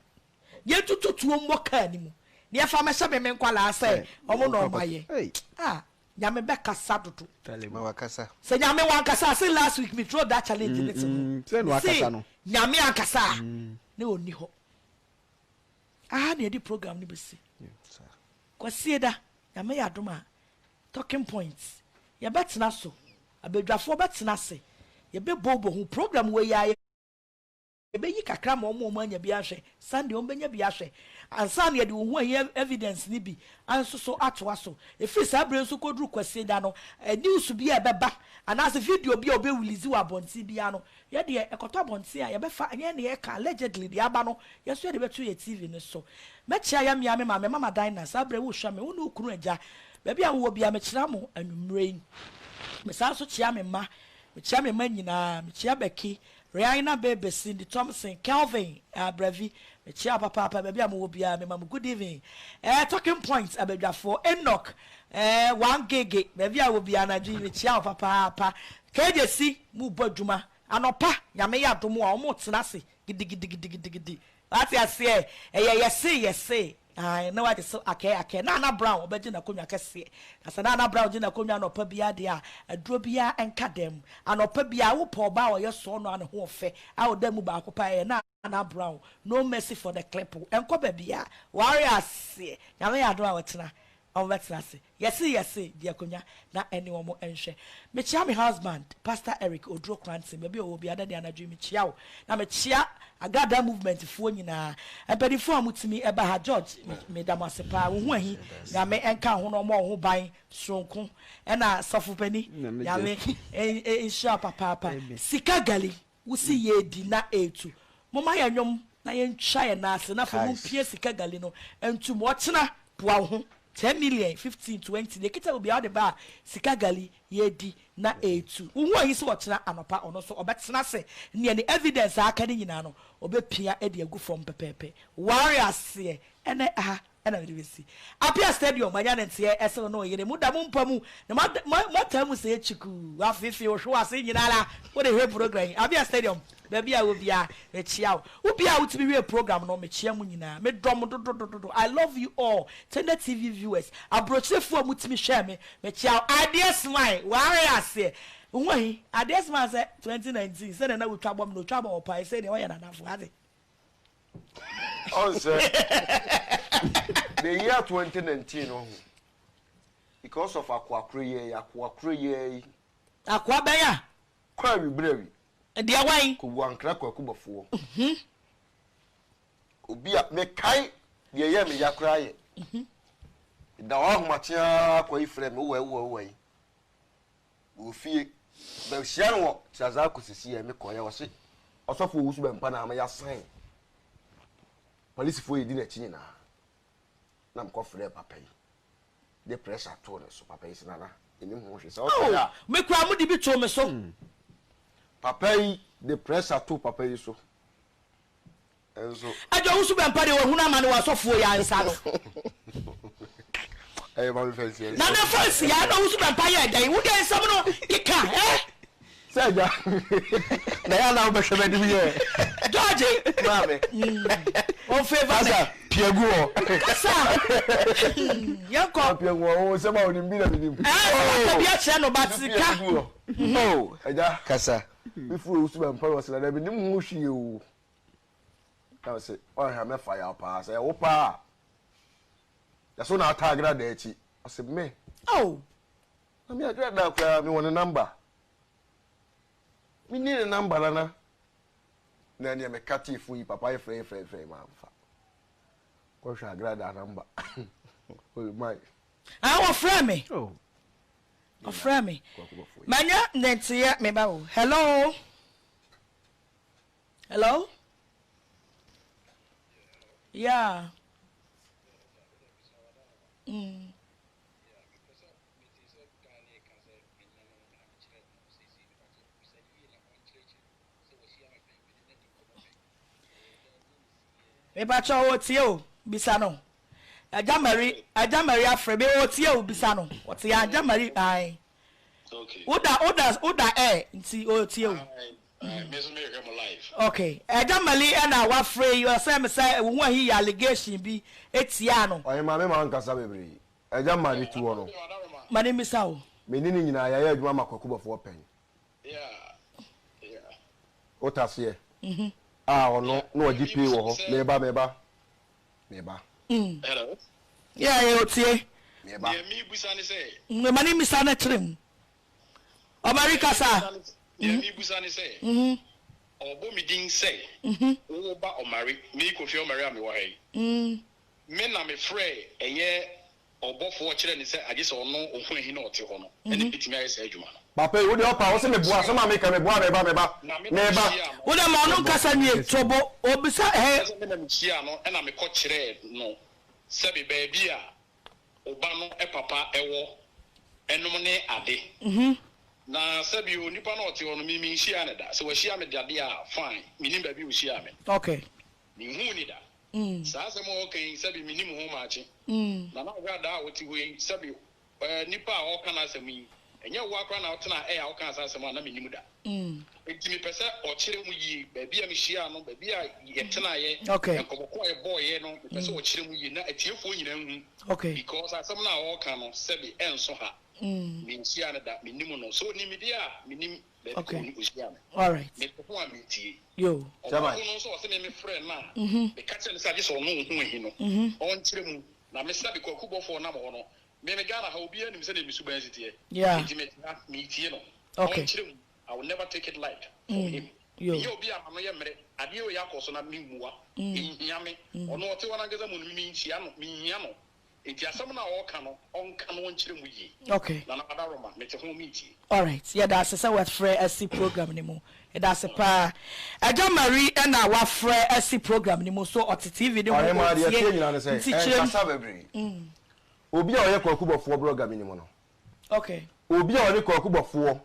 Yɛntutu tuo mmɔ kaa no mu na yɛfa mmɛhyɛ me me nkwadaa sɛ wɔn na wɔayɛ. Ah, Nyame bɛkasa dodo. Ma wakasa. Sɛ Nyame wankasa a, se last week me throw that challenge ne to hɔ. Me se Nyame ankasa a, na ɔnni hɔ. Aha na yɛde program no bɛsi. Kwasieda, Nyame yɛ adom a, talking points, yɛbɛtena so, abadwafoɔ bɛtena ase, yɛbɛbobɔ ho program wei ara. Yɛbɛyi kakra ma wɔn a wɔanya bi ahwɛ, Sunday wɔbɛnya bi ahwɛ ansa na yɛde wo ho ahia evidence no bi nso so atoa so. Ɛfiri saa berɛ yi nso kɔduru Kwasiada no, news bi a ɛbɛba anaasɛ video bi a wɔbɛ release wɔ abɔnten biara no, yɛ deɛ ɛkɔtɔ abɔnten a yɛbɛfa, ɛnyɛ yɛn na yɛka, allegedly deɛ aba no, yɛn nso yɛde bɛto yɛn TV no so. Mɛkyea yɛn mmea, me maame, Mama Dinah, saa berɛ yi wohwɛ me, wo ne wo kunu agya, baabi a wowɔ biara mekyea mo anwummerɛ yi. Mesan nso kyea me mma, mekyea me mma nyinaa, mekyea Becky, Rihanna Bebe, Cindy Thompson, Kelvin eh Abravi, mekyea wo papaapa baabi a mowɔ biara mema mo good evening eh Talking Point abadwafoɔ, Enoch eh One Gege baabi a wɔ biara anadwo yi mekyea wo papaapa KJC mobɔ adwuma anɔpa Nyame yɛ adom a wɔn tena ase gidigidigidigidi Wate aseɛ? Ɛyɛ yɛse yɛse, ae, na wagye so akɛɛ akɛɛ. Nana Brown, ɔbɛgye n'akonnwa kɛseɛ. Na sɛ Nana Brown gye n'akonnwa anɔpa biara deɛ a, aduro biara nka dam. Anɔpa biara, wopɛ ɔbaa a ɔyɛ sɔɔnɔ a ne ho ɔfɛ, a ɔda mu baako pɛ a, ɛyɛ Nana Brown. No mercy for the clip. Ɛnkɔ baabiara. Ware aseɛ. Nyame yɛ adom a, ɔkyena, wɔbɛtena ase. Yɛse yɛse gye akonwa na ɛne wɔn nhwɛ. Mekyea me husband Pastor Eric Oduro Kranten baabi a ɔwɔ biara daddy anadwo yi mekyea wo na mekyea Agradaa movement foɔ nyinaa mpaninfoɔ a motumi ba ha George meda mo ase paa wo ho ahi Nyame nka wo ho na ɔmɔ wo ho ban soronko ɛna sɔfo pani Nyame nhyira wo papaapa sika gali Wo se yɛredi na ɛretu. Momma yɛn nnwom na yɛntwa yɛn nan ase na afei mompia sika gali no nto mu. Ɔkyena, boa wo ho. Ten million, 15, 20, deɛ ɛkita wo biara wode ba a, sika gali, yɛredi na ɛretu. Wo ho ahi sɛ ɔkyena anɔpa ɔno nso ɔbɛtena ase. Neɛ ne evidence a aka no nyinaa no, ɔbɛpia de agu fam pɛpɛɛpɛ. Ware aseɛ. Ɛnnɛ aha Ɛna mede bɛsi Apia Stadium manya ne nteɛ ɛsɛ wo ne wo yere mo da mo mpa mu na moataa mu sɛ kyikuu wafeefee wo hwe w'ase nyinaa la wode hwɛ program yi Apia Stadium baabi a wɔ biara mekyea wo wo biara a wotumi hwɛ program no mekyea mo nyinaa medɔ mo dododododo I love you all Tender TV viewers aburokyerefoɔ a motumi hwɛ me mekyea wo Adeɛ Smile ware aseɛ wo ho ahi Adeɛ Smile sɛ 2019 sɛdeɛ na wotwa bɔ me na otwa bɔ wɔ paa sɛ deɛ ɔyɛ n'adamfo ade Ɔn sɛ the year 2019 no ho because of akoa koro yɛ yi akoa koro yɛ yi. Akoa bɛn a. Kɔ awi bere awi. Deɛ wan. Kowu ankra kwaku bɔfoɔ. Obi a mekae deɛ ɛyɛ me ya koraa yɛ. Meda hɔ ahomakye ara akoa yi frɛ me wowai wowai wowai. Mewɔ fie. Bɛhyia no wɔ Trasacco sisi yɛ me kɔeɛ ɔse ɔsɔfo owusu bɛmpa na ama yɛasan polisifoɔ yɛdi n'akyi nyinaa na mekɔ frɛɛ papa yi de pressure too ne so papa yi sɛ nana ɛnim ho hwee sɛ ɔkae a Oh, me koraa mode bi too me so. Papa yi de pressure too papa yi so nso. Agya owusu bɛmpa deɛ wahunu amane wɔ asɔfoɔ yi ansa no. Ɛyɛ ma me fɛnsi ɛnsɛm. Nana fɛnsi ya na owusu bɛmpa yɛ dɛn wo deɛ nsɛm no keka ɛ. Sɛ agya na yɛ ana wobɛhwɛ m'anim yɛ. George. Maame. On favor me. Kasa pia gu hɔ. Kasa. Yɛn kɔ. Pia gu hɔ o sɛm a onim bi na mi nim. Ɛɛ sɛ waka bi akyerɛ no but sika. Pia gu hɔ. Oh. Agya. Kasa. Me furu owusu bɛmpa na ɔsɛ na mi nim ho hwee o. Na ɔse ɔnhwɛ a mɛfa yaw paa sɛ ɛwo paa a yɛso na ata agradaa akyi ɔse me Oh. Na me agradaa koraa mewɔ ne number menni ne number nana na ɛneɛ me katee phone yi papa yɛ frɛ frɛ frɛ mamfa kɔhwɛ agradaa number oh my. Ah wɔfrɛ me oh. Ɔfrɛ me manya nɛnteɛ me ba o hello. Hello? Yeah. Mm. Mepakyɛw otie o, bisa no. Agya Mari, Agya Mari afrɛ me, otie o, bisa no. Ɔte ya, Agya Mari, ae. Okay. Woda, woda, woda air, nti otie o. Ae, ae, me nso mehwɛ mo live. Okay, Agya Mari ɛna wafrɛ yi, ɔsɛ me sɛ wo ho ahi yɛ allegation bi etia no. Ɔhema me ma nkasa bebree. Agya Mari te hɔ no. Ma ne mmisa o. Me ne no nyinaa yɛayɛ adwuma ama Kwaku Bɔfoɔ pɛn. Wote aseɛ? A ɔno na ɔgye pay wɔ hɔ. Meba, meba, meba. Hello. Yeah, yeah, otie. Meba. Deɛ mebusa ne sɛ. Ma ne mmisa no kyerɛ mu. Ɔbɛri kasa. Deɛ mebusa ne sɛ. Ɔbɔ me din sɛ. Wo ba Ɔmari, me Kofi Ɔmari a mewɔ ha yi. Me na mefrɛɛ ɛyɛ ɔbɔfoɔ kyerɛɛ no sɛ agye sɛ ɔno Ohuahi na ɔte hɔ no na ɛbɛtumi ayɛ saa adwuma no. Papa yi, wo deɛ ɔpa, wo se meboa, asɛm a meka meboa, meba, meba, Na me na meba. mehyiaa no. Wo deɛ ma ɔno nkasa nwie, to bo, ɔbisa ɛhɛ. Sɛ me na mehyiaa no ɛna mekɔ kyerɛɛ no sɛbe baabi a oba no papa wɔ nom ne ade. Na sɛbe onipa no a ɔte hɔ no me menhyiaa no da, sɛ wahyia me da deɛ a fine, mennim baabi a ɔhyiaa me. Okay. Menhuu no da. Saa asɛm a ɔreka yi, sɛbe mennim ho maakye. Nana Agradaa a ɔte hɔ yi, sɛbe ɛɛ nipa a ɔreka n'asɛm yi, ɛnyɛ wo ara koraa na wotenaa ɛɛ a wokaa saa asɛm a na mennim da. Enti mepɛ sɛ ɔkyerɛ mu yie, baabi a mehyiaa no, baabi a yɛtenaeɛ, nkɔmmɔ ko a yɛbɔeɛ no, mepɛ sɛ ɔkyerɛ mu yie na atiefoɔ nyinaa nhu. Because asɛm no a ɔreka no, sɛbe ɛnso ha. Menhyiaa no da, mennim no. Sɛ ɔnim me deɛ a, mennim. Baabi Okay. kɔ ɔhyia me. Alright. Mepɛ ho a metie. Yo. Ɔbaako no nso ɔse me mefrɛ no a, meka kyerɛ no sɛ agye sɛ ɔno ɔhu ahi no, ɔnkyerɛ mu. Na me sɛbe Kwaku bɔfoɔ nam hɔ no, me me Ghana ha obiara nim sɛdeɛ me suban si teɛ. Yeah. Enti mete ha, metie no. Okay. Ɔnkyerɛ mu. I will never take it light from him. Yo. Menyɛ obi a m'ano yɛ mmerɛ. Adeɛ wei akɔ so na memmua. Ɛnhia me. Ɔno ɔte hɔ no ankasa mu no, me menhyia no, menhia no. Enti asɛm no a ɔreka no, ɔnka na ɔnkyerɛ mu yie. Okay. Nana Adaroma, mete ho meretie. Alright, yɛda ase sɛ wafrɛ asi program no mu. Yɛda ase paa. Agya Marie na wafrɛ asi program no mu, so ɔte TV no ho Ɔhemaa, deɛ ɔtie ɛteɛ nyinaa ne sɛ, nti kyerɛ mu. ɛnkasa bebree. Obi a ɔyɛ Kwaku Bɔfoɔ blogger menim no. Okay. Obi a ɔne Kwaku Bɔfoɔ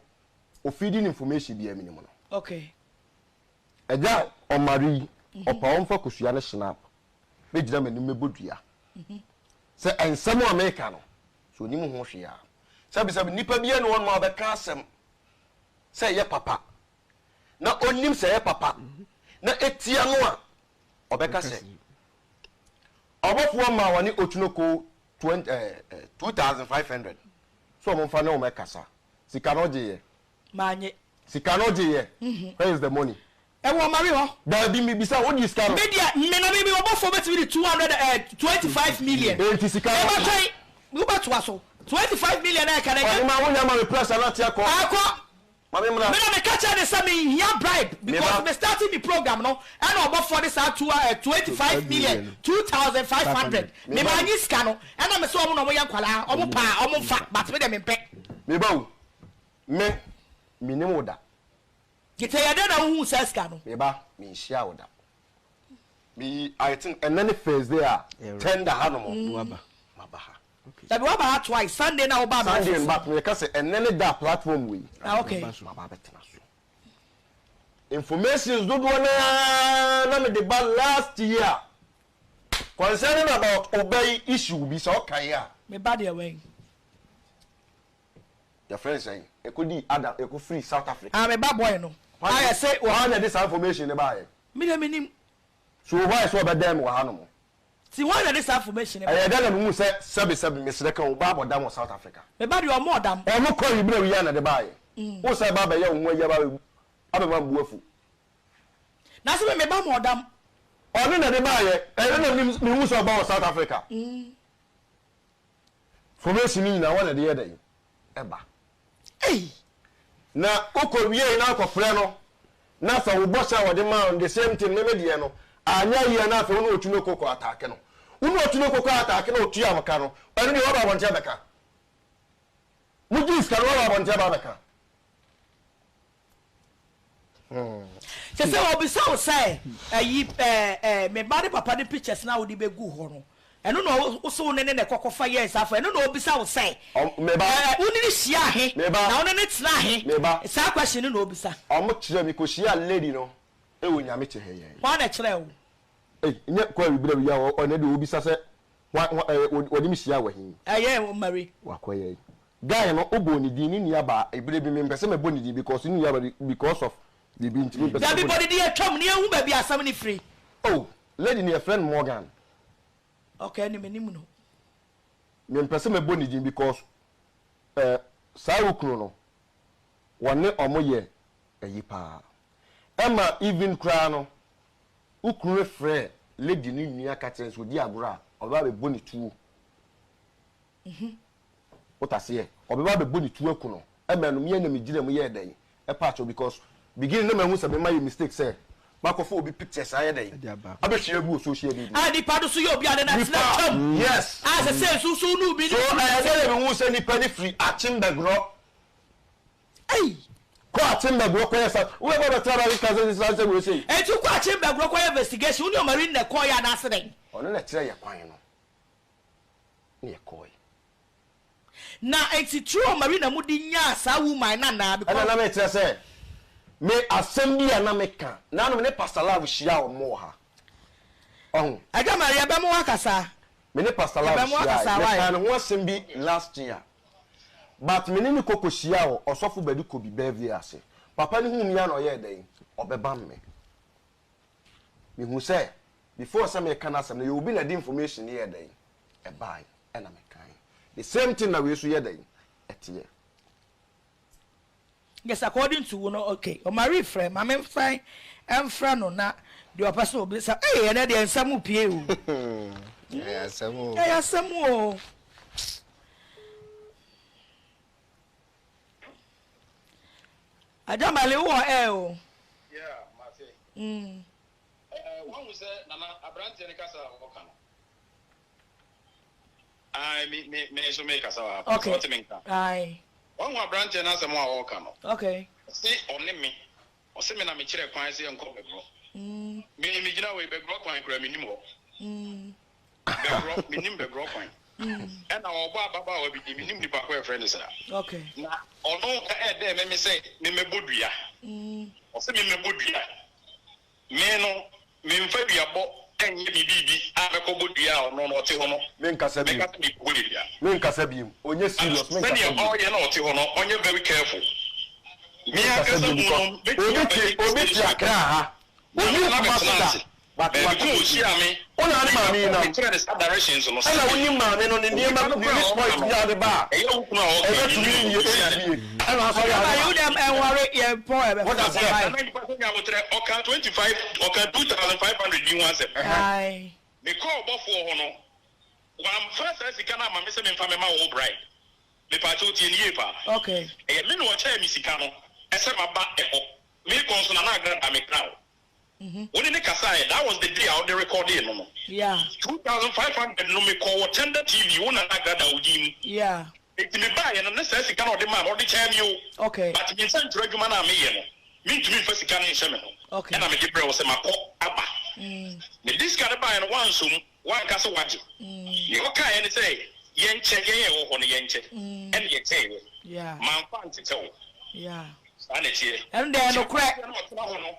ɔfeedi no information biara menim no. Okay. Agya Ɔmare yi, ɔpa ɔmfa kosua ne schnapp bɛgyina m'anim mɛbɔ dua sɛ nsɛm a meka no, sɛ ɔnim ho hwee a. Sɛbisɛbi, nnipa biara nni hɔnom a ɔbɛka asɛm sɛ ɛyɛ papa na ɔnnim sɛ ɛyɛ papa na ɛtia no a, ɔbɛka sɛ ɔbɔfoɔ maa wɔne Otwinoko 2500 sɛ wɔmfa ne wɔn ɛkasa. Sika no ɔgyeeɛ. Manye. Sika no ɔgyeeɛ. Where is the money? Ɛwɔ Mari hɔ. Daabi mebisa wo di sika no. Me deɛ me na me me ɔbɔfoɔ bɛtumi de 200 eh, 25 million. Enti sika no. Ɛba twɛn wobɛtoa so 25 million a ɛka no ɛnyɛ. Ɔhema wonya ma me pressure no ate akɔ. Akɔ. Ma me mmra. Me na meka kyerɛ ne sɛ menhia bribe because me starting me program no ɛna ɔbɔfoɔ de saa two eh, 25 million 2500 me maa nye sika no ɛna me sɛ ɔmo na ɔmo yɛ nkwadaa ɔmo paa ɔmo nfa but me deɛ mempɛ. Me ba o, me menim wo da. Gyetɛ yɛ dɛn na wohuu saa sika no? Me ba, menhyiaa wo da. Me I think ɛnnɛ ne first day a tender ha nom maba ha. Dabi waba ha twice, Sunday na wobaa me office. Sunday no but meka sɛ ɛnnɛ ne da a platform wei Ah okay. maba abɛtena so. Informations dodoɔ no ara na mede ba last year concerning about ɔba yi issue bi sɛ ɔkae a. Me ba deɛ wɛn? Yɛfrɛ no sɛn? Ɛkɔdii Adam, ɛkɔfirii South Africa. Ah, me ba boy no. Ayɛ se wɔ. Hwan na ɛde saa information no baeɛ? Me deɛ mennim. So why sɛ ɔbɛdɛn me wɔ ha nom? Nti hwan na ɛde saa information no baeɛ? Ɛyɛ dɛn na mehuu sɛ sɛbe sɛbe mesrɛ ka o, ba abɔ dam wɔ South Africa? Me ba deɛ ɔmmɔɔ dam. Ɔno kɔ yi berɛ wei a na ɛde baeɛ. Wo san ba abɛyɛ wo ho ayi aba abɛma me bo afu. Na se me me ba mmɔɔ dam. Ɔno na ɛde baeɛ. Ɛyɛ dɛn na mehuu sɛ ɔba wɔ South Africa? Formation no nyinaa wɔn na ɛde yɛ dɛn? Ɛba. Ei! Na wokɔ wiei na akɔfrɛ no na sɛ wo bɔhyɛ a wɔde maa wo no the same thing me me deɛ no anyɛ yie a na afei wo ne Otunoko kɔ ataake no. Wo ne Otunoko kɔ ataake na ɔtua wo ka no, ɛno deɛ woaba abɔnten abɛka. Mogyee sika no woaba abɔnten aba abɛka. Kyɛ sɛ ɔbisa wo sɛ ayi ɛɛ ɛɛ me ba ne papa ne pictures na wode bɛgu hɔ no ɛno na wo so wo ne ne na ɛkɔkɔfa yɛɛ saa fo ɛno na ɔbisa wo sɛ ɛɛ wo ne ne hyia he na wo ne ne tena he saa question no na ɔbisa. Ɔmo kyerɛ me kɔ hyia lady no ɛwɔ nyame kyɛ ha yi. Hwan na ɛkyerɛɛ wo? Ei, nyɛ kɔ awi berɛ wia ɔnɛ deɛ ɔbisa sɛ hwan hwan ɛɛ wɔde me hyia wɔ he? Ɛyɛ Mary. Wakɔyɛ yi. Guy no wobɔɔ ne din ne nua baa ɛberɛ bi mempɛ sɛ mɛbɔ ne din because ne nua baa because of biribi nti mempɛ sɛ Dabi mɛbɔ bɔ ne ne din atwam na yɛnhu baabi a asɛm no firi. Oh lady no yɛfrɛ no Morgan. Okay ɛne menim no. Mempɛ sɛ mɛbɔ ne din because eh saa wo kunu no wɔne ɔmo yɛ ayi paa. Ɛma even koraa no wo kunu no frɛɛ lady no nua ka kyerɛ no sɛ ɔdi agorɔ a ɔbɛba abɛbɔ ne tuo. Wote aseɛ? Ɔbɛba abɛbɔ ne tuo aku no. Ɛma ɛno me ara na megyina mu yɛɛ dɛn? Ɛpaa kyɛw because beginning na mahu sɛ me mayɛ mistake sɛ makɔfa obi pictures ayɛ dɛn? Abɛhwie agu wɔ social media. A nipa no so yɛ obi a ne nan tena twam. Yes. A sɛ sɛ nsusu no bi ne So ɛyɛ dɛn na mehu sɛ nipa no firi Akyem-Bɛgorɔ Ei! Kɔ Akyem-Bɛgorɔ kɔyɛ sa wobɛba bɛtena baabi ka sɛ saa nsɛm wei sei. Enti wokɔ Akyem-Bɛgorɔ kɔyɛ investigation wo ne Omarin na ɛkɔeɛ anaase dɛn? Ɔno na ɛkyerɛɛ yɛ kwan no na yɛkɔeɛ. Na enti through Omari na mode nyaa saa woman no anaa because. Ɛna na mekyerɛ sɛ me asɛm bi a na meka nanom ne Pastor Love hyia wɔn wɔ ha ɔho. Agya Mary yɛbɛma woakasa. Me ne Pastor Love Yɛbɛma hyiae woakasa why. mekaa ne ho asɛm bi last year but me ne no kɔ kɔhyiaa wɔ Ɔsɔfo Badu Kobi birthday ase papa no huu me a na ɔyɛɛ dɛn ɔbɛbam me mehu sɛ before sɛ meka n'asɛm no yɛ obi na ɛde information no yɛɛ dɛn ɛbae ɛna mekae the same thing na wei nso yɛ dɛn ɛteɛ. Yes according to wo no okay Omari frɛ ma me nsan mfrɛ no na deɛ ɔpɛ sɛ obisa ei ɛnɛ deɛ nsɛm pie o Ɛyɛ asɛm o. Ɛyɛ asɛm o. Agya Mali wowɔ air o. Yeah, mate. Mm. Eh, wahu sɛ nana aberanteɛ no kasa a ɔka no. Ae, me, me, me nso mekasa wɔ ha paa, sɛ Okay. wote me nka. Ae. Wahu aberanteɛ no asɛm a ɔreka no? Okay. Ɔse ɔne me, ɔse me na mekyerɛ kwan sɛ yɛnkɔ Bɛgorɔ. Me, megyina hɔ yi, Bɛgorɔ kwan koraa mennim hɔ. Bɛgorɔ, mennim Bɛgorɔ kwan. Ɛna ɔrebɔ ababaawa bi din, mennim nipa ko a yɛfrɛ no saa. Okay. Na ɔno ɛɛdɛɛ me me sɛ memmɛbɔ dua. Ɔse memmɛbɔ dua. Me no, memfa duabɔ nyɛ me biribi a mɛkɔbɔ dua a ɔno no ɔte hɔ no, Menkasa bio. mɛka sɛ mekɔbɔ no dua. Menkasa bio. Ɔnyɛ But serious, menkasa sɛdeɛ bio. ɔreyɛ na ɔte hɔ no, ɔnyɛ very careful. Me Menkasa ankasa bio mu because no, mɛtumi obi aba te ne obi te station Accra ha, na ɔnni me na Kumasi bɛtena da, ase. but Baabi wate ko a ɔhyiaa me, Wo na ne maame yi mekɔ nam. mekyerɛ no saa directions no, Ɛna sɛdeɛ wonim maame no ne onipa nneɛma no ne koraa ne a ɔreka point no, bi a ɔde ba a ɛyɛ wo kunu a ɔreka yi, ɛbɛtumi menim no, yie ɔhyia ne ɛnsi yie. Ɛna asɔre Agya a Mali ɔde wo ba. deɛ ɛnware yɛn pɔn ɛbɛfa Wote aseɛ? bye. Nana nipa sɛ nyabotrɛ ɔka 25 ɔka 2500 bi ho asɛm. Ae. Mekɔɔ ɔbɔfoɔ hɔ no wamfa saa sika no amma me sɛ memfa mɛma wo bride. Mepaakyɛw tie no yie paa. Okay. Ɛyɛ me na ɔkyɛɛ me sika no sɛ maba ɛhɔ. Mekɔ nso Nana Agrada mekra wo. Wo ne no kasaeɛ that was the day a wode recordee no no. Yeah. 2500 no mekɔɔ wɔ Tender TV wo Nana Agrada wo din mu. Yeah. Enti me baeɛ no ne saa sika no a ɔde maa me ɔde kyɛɛ me o. Okay. But me nsɛntwerɛ adwuma no a meyɛ no mentumi mfa sika no nhyɛ me ho. Okay. Ɛna mede brɛɛ wo sɛ makɔ aba. Mede sika no baeɛ no woansɔ mu, woanka sɛ woagye. Deɛ wokaeɛ ne sɛ yɛnkyɛ, yɛn a yɛwɔ hɔ no yɛnkyɛ. Ɛna yɛkyɛeɛ. Yeah. Mamfa antetɛ wo. Yeah. Saa na ɛteɛ. Ɛno deɛ ɛyɛ Nti nokorɛ. aberanteɛ no a ɔtena hɔ no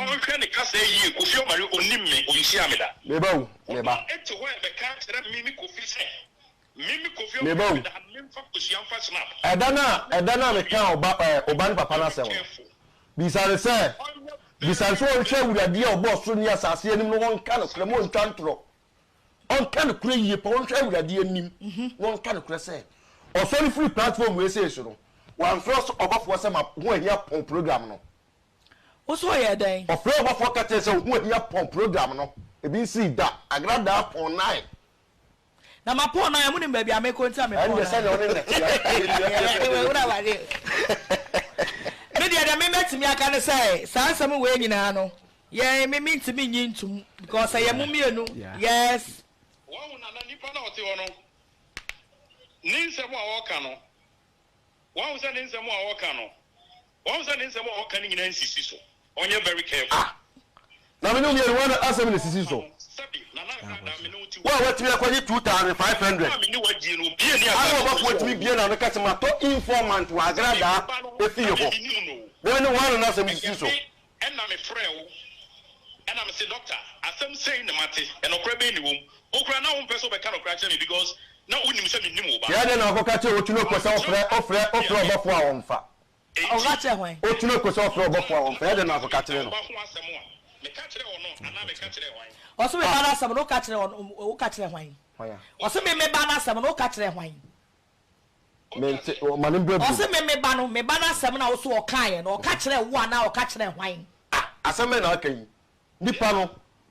ɔnhwɛ ne kasa yie. Kofi Omari ɔnnim me, ɔnhyiaa me da. Meba o, meba. Ɔno te hɔ ɛbɛka akyerɛ me me Kofi sɛ Me ba o, ɛda no a, ɛda no a mekaa ɔba, ɛɛ, ɔba ne papa no asɛm no, bisa no sɛ, bisa no sɛ ɔnhwɛ Awurade a ɔbɔɔ soro ne asase anim na ɔnka nokorɛ, ma ɔntwa ntorɔ. Ɔnka nokorɛ yie pa, ɔnhwɛ Awurade anim na ɔnka nokorɛ sɛ, ɔsɔre firi platform wei sei so no, wamfrɛ ɔbɔfoɔ sɛ ma ho ahia pɔn program no. Wo so ɔyɛɛ dɛn? Ɔfrɛɛ ɔbɔfoɔ ka kyerɛɛ sɛ ho ahia pɔn program no, ebi nsii da, agradaa pɔn nine. Na ma pɔn nan, mo nim baabi a mekɔ nti a me pɔn nan. Ɛnde sɛdeɛ wo ne no teɛ. Me deɛ deɛ me mɛtumi aka ne sɛ saa nsɛm wei nyinaa no yɛn me mentumi nyi ntum because ɛyɛ mo mmienu yes. Wahu nana nipa no a ɔte hɔ no ne nsɛm a ɔreka no Wahu sɛ ne nsɛm a ɔka no, wahu sɛ ne nsɛm a ɔka no nyinaa nsisi so. Ɔnyɛ very careful. Ah! Na me ne wo mmienu, wɔn asɛm na esisi so. Sɛbi, Nana Agradaa, me ne wo te Wo a woatumi akɔgye 2,500. Wo a me ne wo adie no, obi nni Ana asase ɔbɔfoɔ so sɛ tumi wo. bue n'ano ka sɛ, Matɔ informant wɔ Sɛbi, Agradaa wo ba no, efie sɛbi hɔ. mennim no o. Me ne wo, wɔn na n'asɛm sisi Ɛyɛ so. me na mefrɛɛ wo. Ɛna mese doctor asɛm sei na mate, ɛnɔkorɛ bɛn ne wom? Wo koraa na wompɛ sɛ wobɛka nɔkorɛ akyerɛ me because na wonim sɛ mennim wo ba. Yɛ dɛn na wakɔka kyerɛ Otunoko sɛ ɔfrɛ ɔfrɛ ɔfrɛ ɔbɔfoɔ a ɔmfa? Ɔka kyerɛ hwan? Otunoko sɛ ɔfrɛ ɔbɔfoɔ a ɔmfa. Yɛ dɛn na wakɔka kyerɛ no? Ɔse me ba no asɛm no woka kyerɛ ɔno woka kyerɛ hwan? Ɔse me me ba no asɛm no woka kyerɛ hwan? Mente ma no mbra bio. Ɔse me me ba no me ba no asɛm no a wose ɔkaeɛ no ɔka kyerɛɛ wo anaa ɔka kyerɛɛ hwan? Ah asɛm bɛn na aka yi? Nipa no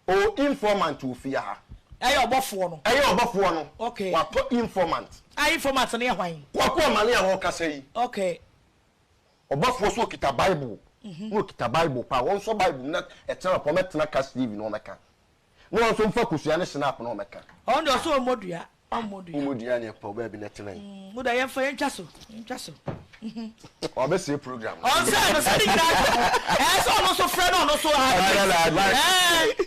ɔwɔ informant wɔ fie ha. Ɛyɛ ɔbɔfoɔ no. Ɛyɛ ɔbɔfoɔ no. Okay. Watɔ informant. Ah informant no yɛ hwan? Kwaku Amane a ɔrekasa yi. Okay. Ɔbɔfoɔ so ɔkita bible. Na ɔkita bible paa. Wɔnsɔ bible mu na ɛkyerɛ pɔ mɛtena Cash TV na ɔmɛka. Na wɔn nso mfa kosua ne snap na ɔmɛka. Ɔno deɛ ɔsɛ ɔmmɔ dua. Ɔmmɔ dua. Ɔmmɔ dua ne ɛpɛ baabi na ɛtena yi. Wo deɛ yɛmfa yɛntwa so yɛntwa so. Ɔbɛsɛe program no. Ɔnsɛe no sɛ ne nyinaa ka ho. Ɛyɛ sɛ ɔno nso frɛ na ɔno nso advice.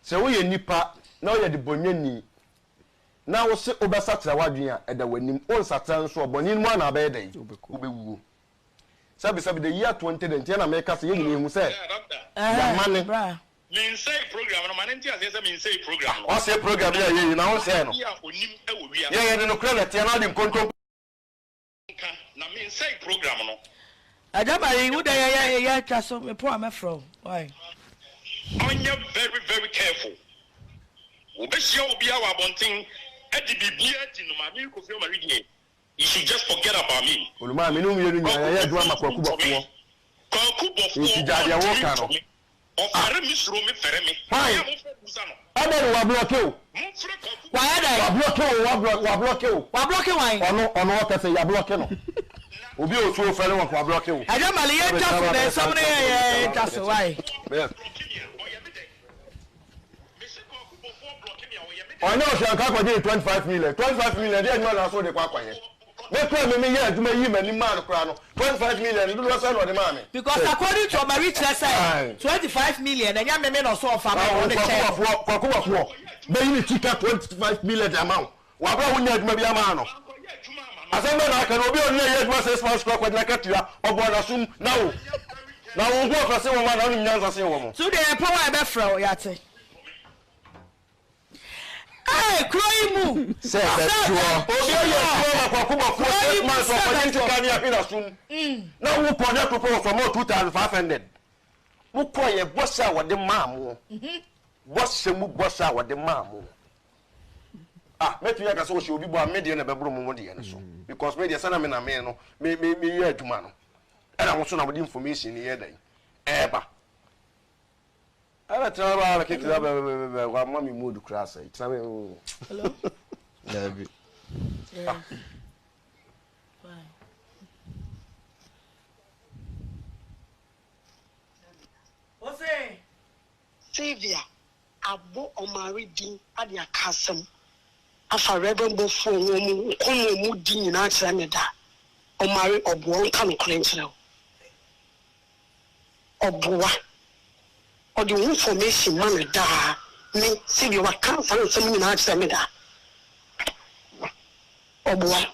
Sɛ woyɛ nipa na woyɛ debɔnyɛni na wose wobɛsakyera w'adwene a, ɛda w'anim. Wonsakyera nso a, bɔne no mu ara na wobɛyɛ dɛn? Wobɛwuo. Sɛbesɛbe, the year 20 nti ɛna meka sɛ yɛn nyinaa yɛhu sɛ yɛamane. Mensɛe program no, ma no nte aseɛ sɛ mensɛe program no. Ɔsɛe program yi a yɛyi na wonsɛe no. Obi a ɔnim wɔ wiase. Yɛn yɛde nokorɛ na ɛteɛ na wode nkontompo. Nka na mensɛe program no. Agya Marie wo dɛ yɛ yɛ yɛ twa so me po a mɛfrɛ wo why. Ɔnyɛ very very careful. Wɔbɛhyia obiara wɔ abɔnten de biribiara adi no, Maame Kofi Omari deɛ you should just forget about me. Olumaa me ne wo mmienu nyinaa yɛyɛ adwuma ma Kwaku Bɔfoɔ. Kwaku Bɔfoɔ Nti gyae deɛ ɔntumi woka ntɔ no. me. Ɔfɛre me suro me fɛre me. Hwan? Ɛyɛ a momfrɛ no busa no. Adɛn na wablɔke wo? Momfrɛ Kwaku. Wayɛ dɛn? Wablɔke wo, wablɔ, wablɔke wo. Wablɔke wan? Ɔno, ɔno ɔka sɛ yablɔke no. Obi a osuo fɛre wɔn wablɔke wo. Agya Mali yɛn twa so na nsɛm no yɛ yɛn twa so why? Yes. Ɔnyɛ ɔhwɛ nka akɔgye ne 25 million. 25 million deɛ adwuma na aso de kɔ akɔyɛ. Me kura me meyɛ adwuma yii m'anim maa no koraa no, 25 million no dodoɔ sɛn na ɔde maa me? Because according to Omari kyerɛ sɛ 25 million ɛnyɛ meme na ɔsɛ ɔfa ma me ɔde kyɛɛ no. Kwaku Bafoɔ bɛyi ne sika 25 million de ama wo wɔ aberɛ a wonyɛ adwuma biara maa no. Asɛm bɛn na aka no? Obi a ɔne no yɛ adwuma six months koraa kɔgyina katua, ɔbɔɔ n'asom na wo na wo ho ɔfɛ sen wɔn anaa wonim nyansa sen wɔn? Nti wodeɛ yɛpɛ wo a yɛbɛfrɛ wo, yɛate. Ee, kuro yi mu. Sɛ ɛbɛtoɔ. Obi ayɛ adwuma ma Kwaku Bɔfoɔ six months ɔkɔgye ne sika ne ahwe n'asom na wo kɔ ne koko wɔ sɔmɔ 2500 mo kɔ yɛ bɔhyɛ a wɔde maa mo bɔhyɛ mu bɔhyɛ a wɔde maa mo ah mɛtumi aka sɛ ɔhyɛ obi bɔ a me deɛ na ɛbɛboro mo mo deɛ no so because me deɛ sɛ na me na me no me me meyɛ adwuma no ɛna mo so na mo de information no yɛ dɛn ɛɛba Ɛna tena hɔ ara kekere bɛbɛbɛbɛ wama me mood koraa sɛ tena me. Hello. Dabi. Yeah. Bye. Ose. Sylvia abɔ Omari din ade aka asɛm afa Rev. Bɔfoɔ ho ɔmo nkɔmɔ a ɔmo di nyinaa kyerɛ me da. Omari ɔboa ɔnka nokorɛ nkyerɛ wo. Ɔboa. Ɔde wo information ma me daa. Me, Sylvia, waka saa nsɛm nyinaa akyerɛ me da. Ɔboa.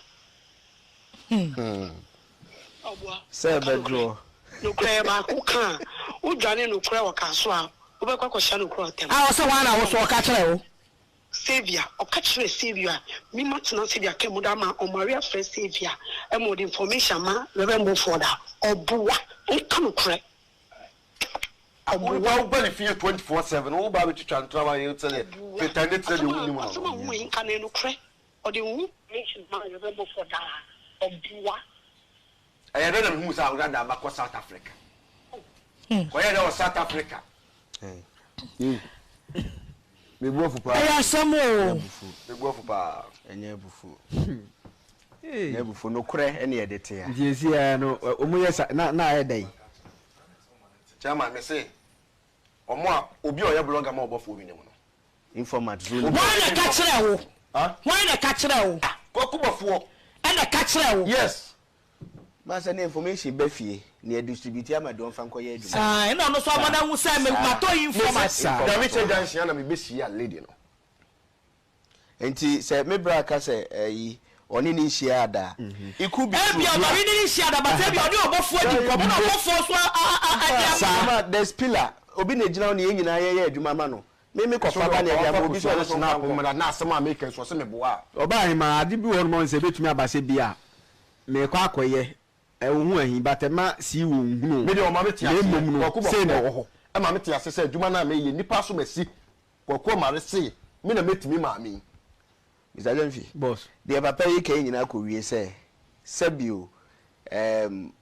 Ɔboa. Sɛ Ɔka nokorɛ. ɛbɛdwoɔ. Nokorɛ yɛ baako ka a, wodwane nokorɛ wɔ ka so a, wobɛkɔ akɔhyia nokorɛ ɔtɛm. A ɔse hwan na wo so ɔka kyerɛ wo? Saviour, ɔka kyerɛɛ Saviour, me matena Saviour car mu da ama ɔmare afrɛ Saviour ma ɔde information ama Rev. Mofford a, ɔboa, ɔnka nokorɛ, Wo ɔboa. ba wo ba ne fie 24/7 wo ba bɛtwitwa ntora ma yɛ sɛdeɛ Ɔboa. pretend te sɛ deɛ Asɛm a wonim no asɛm a no. wohu yi nka no yɛ nokorɛ, ɔde wo information ma Rev. Mofford a, ɔboa. Ɛyɛ dɛn na mehuu sɛ Awodadaa ba kɔ South Africa? Kɔyɛ dɛ wɔ South Africa. Me bu afu paa. Ɛyɛ asɛm o. Me bu afu paa. Ɛnyɛ abufuo. Ɛnyɛ abufuo. Nokorɛ ɛne yɛde te ha. Nti esi ara no wɔn yɛ sa na na ayɛ dɛn? Chairman me se ɔmo a obi a ɔyɛ blogger ma ɔbɔfoɔ bi nim no. Informant so nim. Hwan na ɛka kyerɛɛ wo? Hwan na ɛka kyerɛɛ wo? Kwaku bɔfoɔ. Ɛna ɛka kyerɛɛ wo? Yes. Masa ne information ba fie na yɛ distribute ama deɛ ɔmfa nkɔyɛ adwuma. Saa, ɛna ɔno nso ama no ahu sɛ me matɔ informant. Saa. Damekyɛ junction na me bɛ hyia lady no. Nti sɛ me bra ka sɛ ɛyi ɔne no nhyiaa da a, it could be true. Ebia ɔne no nhyia da but ebia ɔne ɔbɔfoɔ adi nkɔmmɔ na ɔbɔfoɔ nso a a a de ama. Saa. There's pillar. Obi na egyina hɔ na yɛn nyinaa yɛyɛ adwuma ma no. Me me kɔfa ba na yɛde ama obi sɛ ɔno nso mfa nkɔ. Na asɛm a meka yi so ɔse meboa a. Ɔbaa hemaa, ade bi wɔ hɔnom a wohu sɛ ebetumi aba sɛ bi a merekɔ akɔyɛ, wo ho ahi, but ɛma sii wo nhunu o, Me deɛ ɔma me te na aseɛ, mmom no, Kwaku sei na Bɔfoɔ ɛwɔ hɔ. ɛma me te aseɛ sɛ adwuma no a meyɛ, nnipa asom asi, Kwaku Omare se me na mɛtumi maame yi. Mister Gyamfi, Boss. deɛ papa yi ka yi nyinaa kɔwie sɛ, sɛbi o, ɛɛm,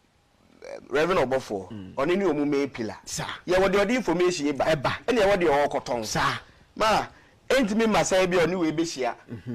Rev. Ɔbɔfoɔ, ɔno ne ɔmu main pillar. Saa. Yɛwɔ deɛ ɔde information yi ba, Ɛba. ɛna yɛwɔ deɛ ɔrekɔtɔn. Saa. Ma ɛntumi mma sɛ ebia ɔne wei bɛhyia,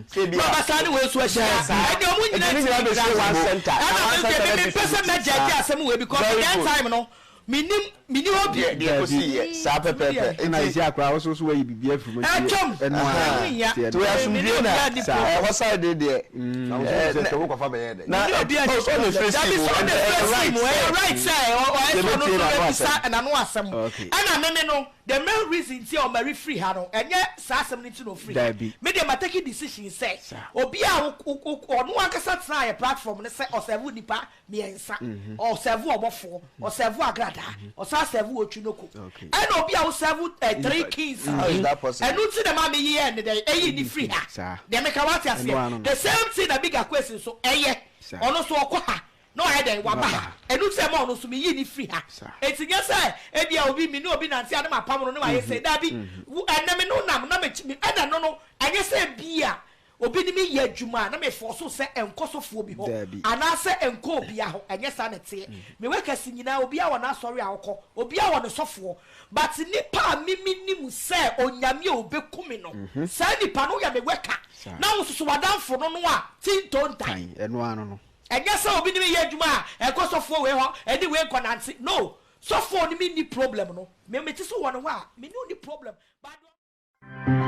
sɛ ebia. Na ɔba saa ne wei nso ahyia. Saa. Ɛndeɛ ɔmo nyinaa Nti ne ntumi nyinaa ntra bɛhyia ase. one center, na Ɛna one me deɛ center me no mempɛ sɛ distribute. mɛgyɛgye Saa. asɛm wei because Very that good. time no mennim menni hɔ bi. Deɛ deɛ ɛkɔsii yɛ, saa pɛpɛɛpɛ. Ɛna Nti. ɛsi akora wo so so wayi biribi afiri mu nti Ɛtwam. ɛno Ɛho ara nhia. nti Nti wei ɛno Me ne asomdwie na obiara nni saa. problem. ɛhɔ side deɛ. Na wo nso wonim sɛ wo kɔfa bɛyɛ dɛn? Na Me ne obiara nni ɔ sɛ ɔna problem. efiri Dabi si mu sɛ ɔna ɛnde efiri ɛyɛ si right mu ɛyɛ sɛ right sɛ ɔ ɔyɛ sɛ ɔno yɛbɛtie nso n'ano bɛbisa asɛm. n'ano asɛm. Okay. Ɛna me me no the main reason nti a ɔmari firi ha no ɛnyɛ saa asɛm no nti na ɔfiri ha. Dabi. Me deɛ ma take decision sɛ Saa. obi a wo wo wo ɔno ankasa tenaa yɛ platform no sɛ ɔsɛvo nnipa mmiɛnsa, ɔsɛvo ɔbɔfoɔ, ɔsɛvo agradaa, ɔsan sɛvo otwinoko, ɛna obi a wosɛvo eh, three kings How is that possible? ɛno nti na ma meyi yɛ ne dɛn ɛyi ne firi ha deɛ meka wate aseɛ the same thing na Big Akwesi nso ɛyɛ ɔno nso ɔkɔ ha na ɔyɛ dɛn waba ha ɛno nti na ma ɔno nso meyi ne firi ha eti nyɛ sɛ ebi a obi me ne obi nante a ne ma pam no ne ma yɛ sɛ dabi ɛnɛ me no nam na me ɛna no no ɛnyɛ sɛ bi a Obi ne me yɛ adwuma a, na me force sɛ ɛnkɔ sɔfoɔ bi hɔ Daabi. anaasɛ ɛnkɔ obia hɔ, ɛnyɛ saa na ɛteɛ. Me workers nyinaa obiara wɔ n'asɔre a ɔkɔ, obiara wɔ ne sɔfoɔ, but nipa a me me nim sɛ Onyame a ɔbɛku me no, saa nipa no woyɛ me worker Saa. na wo soso w'adamfo no no a, tinto ntan. Tan, ɛno ara no no. Ɛnyɛ sɛ obi ne me yɛ adwuma a, ɛnkɔ sɔfoɔ wei hɔ, ɛne wei nkɔnante, no, sɔfoɔ a ɔne me nni problem no, me mete so wɔ ne hɔ a, me ne wo nni problem, but deɛ.